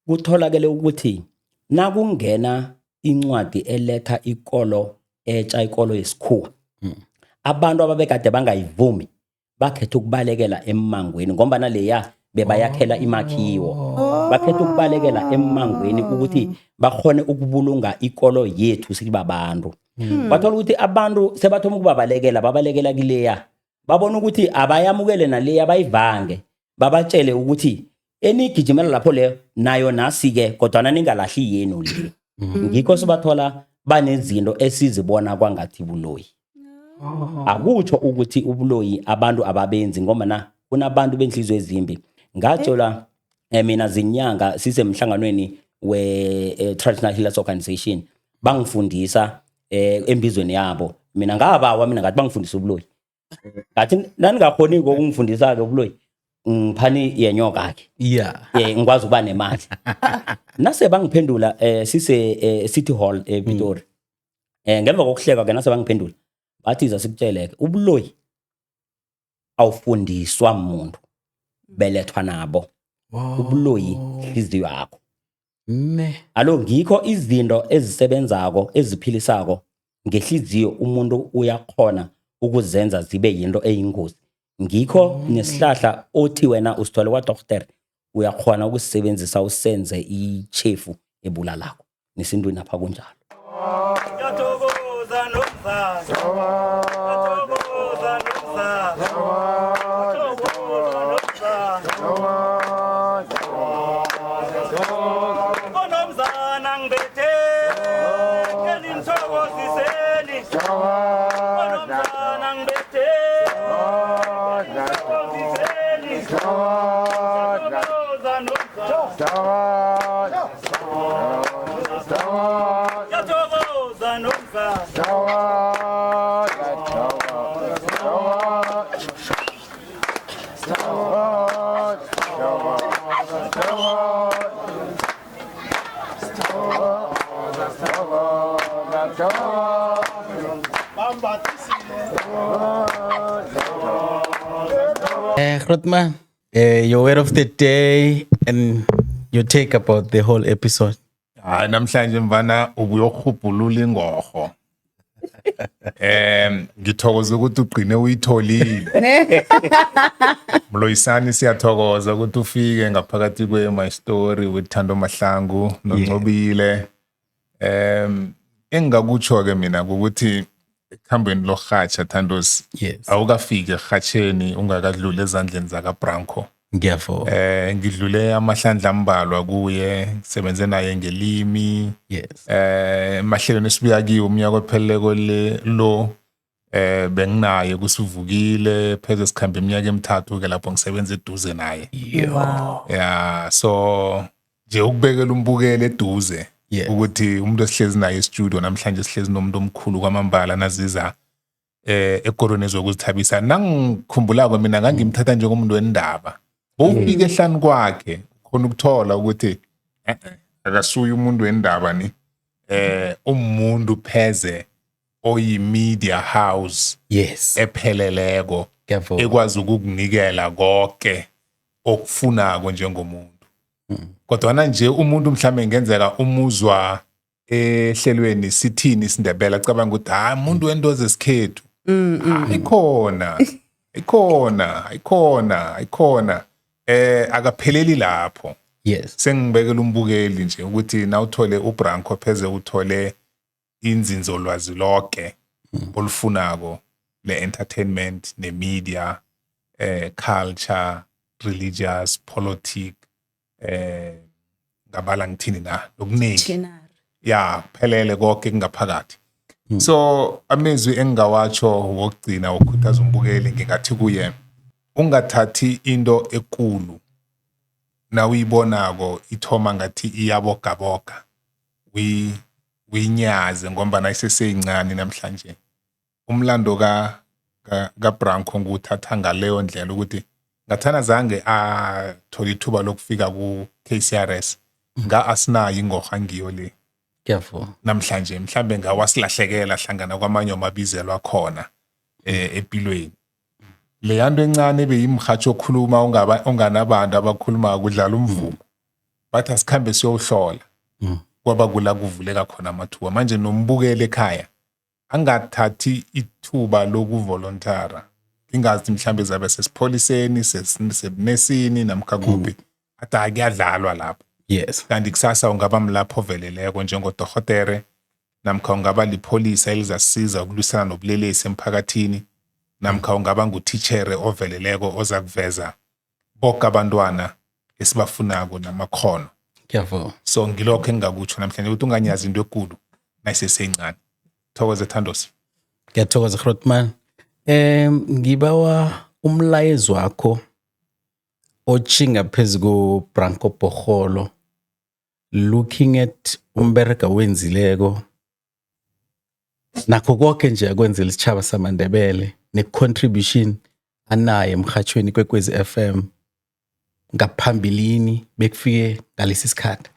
Kutholakele ukuthi nakungena incwadi eletha ikolo etsha, ikolo yesikhuwa, abantu ababekade bangayivumi bakhetha ukubalekela emmangweni, ngombana leya bebayakhela imakhiwo. Bakhetha ukubalekela emmangweni ukuthi bakhone ukubulunga ikolo yethu sibabantu. Bathola ukuthi abantu sebathoma ukubabalekela, babalekela kileya, babona ukuthi abayamukele naleya, bayivange, babatshele ukuthi enigijimela lapho leyo nayo nasi-ke, kodwana ningalahli yenu le. Ngikho sibathola banezinto esizibona kwangathi buloyi. Akutsho ukuthi ubuloyi abantu ababenzi, ngombana kunabantu benhliziyo ezimbi. Ngatshelwa mina zinyanga sisemhlanganweni we-Traditional Healers Organization, bangifundisa embizweni yabo. Mina ngabawa, mina ngathi bangifundisa ubuloyi, ngathi naningakhoniko ukungifundisa-ke ubuloyi, ngiphani yenyoka-ke ngikwazi ukuba nemali. Nase bangiphendula sise City Hall ePitori, ngemva kokuhleka ke, nase bangiphendula bathi iza sikutsheleke, ubuloyi awufundiswa muntu, belethwa nabo ubuloyi, hliziyo yakho. Ne. Alo, ngikho izinto ezisebenzako eziphilisako ngehliziyo umuntu uyakhona ukuzenza zibe yinto eyingozi. Ngikho nesihlahla othi wena usithole kwadoktere uyakhona ukusisebenzisa usenze ichefu ebulalako. Nesintwini apha kunjalo. Ngiyathokoza nomzali. Ngiyathokoza nomzali. Ngiyathokoza nomzali. Onomzana ngibethe nithokoziseni. Onomzana ngibethe nithokoziseni. Ngiyathokoza nomzali. Ngiyathokoza nomzali. Grootman, your word of the day and your take about the whole episode. Hayi, namhlanje mvana ubuyokhubhulula ingorho. Ngithokoza ukuthi ugcine uyitholile. Mloyisani, siyathokoza ukuthi ufike ngaphakathi kwe My Story with Thando Mahlangu noNcobile. Engingakutsho ke mina ukuthi ekhambweni lorhatsha, Thandos, awukafiki erhatsheni ungakadluli ezandleni zakaBranco. Ngiyavuma. Ngidlule amahlandla ambalwa kuye, ngisebenze naye ngelimi. Emahlelweni esibuya kiwo umnyaka opheleleko le lo benginaye kusivukile pheze sikhambe iminyaka emithathu ke lapho ngisebenza eduze naye. Wow. Yeah, so nje ukubekela umbukeli eduze ukuthi umuntu esihlezi naye e-studio namhlanje, sihlezi nomuntu omkhulu kwamambala naziza ekorweni ezokuzithabisa. Nangikhumbulako mina ngangimthatha njengomuntu wendaba. Bowufika ehlani kwakhe khona ukuthola ukuthi akasuye umuntu wendaba ni, umuntu pheze oyi-media house epheleleko ekwazi ukukunikela konke okufunako njengomuntu. Kodwana nje umuntu mhlambe ngenzeka umuzwa ehlelweni Sithini isiNdebele, acabanga ukuthi hayi, umuntu wento zesikhethu. Ikhona, ikhona, ikhona, ikhona, akapheleli lapho. Sengibekela umbukeli nje ukuthi nawuthole uBranco pheze uthole inzinzolwazi lonke olufunako le-entertainment ne-media, culture, religious, politic, ngabala ngithini na, okuningi. Dictionary. Ya, phelele konke kungaphakathi. So amezwi engingawatsho wokugcina wokukhuthaza umbukeli, ngingathi kuye ungathathi into ekulu nawuyibonako ithoma ngathi iyabogaboga, uyinyaze ngombana iseseyincane. Namhlanje umlando ka kaBranco ngiwuthatha ngaleyo ndlela ukuthi ngathana zange athola ithuba lokufika ku-KCRS, nga asinayo ingorha ngiyo le Ngiyavuma. namhlanje. Mhlambe ngawasilahlekela hlangana kwamanye amabizelo akhona empilweni. Leya nto encane ebeyimhatsho okhuluma ungaba unganabantu abakhuluma kudlala umvumo, bathi asikhambe siyowuhlola, kwaba kula kuvuleka khona amathuba. Manje nombukeli ekhaya angathathi ithuba lokuvolontara, ngingazi mhlambe zabe sesipholiseni, sebunesini namkha kuphi, athi hayi, kuyadlalwa lapho. Kanti kusasa ungaba mlapho oveleleko njengodorhotere, namkha ungaba lipholisa elizasiza ukulwisana nobulelesi emphakathini, namkha ungaba ngutitjhere oveleleko oza kuveza boke abantwana esibafunako namakhono. Ngiyavuma. So ngilokho engingakutsho namhlanje ukuthi unganyazi into ekulu nayiseseyincane. Thokoze, Thandos. Ngiyathokoza, Grootman. Ngibawa umlayezo wakho ochinga phezu ko-Branco Bogolo, looking at umberega wenzileko nakho konke nje akwenzela isitjhaba samaNdebele ne-contribution anayo emhathweni Kwekwezi FM ngaphambilini bekufike ngalesi sikhathi.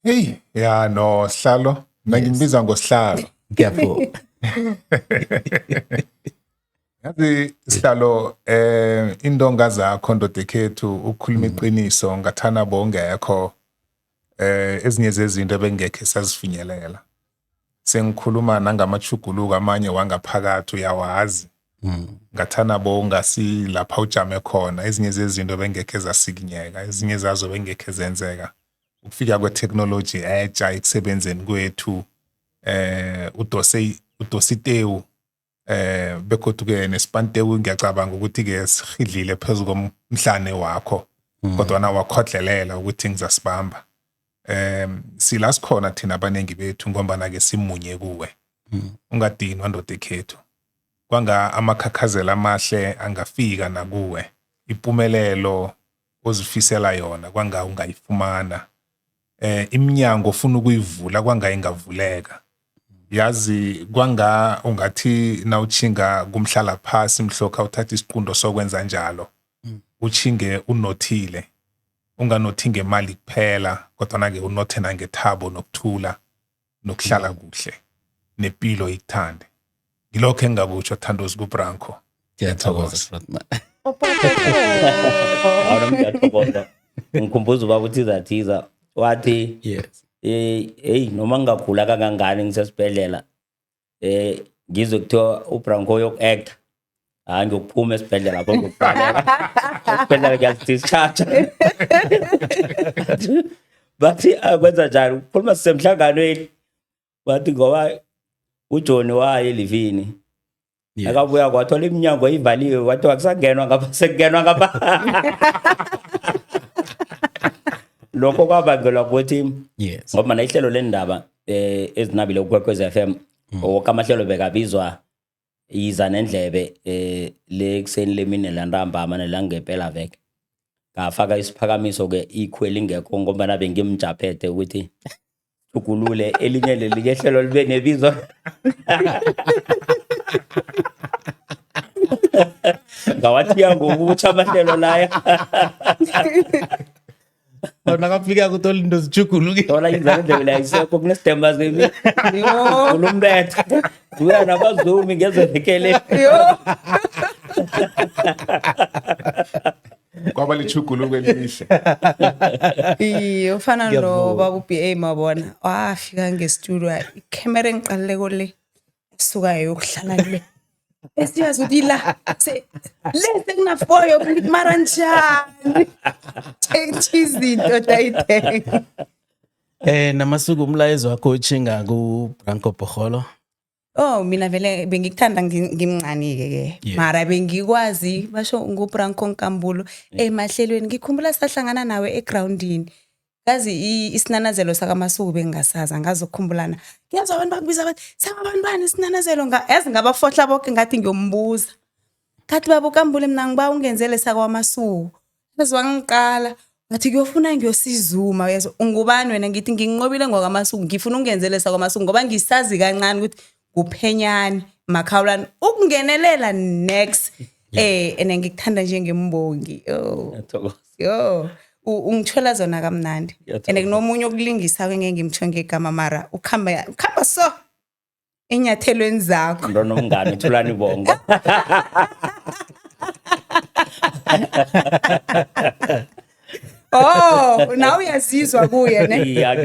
Hey, ya, no sihlalo, mina ngimbiza ngosihlalo. Ngiyavuma. Yazi sihlalo, indonga zakho ndoda ekhethu, ukukhuluma iqiniso, ngathana bongekho ezinye zezinto ebengekhe sazifinyelela. Sengikhuluma nangamachuguluko amanye wangaphakathi uyawazi. Ngathana bowungasi lapha ujame khona, ezinye zezinto bengekhe zasikinyeka, ezinye zazo bengekhe zenzeka. Ukufika kwetheknoloji etsha ekusebenzeni kwethu, udose itewu begodu ke nesipantewu, ngiyacabanga ukuthi ke sihidlile phezu komhlane wakho, kodwa na wakhodlelela ukuthi ngizasibamba. Sila sikhona thina abaningi bethu ngombana ke simunye kuwe. Ungadinwa ndoda ekhethu, kwanga amakhakhazela amahle angafika nakuwe, impumelelo ozifisela yona kwanga ungayifumana, iminyango ofuna ukuyivula kwanga ingavuleka. Yazi kwanga ungathi nawuchinga kumhlala phasi mhlokha uthatha isiqundo sokwenza njalo, uchinge unothile, unganothi ngemali kuphela, kodwa ke unothe nangethabo nokuthula nokuhlala kuhle nempilo ikuthande. Ngilokho engingakutsho, Thandozi, kuBranco. Ngiyathokoza, Grootman. Awona, ngiyathokoza. Ngikhumbuza ubaba uthiza thiza. Wathi yes. Hey, noma ngingagula kangangani ngisesibhedlela, ngizwe kuthiwa uBranco uyoku-acta, hayi, ngiyokuphuma esibhedlela lapho, ngiyokubhalela esibhedlela, ngiyazi-discharge. Bathi akwenza njani, ukhuluma sisemhlanganweni. Bathi ngoba uJohn waye elivini, akabuya kwathola iminyango ivaliwe, wathi akusangenwa ngapha, sekungenwa ngapha. Lokho kwabangelwa ukuthi ngoba na ihlelo lendaba ezinabile kuKwekwezi FM, woke amahlelo bekabizwa Yiza Nendlebe, le kuseni, lemini, lantambama nelangempela veke. Ngafaka isiphakamiso ke ikhweli ingekho, ngombana bengimjaphethe ukuthi ugulule elinye lelinye ihlelo libe nebizo. Ngawathiya ngokutsha amahlelo laya. Nakafika kuthola into zijuguluke. Thola Yiza Nendlebe la isekho, kunesidemba zemi ulumbethe buya nabazumi ngezevekele. Kwaba lichuguluko elihle. Iye, ufana Ngiyavuma. nobaba u-B A Mabona, wafika ngestudio, ikhemera engiqalileko le suka yokuhlala le, esiyazi ukuthi la le sekunafoyo, mara njani tshentshi izinto tayithenga. Namasuku, umlayezo wakho utshinga ku Branco Bhorholo. Oh, mina vele bengikuthanda ngimncane-ke ke. Mara bengikwazi basho nguBranco Nkambulo emahlelweni. Ngikhumbula sahlangana nawe egroundini. Kazi isinanazelo sakaMasuku bengingasazi, angazi ukukhumbulana. Ngiyezwa abantu bakubiza bathi sakabantu bani isinanazelo, yazi ngabafohla boke, ngathi ngiyombuza. Ngathi, baba uKambule, mina ngiba ungenzele sakwaMasuku. Yazi wangiqala ngathi kuyofuna ngiyosizuma, uyezwa, ungubani wena? Ngithi nginqobile ngokwaMasuku, ngifuna ungenzele sakwaMasuku ngoba ngisazi kancane ukuthi kuphenyani makhawulani ukungenelela next. Ene ngikuthanda njengembongi. Oh. Ngiyathokoza. Yo, ungithola zona kamnandi. Ngiyathokoza. And kunomunye okulingisako engeke ngimtho ngegama, mara ukhamba ukhamba so enyathelweni zakho. Ndonomngane uThulani Bongo. Oh, nawe uyazizwa kuye ne? Iya,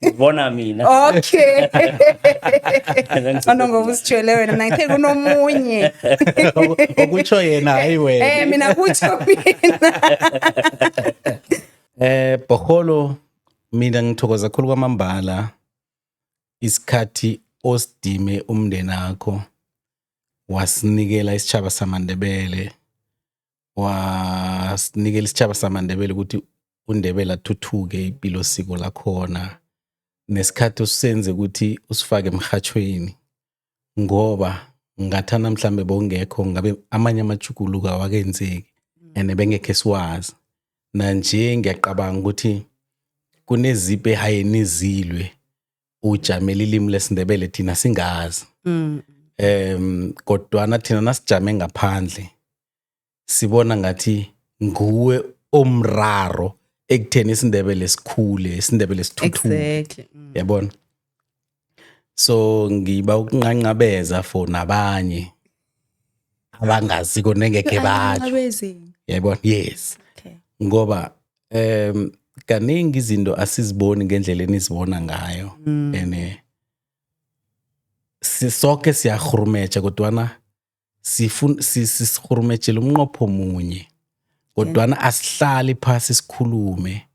ngibona mina. Okay. Ono ngoba usijwayele wena, mina ngithe kunomunye. Okutsho yena, hayi wena. Mina kutsho mina. Bhorholo, mina ngithokoza kakhulu kwamambala isikhathi osidime umndeni wakho, wasinikela isitjhaba samaNdebele, wasinikela isitjhaba samaNdebele ukuthi uNdebele athuthuke impilo siko lakhona, nesikhathi usenze ukuthi usifake emhathweni, ngoba ngathana mhlambe bowungekho ngabe amanye amajuguluko awakenzeki and bengekhe siwazi. Nanje ngiyacabanga ukuthi kunezipho ehayeni zilwe ujamela ilimi lesiNdebele, thina singazi. Kodwana thina nasijame ngaphandle sibona ngathi nguwe omraro ekutheni isiNdebele sikhule, isiNdebele sithuthuke. Yabona, so ngiba ukunqanqabeza for nabanye abangaziko nengekhe batsho. Anqabezi. Yabona, yes. Ngoba kaningi izinto asiziboni ngendlela enizibona ngayo, ene sisonke siyahurumeja, kodwana sisihurumejela umnqopho munye, kodwana asihlali phasi sikhulume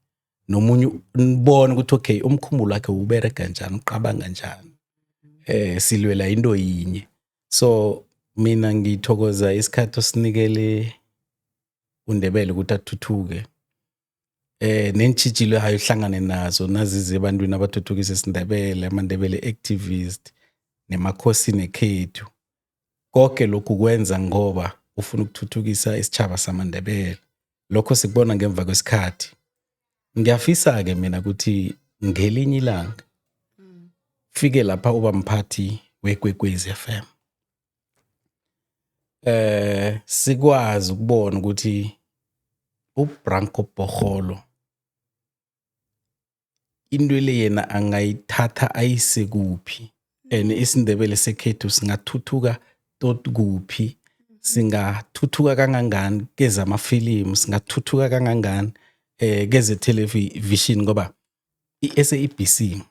nomunye, nibone ukuthi okay, umkhumbulo wakhe uberega njani, uqabanga njani, silwela into yinye. So mina ngithokoza isikhathi osinikele uNdebele ukuthi athuthuke, nentshijilo hayo uhlangane nazo nazize ebantwini abathuthukisa isiNdebele, amaNdebele activist nemakhosini ekhethu. Konke lokhu kwenza ngoba ufuna ukuthuthukisa isitjhaba samaNdebele. Lokho sikubona ngemva kwesikhathi. Ngiyafisa-ke mina ukuthi ngelinye ilanga fike lapha uba mphathi weKwekwezi FM, sikwazi ukubona ukuthi uBranco Bhorholo into le yena angayithatha ayise kuphi, and isiNdebele sekhethu singathuthuka tot kuphi, singathuthuka kangangani kezamafilimu, singathuthuka kangangani keze television, ngoba I-SABC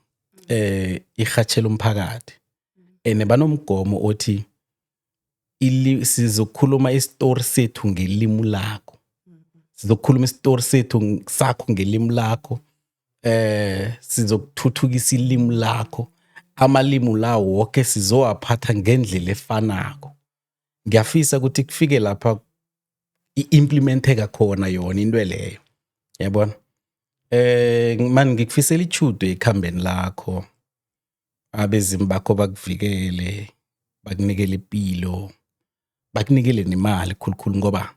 ihatshela umphakathi ene banomgomo othi sizokhuluma isitori sethu ngelimi lakho, sizokhuluma isitori sethu sakho ngelimi lakho, sizokuthuthukisa ilimi lakho, amalimi lawo wonke sizowaphatha ngendlela efanako. Ngiyafisa ukuthi kufike lapha i-implementeka khona yona into leyo, yabona. Man, ngikufisela ichudo ekhambeni lakho, abezimu bakho bakuvikele, bakunikele impilo, bakunikele nemali khulukhulu, ngoba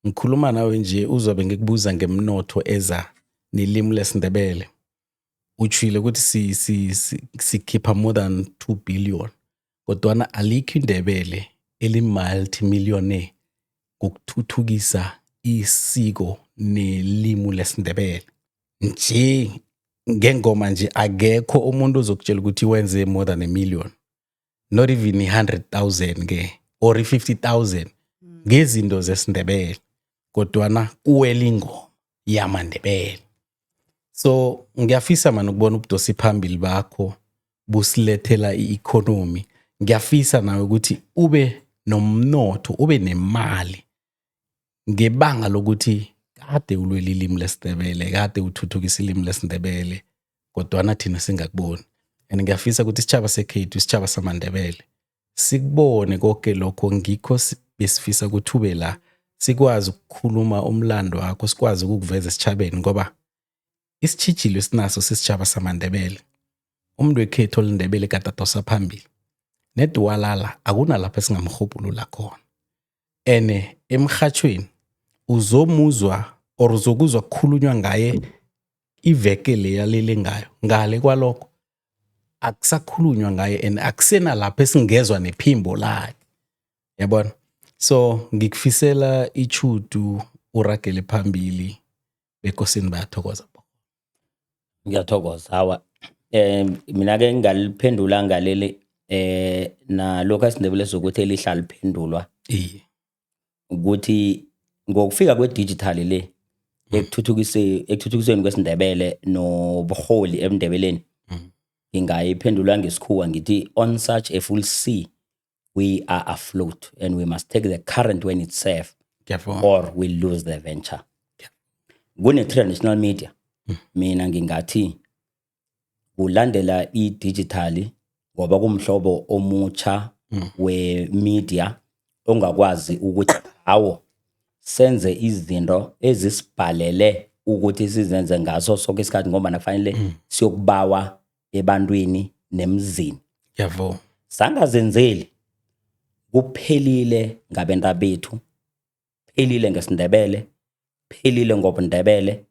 ngikhuluma nawe nje uzobe ngikubuza ngemnotho eza nelimi lesiNdebele. Utshwile ukuthi sikhipha more than 2 billion, kodwana alikho iNdebele eli-multimillionaire ngokuthuthukisa isiko nelimi lesiNdebele. Nje ngengoma nje akekho umuntu ozokutshela ukuthi wenze more than a million, not even i-100,000 ke or i-50,000 ngezinto zesiNdebele, kodwana kuwela ingoma yamaNdebele. So ngiyafisa mani ukubona ubudosi phambili bakho busilethela i-economy. Ngiyafisa nawe ukuthi ube nomnotho, ube nemali ngebanga lokuthi kade ulwela ilimi lesiNdebele, kade uthuthukisa ilimi lesiNdebele, kodwana thina singakuboni. And ngiyafisa ukuthi isitjhaba sekhethu, isitjhaba samaNdebele, sikubone konke lokho. Ngikho besifisa ukuthi ube la, sikwazi ukukhuluma umlando wakho, sikwazi ukukuveza esitjhabeni, ngoba isitjhijilo esinaso sisitjhaba samaNdebele. Umuntu wekhethu oliNdebele kade adosa phambili nediwalala, akunalapho esingamrhubhulula khona. Ene emrhatjhweni uzomuzwa or uzokuzwa kukhulunywa ngaye iveke leya lele ngayo, ngale kwalokho akusakhulunywa ngaye and akusena lapho esingezwa nephimbo lakhe, yabona. So ngikufisela ichudu, uragele phambili, bekosini bayathokoza. Ngiyathokoza. Hawa, mina ke ngingaliphendula ngaleli nalokho esiNdebele sokuthi elihlala liphendulwa. Ukuthi ngokufika kwe-digital le ekuthuthukisweni kwesiNdebele nobuholi ebuNdebeleni, ngingayiphendula ngesikhuwa ngithi, on such a full sea we are afloat and we must take the current when it's safe or we lose the venture. Kune-traditional media, mina ngingathi kulandela i-digital ngoba kumhlobo omutsha we-media ongakwazi ukuthi hawo senze izinto ezisibhalele ukuthi sizenze ngaso sonke isikhathi, ngoba nakufanele siyokubawa ebantwini nemzini. Sangazenzeli, kuphelile ngabenta bethu, phelile ngesiNdebele, phelile ngobuNdebele,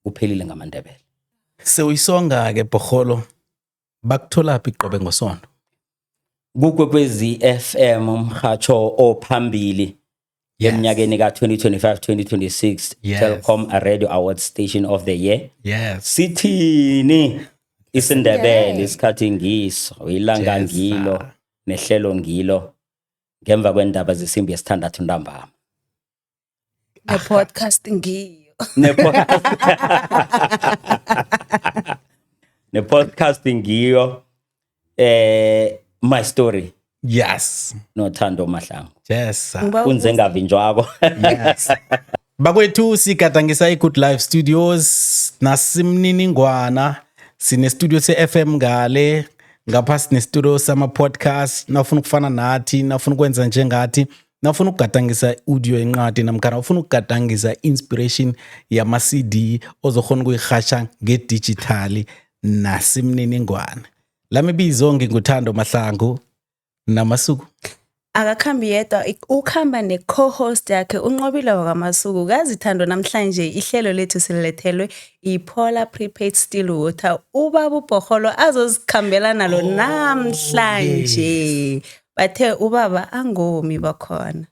kuphelile ngamaNdebele. Sewuyisonga-ke Bhorholo, bakutholaphi iqobe ngosondo? Kukwekwezi FM, umhatsho ophambili eminyakeni ka-2025 2026, Telkom Radio Award Station of the Year. Sithini isiNdebele? Isikhathi ngiso, ilanga ngilo, nehlelo ngilo, ngemva kwendaba zesimbi yesithandathu ntambama. Ne-podcast ngiyo. Ne-podcast ngiyo, My Story. Nothando Mahlangu. Yes. Kunze ngavinjwako. Yes. Bakwethu, sigadangisa i-Good Life Studios nasimniningwana. Sine studio se-FM ngale, ngapha sine studio sama-podcast. Nawufuna ukufana nathi, nawufuna ukwenza njengathi, nawufuna ukugadangisa audio yenqadi, namkhana ufuna ukugadangisa inspiration yama-CD ozokhona ukuyirhasha ngedijithali, nasimniningwana. Lami bizo nginguThando Mahlangu namasuku. Akakhambi yedwa, ukhamba ne-co-host yakhe uNqobile wakaMasuku. Kazithando, namhlanje ihlelo lethu silethelwe iPolar Prepaid Still Water. Ubaba uBhorholo azozikhambela nalo namhlanje. Bathe ubaba angomi bakhona.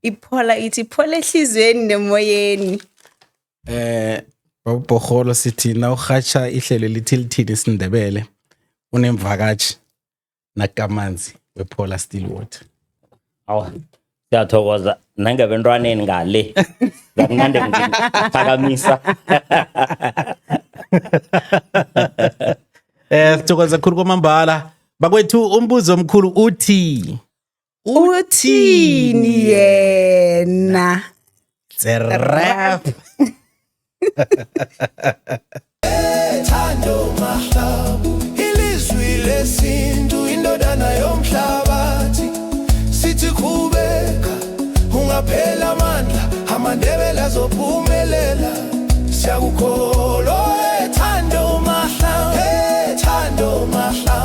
Iphola ithi phola ehliziyweni nemoyeni. Babubhorholo, sithi nawurhatsha ihlelo elithi lithini isiNdebele, unemvakatshi nakamanzi wePolar Still Water. Awa. Siyathokoza nangebentwaneni ngale. Ngakunande ngiphakamisa. Sithokoza khulu kwamambala. Bakwethu, umbuzo omkhulu uthi Uthini yena? It's a wrap. Thando Mahlabu, ilizwi lesintu, indodana yomhlabathi. Sithi qhubeka, ungaphela amandla, amaNdebele azophumelela, siyakukholwa. Thando Mahlabu, Thando Mahlabu.